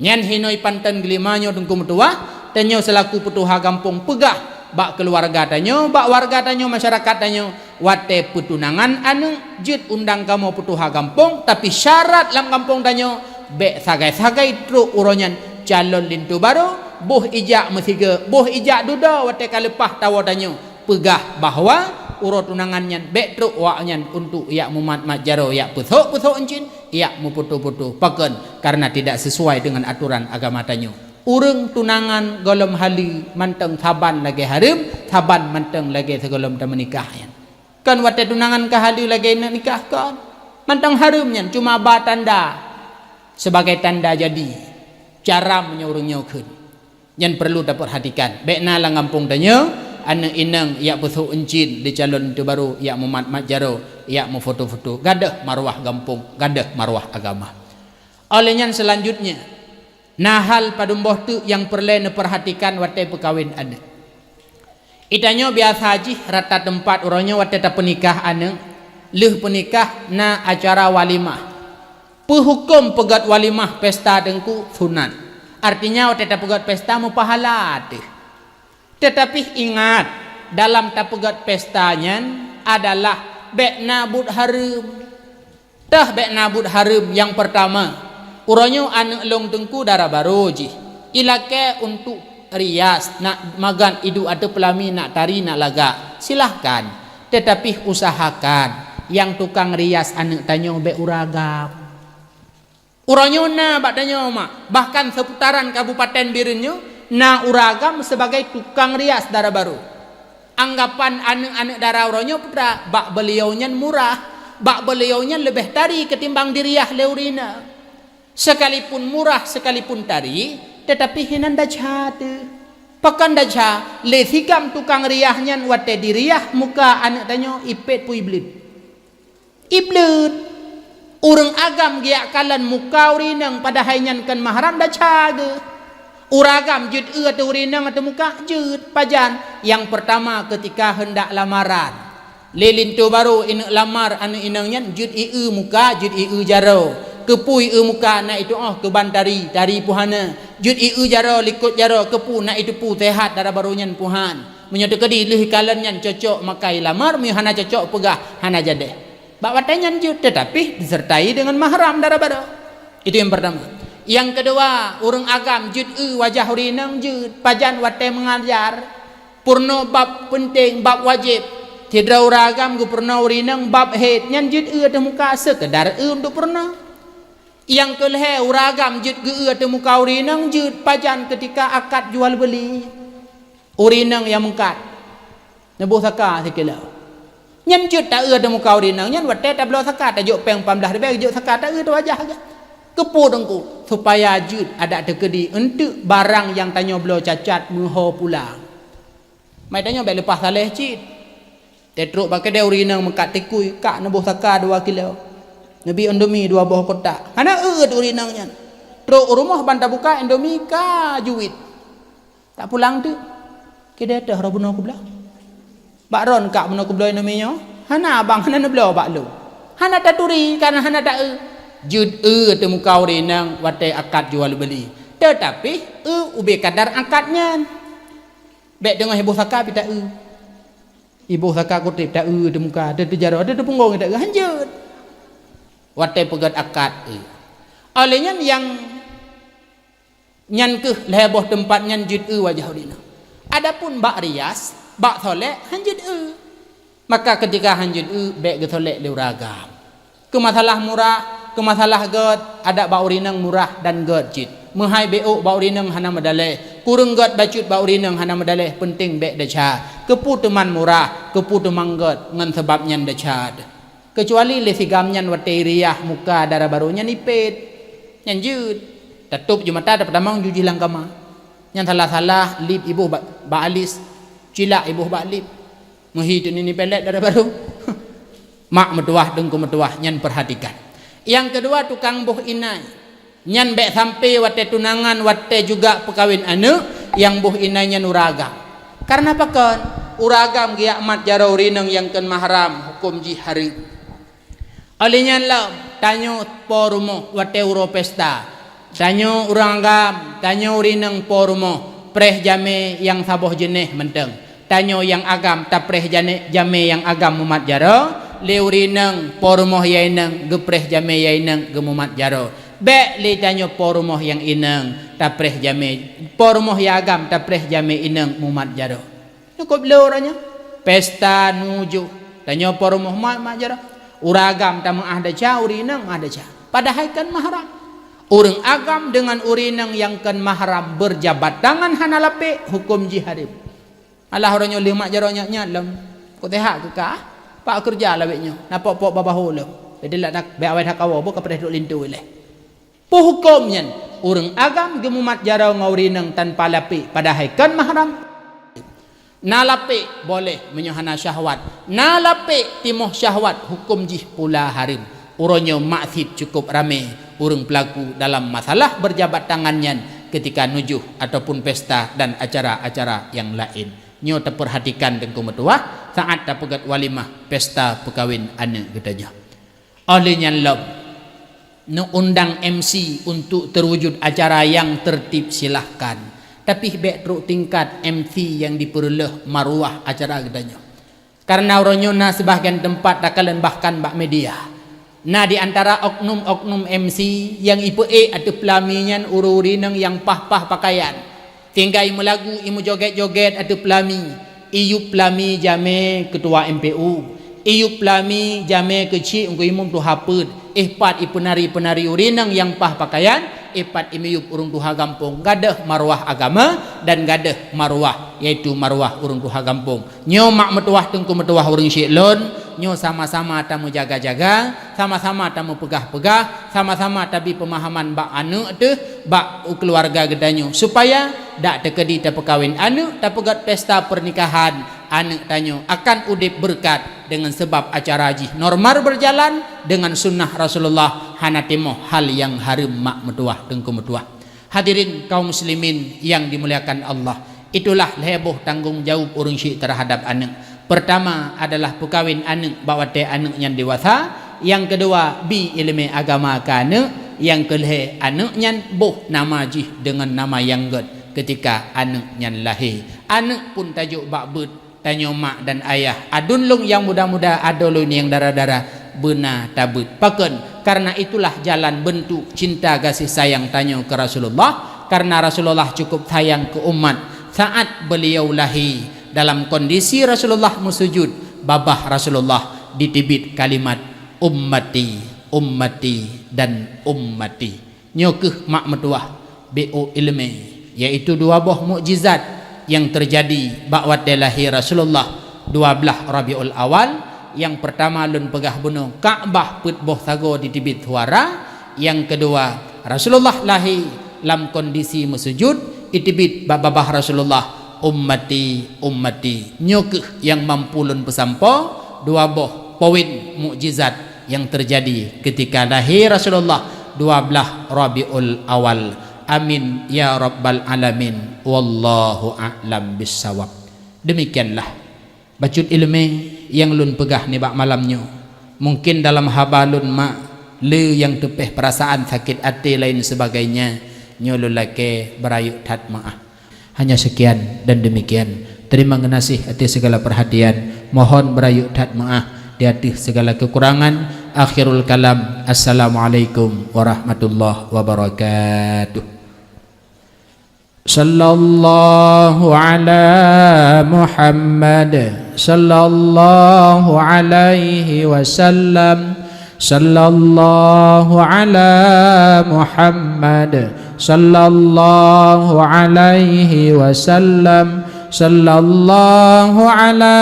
Nyan hinoe panton geulima nyoe, teungku meutuwah, tanyoe seulaku peutuha gampông peugah bak keuluwarga tanyoe, bak warga tanyoe, masyarakat tanyoe, watèe peutunangan aneuk, jeuet undang kamoe peutuha gampông, tapi syarat lam gampông tanyoe, bèk sagai-sagai trok uroe nyan calon linto barô, boh ijak meusigoe, boh ijak dudoe watèe ka leupah tawoe tanyoe. Peugah bahwa uroe tunangan nyan bèk trok awaknyan untuk jak mumat-mat jaroe, jak peusôk-peusôk euncien, jak meuputoh-putoh. Pakon? Karena tidak sesuai dengan aturan agama tanyoe. Ureueng tunangan gohlom haleue mantong saban lagèe hareuem, saban mantong lagèe sigohlom tameunikah nyan. Kon watèe tunangan ka haleue lagèe neuk nikah, kon. Mantong hareuem nyan, cuma ba tanda, sebagai tanda jadi. Caram meunyoe ureueng nyoe kheun. Nyan peurlu tapeurhatikan. Bèk na lam gampông tanyoe aneuk inong jak peusôk euncien di calon linto barô, jak mumat-mat jaroe, jak meufoto-foto. Gadôh marwah gampông, gadôh marwah agama. Óh lheueh nyan, seulanjutnya, na hal padum boh teuk nyang peureulèe neupeurhatikan watèe peukawen aneuk. Geutanyoe biasa jih rata teumpat uroe nyoe watèe tapeunikah aneuk, lheueh peunikah na acara walimah. Peuhuköm peugöt walimah, pesta, teungku, sunat. Artinya, watèe tapeugöt pesta meupahala teuh. Teutapi ingat, dalam tapeugöt pesta nyan adalah bèk na buet hareuem. Teuh bèk na buet hareuem. Nyang peurtama, uroe nyoe aneuk lôn, teungku, dara barô jih. Ilakèe untuk rias, nak magan iduek ateueh peulami, nak tari, nak lagak, silahkan. Teutapi usahakan nyang tukang rias aneuk tanyoe bèk ureueng agam. Uroe nyoe na bak tanyoe, mak, bahkan seputaran Kabupaten Bireuen nyoe na ureueng agam sebagai tukang rias dara barô. Anggapan aneuk-aneuk dara uroe nyoe putra, bak beuliau nyan murah, bak beuliau nyan leubeh tari ketimbang diriah lé ureueng inong. Sekalipun murah, sekalipun tari, tetapi hinan desya teuh. Pakon desya? Lé sigam tukang riah nyan watée diriah muka aneuk tanyoe ipét pui bleuet. Ibleuet. Ureuëng agam geujak kalon muka ureuëng inong padahai nyan kon mahram desya geuh. Ureuëng agam jeuet eu ateueh ureuëng inong ateueh muka? Jeuet. Pajan? Nyang peurtama keutika heundak lamaran. Lé linto barô ineuk lamar aneuk inong nyan jeuet ieu muka, jeuet ieu jaroe. Keupeue ieu muka? Na itu'oh keu ban tari, tari puhana. Jeuet ieu jaroe, likot jaroe, keupeue? Na iteupeue seuhat dara barô nyan puhan. Meunyoe teukeudi lheueh kalon nyan cocok maka ilamar, meunyoe hana cocok peugah hana jadeh. Bak watée nyan jeuet, teutapi disertai deungon mahram dara barô. Itu nyang peurtama. Nyang keudua, ureuëng agam jeuet eu wajah ureuëng inong? Jeuet. Pajan? Watée meungajar, peurunoe bab peunteng, bab wajéb. Sidroe ureuëng agam geupeurunoe ureuëng inong bab hét, nyan jeuet eu ateueh muka, seukeudar eu untuk peurunoe. Nyang keulhée, ureuëng agam jeuet geu-eu ateueh muka ureuëng inong? Jeuet. Pajan? Keutika akad jual beuli. Ureuëng inong nyang meungkat, neuboh saka sikilo. Nyan jeuet ta-eu ateueh muka ureuëng inong nyan watée tabloe saka, tajok péng lapan blaih ribée, jok saka ta-eu ateueh wajah geuh. Keupeue Teungku? Supaya jeuet adak teukeudi eunteuk barang nyang tanyoe bloe cacat meuho pulang. Mai tanyoe bék leupah saleh cit. Teutrok bak keudée ureuëng inong meungkat tikui, kak neuboh saka dua kilo. Neubi Indomie dua boh kotak. Hana eu-eu ureuëng inong nyan. Trok u rumoh ban tabuka Indomie ka juwit. Tak pulang teuk. Keudeh teuh roh bunoe keubloe. Bak droen kak bunoe keubloe Indomie nyoe? Hana abang, hana neubloe bak lôn. Hana taturi, kana hana ta-eu. Jeuet eu ateueh muka ureuëng inong watée akad jual beuli. Teutapi eu ubé kadar akad nyan. Bék teungoh iboh saka pih ta-eu. Iboh saka kutéb ta-eu ateueh muka, ateueh teujaroe, ateueh teupunggong ta-eu, hanjeuet. Watée peugét akad, eu. Óh lheueh nyan nyang Nyan kheueh lhée boh teumpat nyan jeuet eu wajah ureuëng inong. Adapun bak rias, bak solek, hanjeuet eu. Maka keutika hanjeuet eu, bék geusolek lé ureuëng agam. Keu masalah murah, keu masalah gét, adak bak ureuëng inong murah dan gét cit. Meuhai bék ôk bak ureuëng inong hana meudaleh. Kureueng gét bacut bak ureuëng inong hana meudaleh, peunteng bék desya. Keupeue teuma murah, keupeue teuma gét, ngon sabab nyan desya. Keucuali lé sigam nyan watée iriah muka dara barô nyan ipét. Nyan jeuet. Tatôb ju mata, tapeutamong ju jih lam kama. Nyan salah-salah lip iboh bak, bak alis, cilak iboh bak lip. Meuhi teunini pelet dara barô. Mak meutuwah, teungku meutuwah, nyan peurhatikan. Nyang keudua, tukang boh inai. Nyan bék sampai watée tunangan, watée juga peukawen aneuëk, nyang boh inai nyan ureuëng agam. Kareuna pakon? Ureuëng agam geujak mat jaroe ureuëng inong nyang kon mahram, huköm jih hareuem. Óh lheueh nyan lom, tanyoe po rumoh watée uroe pesta. Tanyoe ureuëng agam, tanyoe ureuëng inong po rumoh, preh jamé nyang saboh jeuneh mantong. Tanyoe nyang agam tapreh jane-, jamé nyang agam mumat jaroe, lé ureuëng inong po rumoh nyang inong geupreh jamé nyang inong geumumat jaroe. Bék lé tanyoe po rumoh nyang inong tapreh jamé, po rumoh nyang agam tapreh jamé inong mumat jaroe. Nyoe kop lé uroe nyoe, pesta nujoh, tanyoe po rumoh mat, mat jaroe. Ureuëng agam tameuáh desya, ureuëng inong meuáh desya. Padahai kon mahram. Ureuëng agam deungon ureuëng inong nyang kon mahram beujabat tangan hana lapek, huköm jih hareuem. Alah uroe nyoe lheueh mat jaroe nyak-nyak lom. Kok teuhak keu kah? Pak keureuja lawét nyoe. Na pok-pok babah lom. Jadi lak dak bék awai that kawoe, boh ka preh duek linto ilée. Peue huköm nyan? Ureuëng agam geumumat jaroe ngon ureuëng inong tanpa lapek, padahai kon mahram. Na lapek boleh meunyoe hana syahwat. Na lapek timoh syahwat, huköm jih pula hareuem. Uroe nyoe masjid cukup ramé ureuëng peulaku dalam masalah beujabat tangan nyan keutika nujoh ataupun pesta dan acara-acara nyang laén. Nyoe tapeurhatikan teungku meutuwah saat tapeugét walimah pesta peukawen aneuëk geutanyoe. Óh lheueh nyan lom, neuundang M C untuk terwujud acara nyang tertib, silahkan. Tapi bék trok tingkat M C nyang dipeureuloh maruah acara geutanyoe. Kareuna uroe nyoe na sibagian teumpat takalon bahkan bak media. Na di antara oknum-oknum M C nyang ipeuék ateueh peulami nyan ureuëng-ureuëng inong nyang paih-paih pakaian. Tinggai meulagu, imeujogét-jogét ateueh peulami, iyup peulami jamé keutua M P U, iyup peulami jamé keuchik Teungku Imum tuha peuet, éh pat ipeunari-peunari ureuëng inong nyang paih pakaian, Ipat imiyup ureuëng tuha gampông, gadôh maruah agama dan gadôh maruah, yaitu maruah ureuëng tuha gampông. Nyoe mak meutuwah teungku meutuwah ureuëng syik lôn, nyoe sama-sama tameujaga-jaga, sama-sama tameupeugah-peugah, sama-sama tabi peumahaman bak aneuëk teuh, bak keuluwarga geutanyoe, supaya dak teukeudi tapeukawén aneuëk, tapeugét pesta pernikahan, aneuëk tanyoe akan udeb beureukat deungon sabab acara jih normal beujalan deungon sunnah Rasulullah, hana timoh hal nyang hareuem mak meutuwah teungku meutuwah. Hadirin kaum muslimin nyang dimuliakan Allah, itulah lhée boh tanggong jaweueb ureuëng syik teuhadab aneuëk. Peurtama adalah peukawén aneuëk bak watée aneuëk nyan dewasa, nyang keudua bi iéleumé agama keu aneuëk, nyang keulhée aneuëk nyan boh nama jih deungon nama nyang gét keutika aneuëk nyan lahé. Aneuëk pun tajok bak beuet, tanyoe mak dan ayah, aduen lôn nyang muda-muda, adoe lôn nyang dara-dara, beuna tabeuet. Pakon? Karena itulah jalan beuntuk cinta gaséh sayang tanyoe keu Rasulullah, karena Rasulullah cukup sayang keu umat. Saat beliau lahé, dalam kondisi Rasulullah meusujud, babah Rasulullah diteubiet kalimat, "Ummati, ummati, dan ummati." Nyoe kheueh mak meutuwah B O iéleumé, yaitu dua boh mukjizat nyang teujadi bak watée lahé Rasulullah dua blaih Rabiul Awal. Nyang peurtama lôn peugah bunoe, Ka'bah peuet boh sagoe diteubiet suara. Nyang keudua, Rasulullah lahé lam kondisi meusujud, iteubiet bak babah Rasulullah, "Ummati, ummati." Nyoe kheueh nyang mampu lôn peusampoe, dua boh poin mukjizat nyang teujadi keutika lahé Rasulullah dua blaih Rabiul Awal. Amin ya rabbal alamin. Wallahu a'lam bissawab. Demikianlah bacut iéleumé nyang lôn peugah nibak malam nyoe. Mungken dalam haba lôn mak le nyang teupéh peurasaan sakét até laén seubagainya, nyoe lôn lakée beurayeuk that meuáh. Hanya sekian dan demikian. Terima geunaséh atas segala perhatian. Mohon beurayeuk that meuáh di ateueh segala kekurangan. Akhirul kalam. Assalamualaikum warahmatullahi wabarakatuh. Sallallahu ala Muhammad. Sallallahu alaihi wasallam. Sallallahu ala Muhammad. Sallallahu alaihi wasallam. Sallallahu ala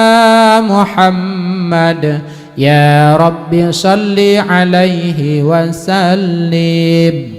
Muhammad. Ya Rabbi salli alaihi wasallim.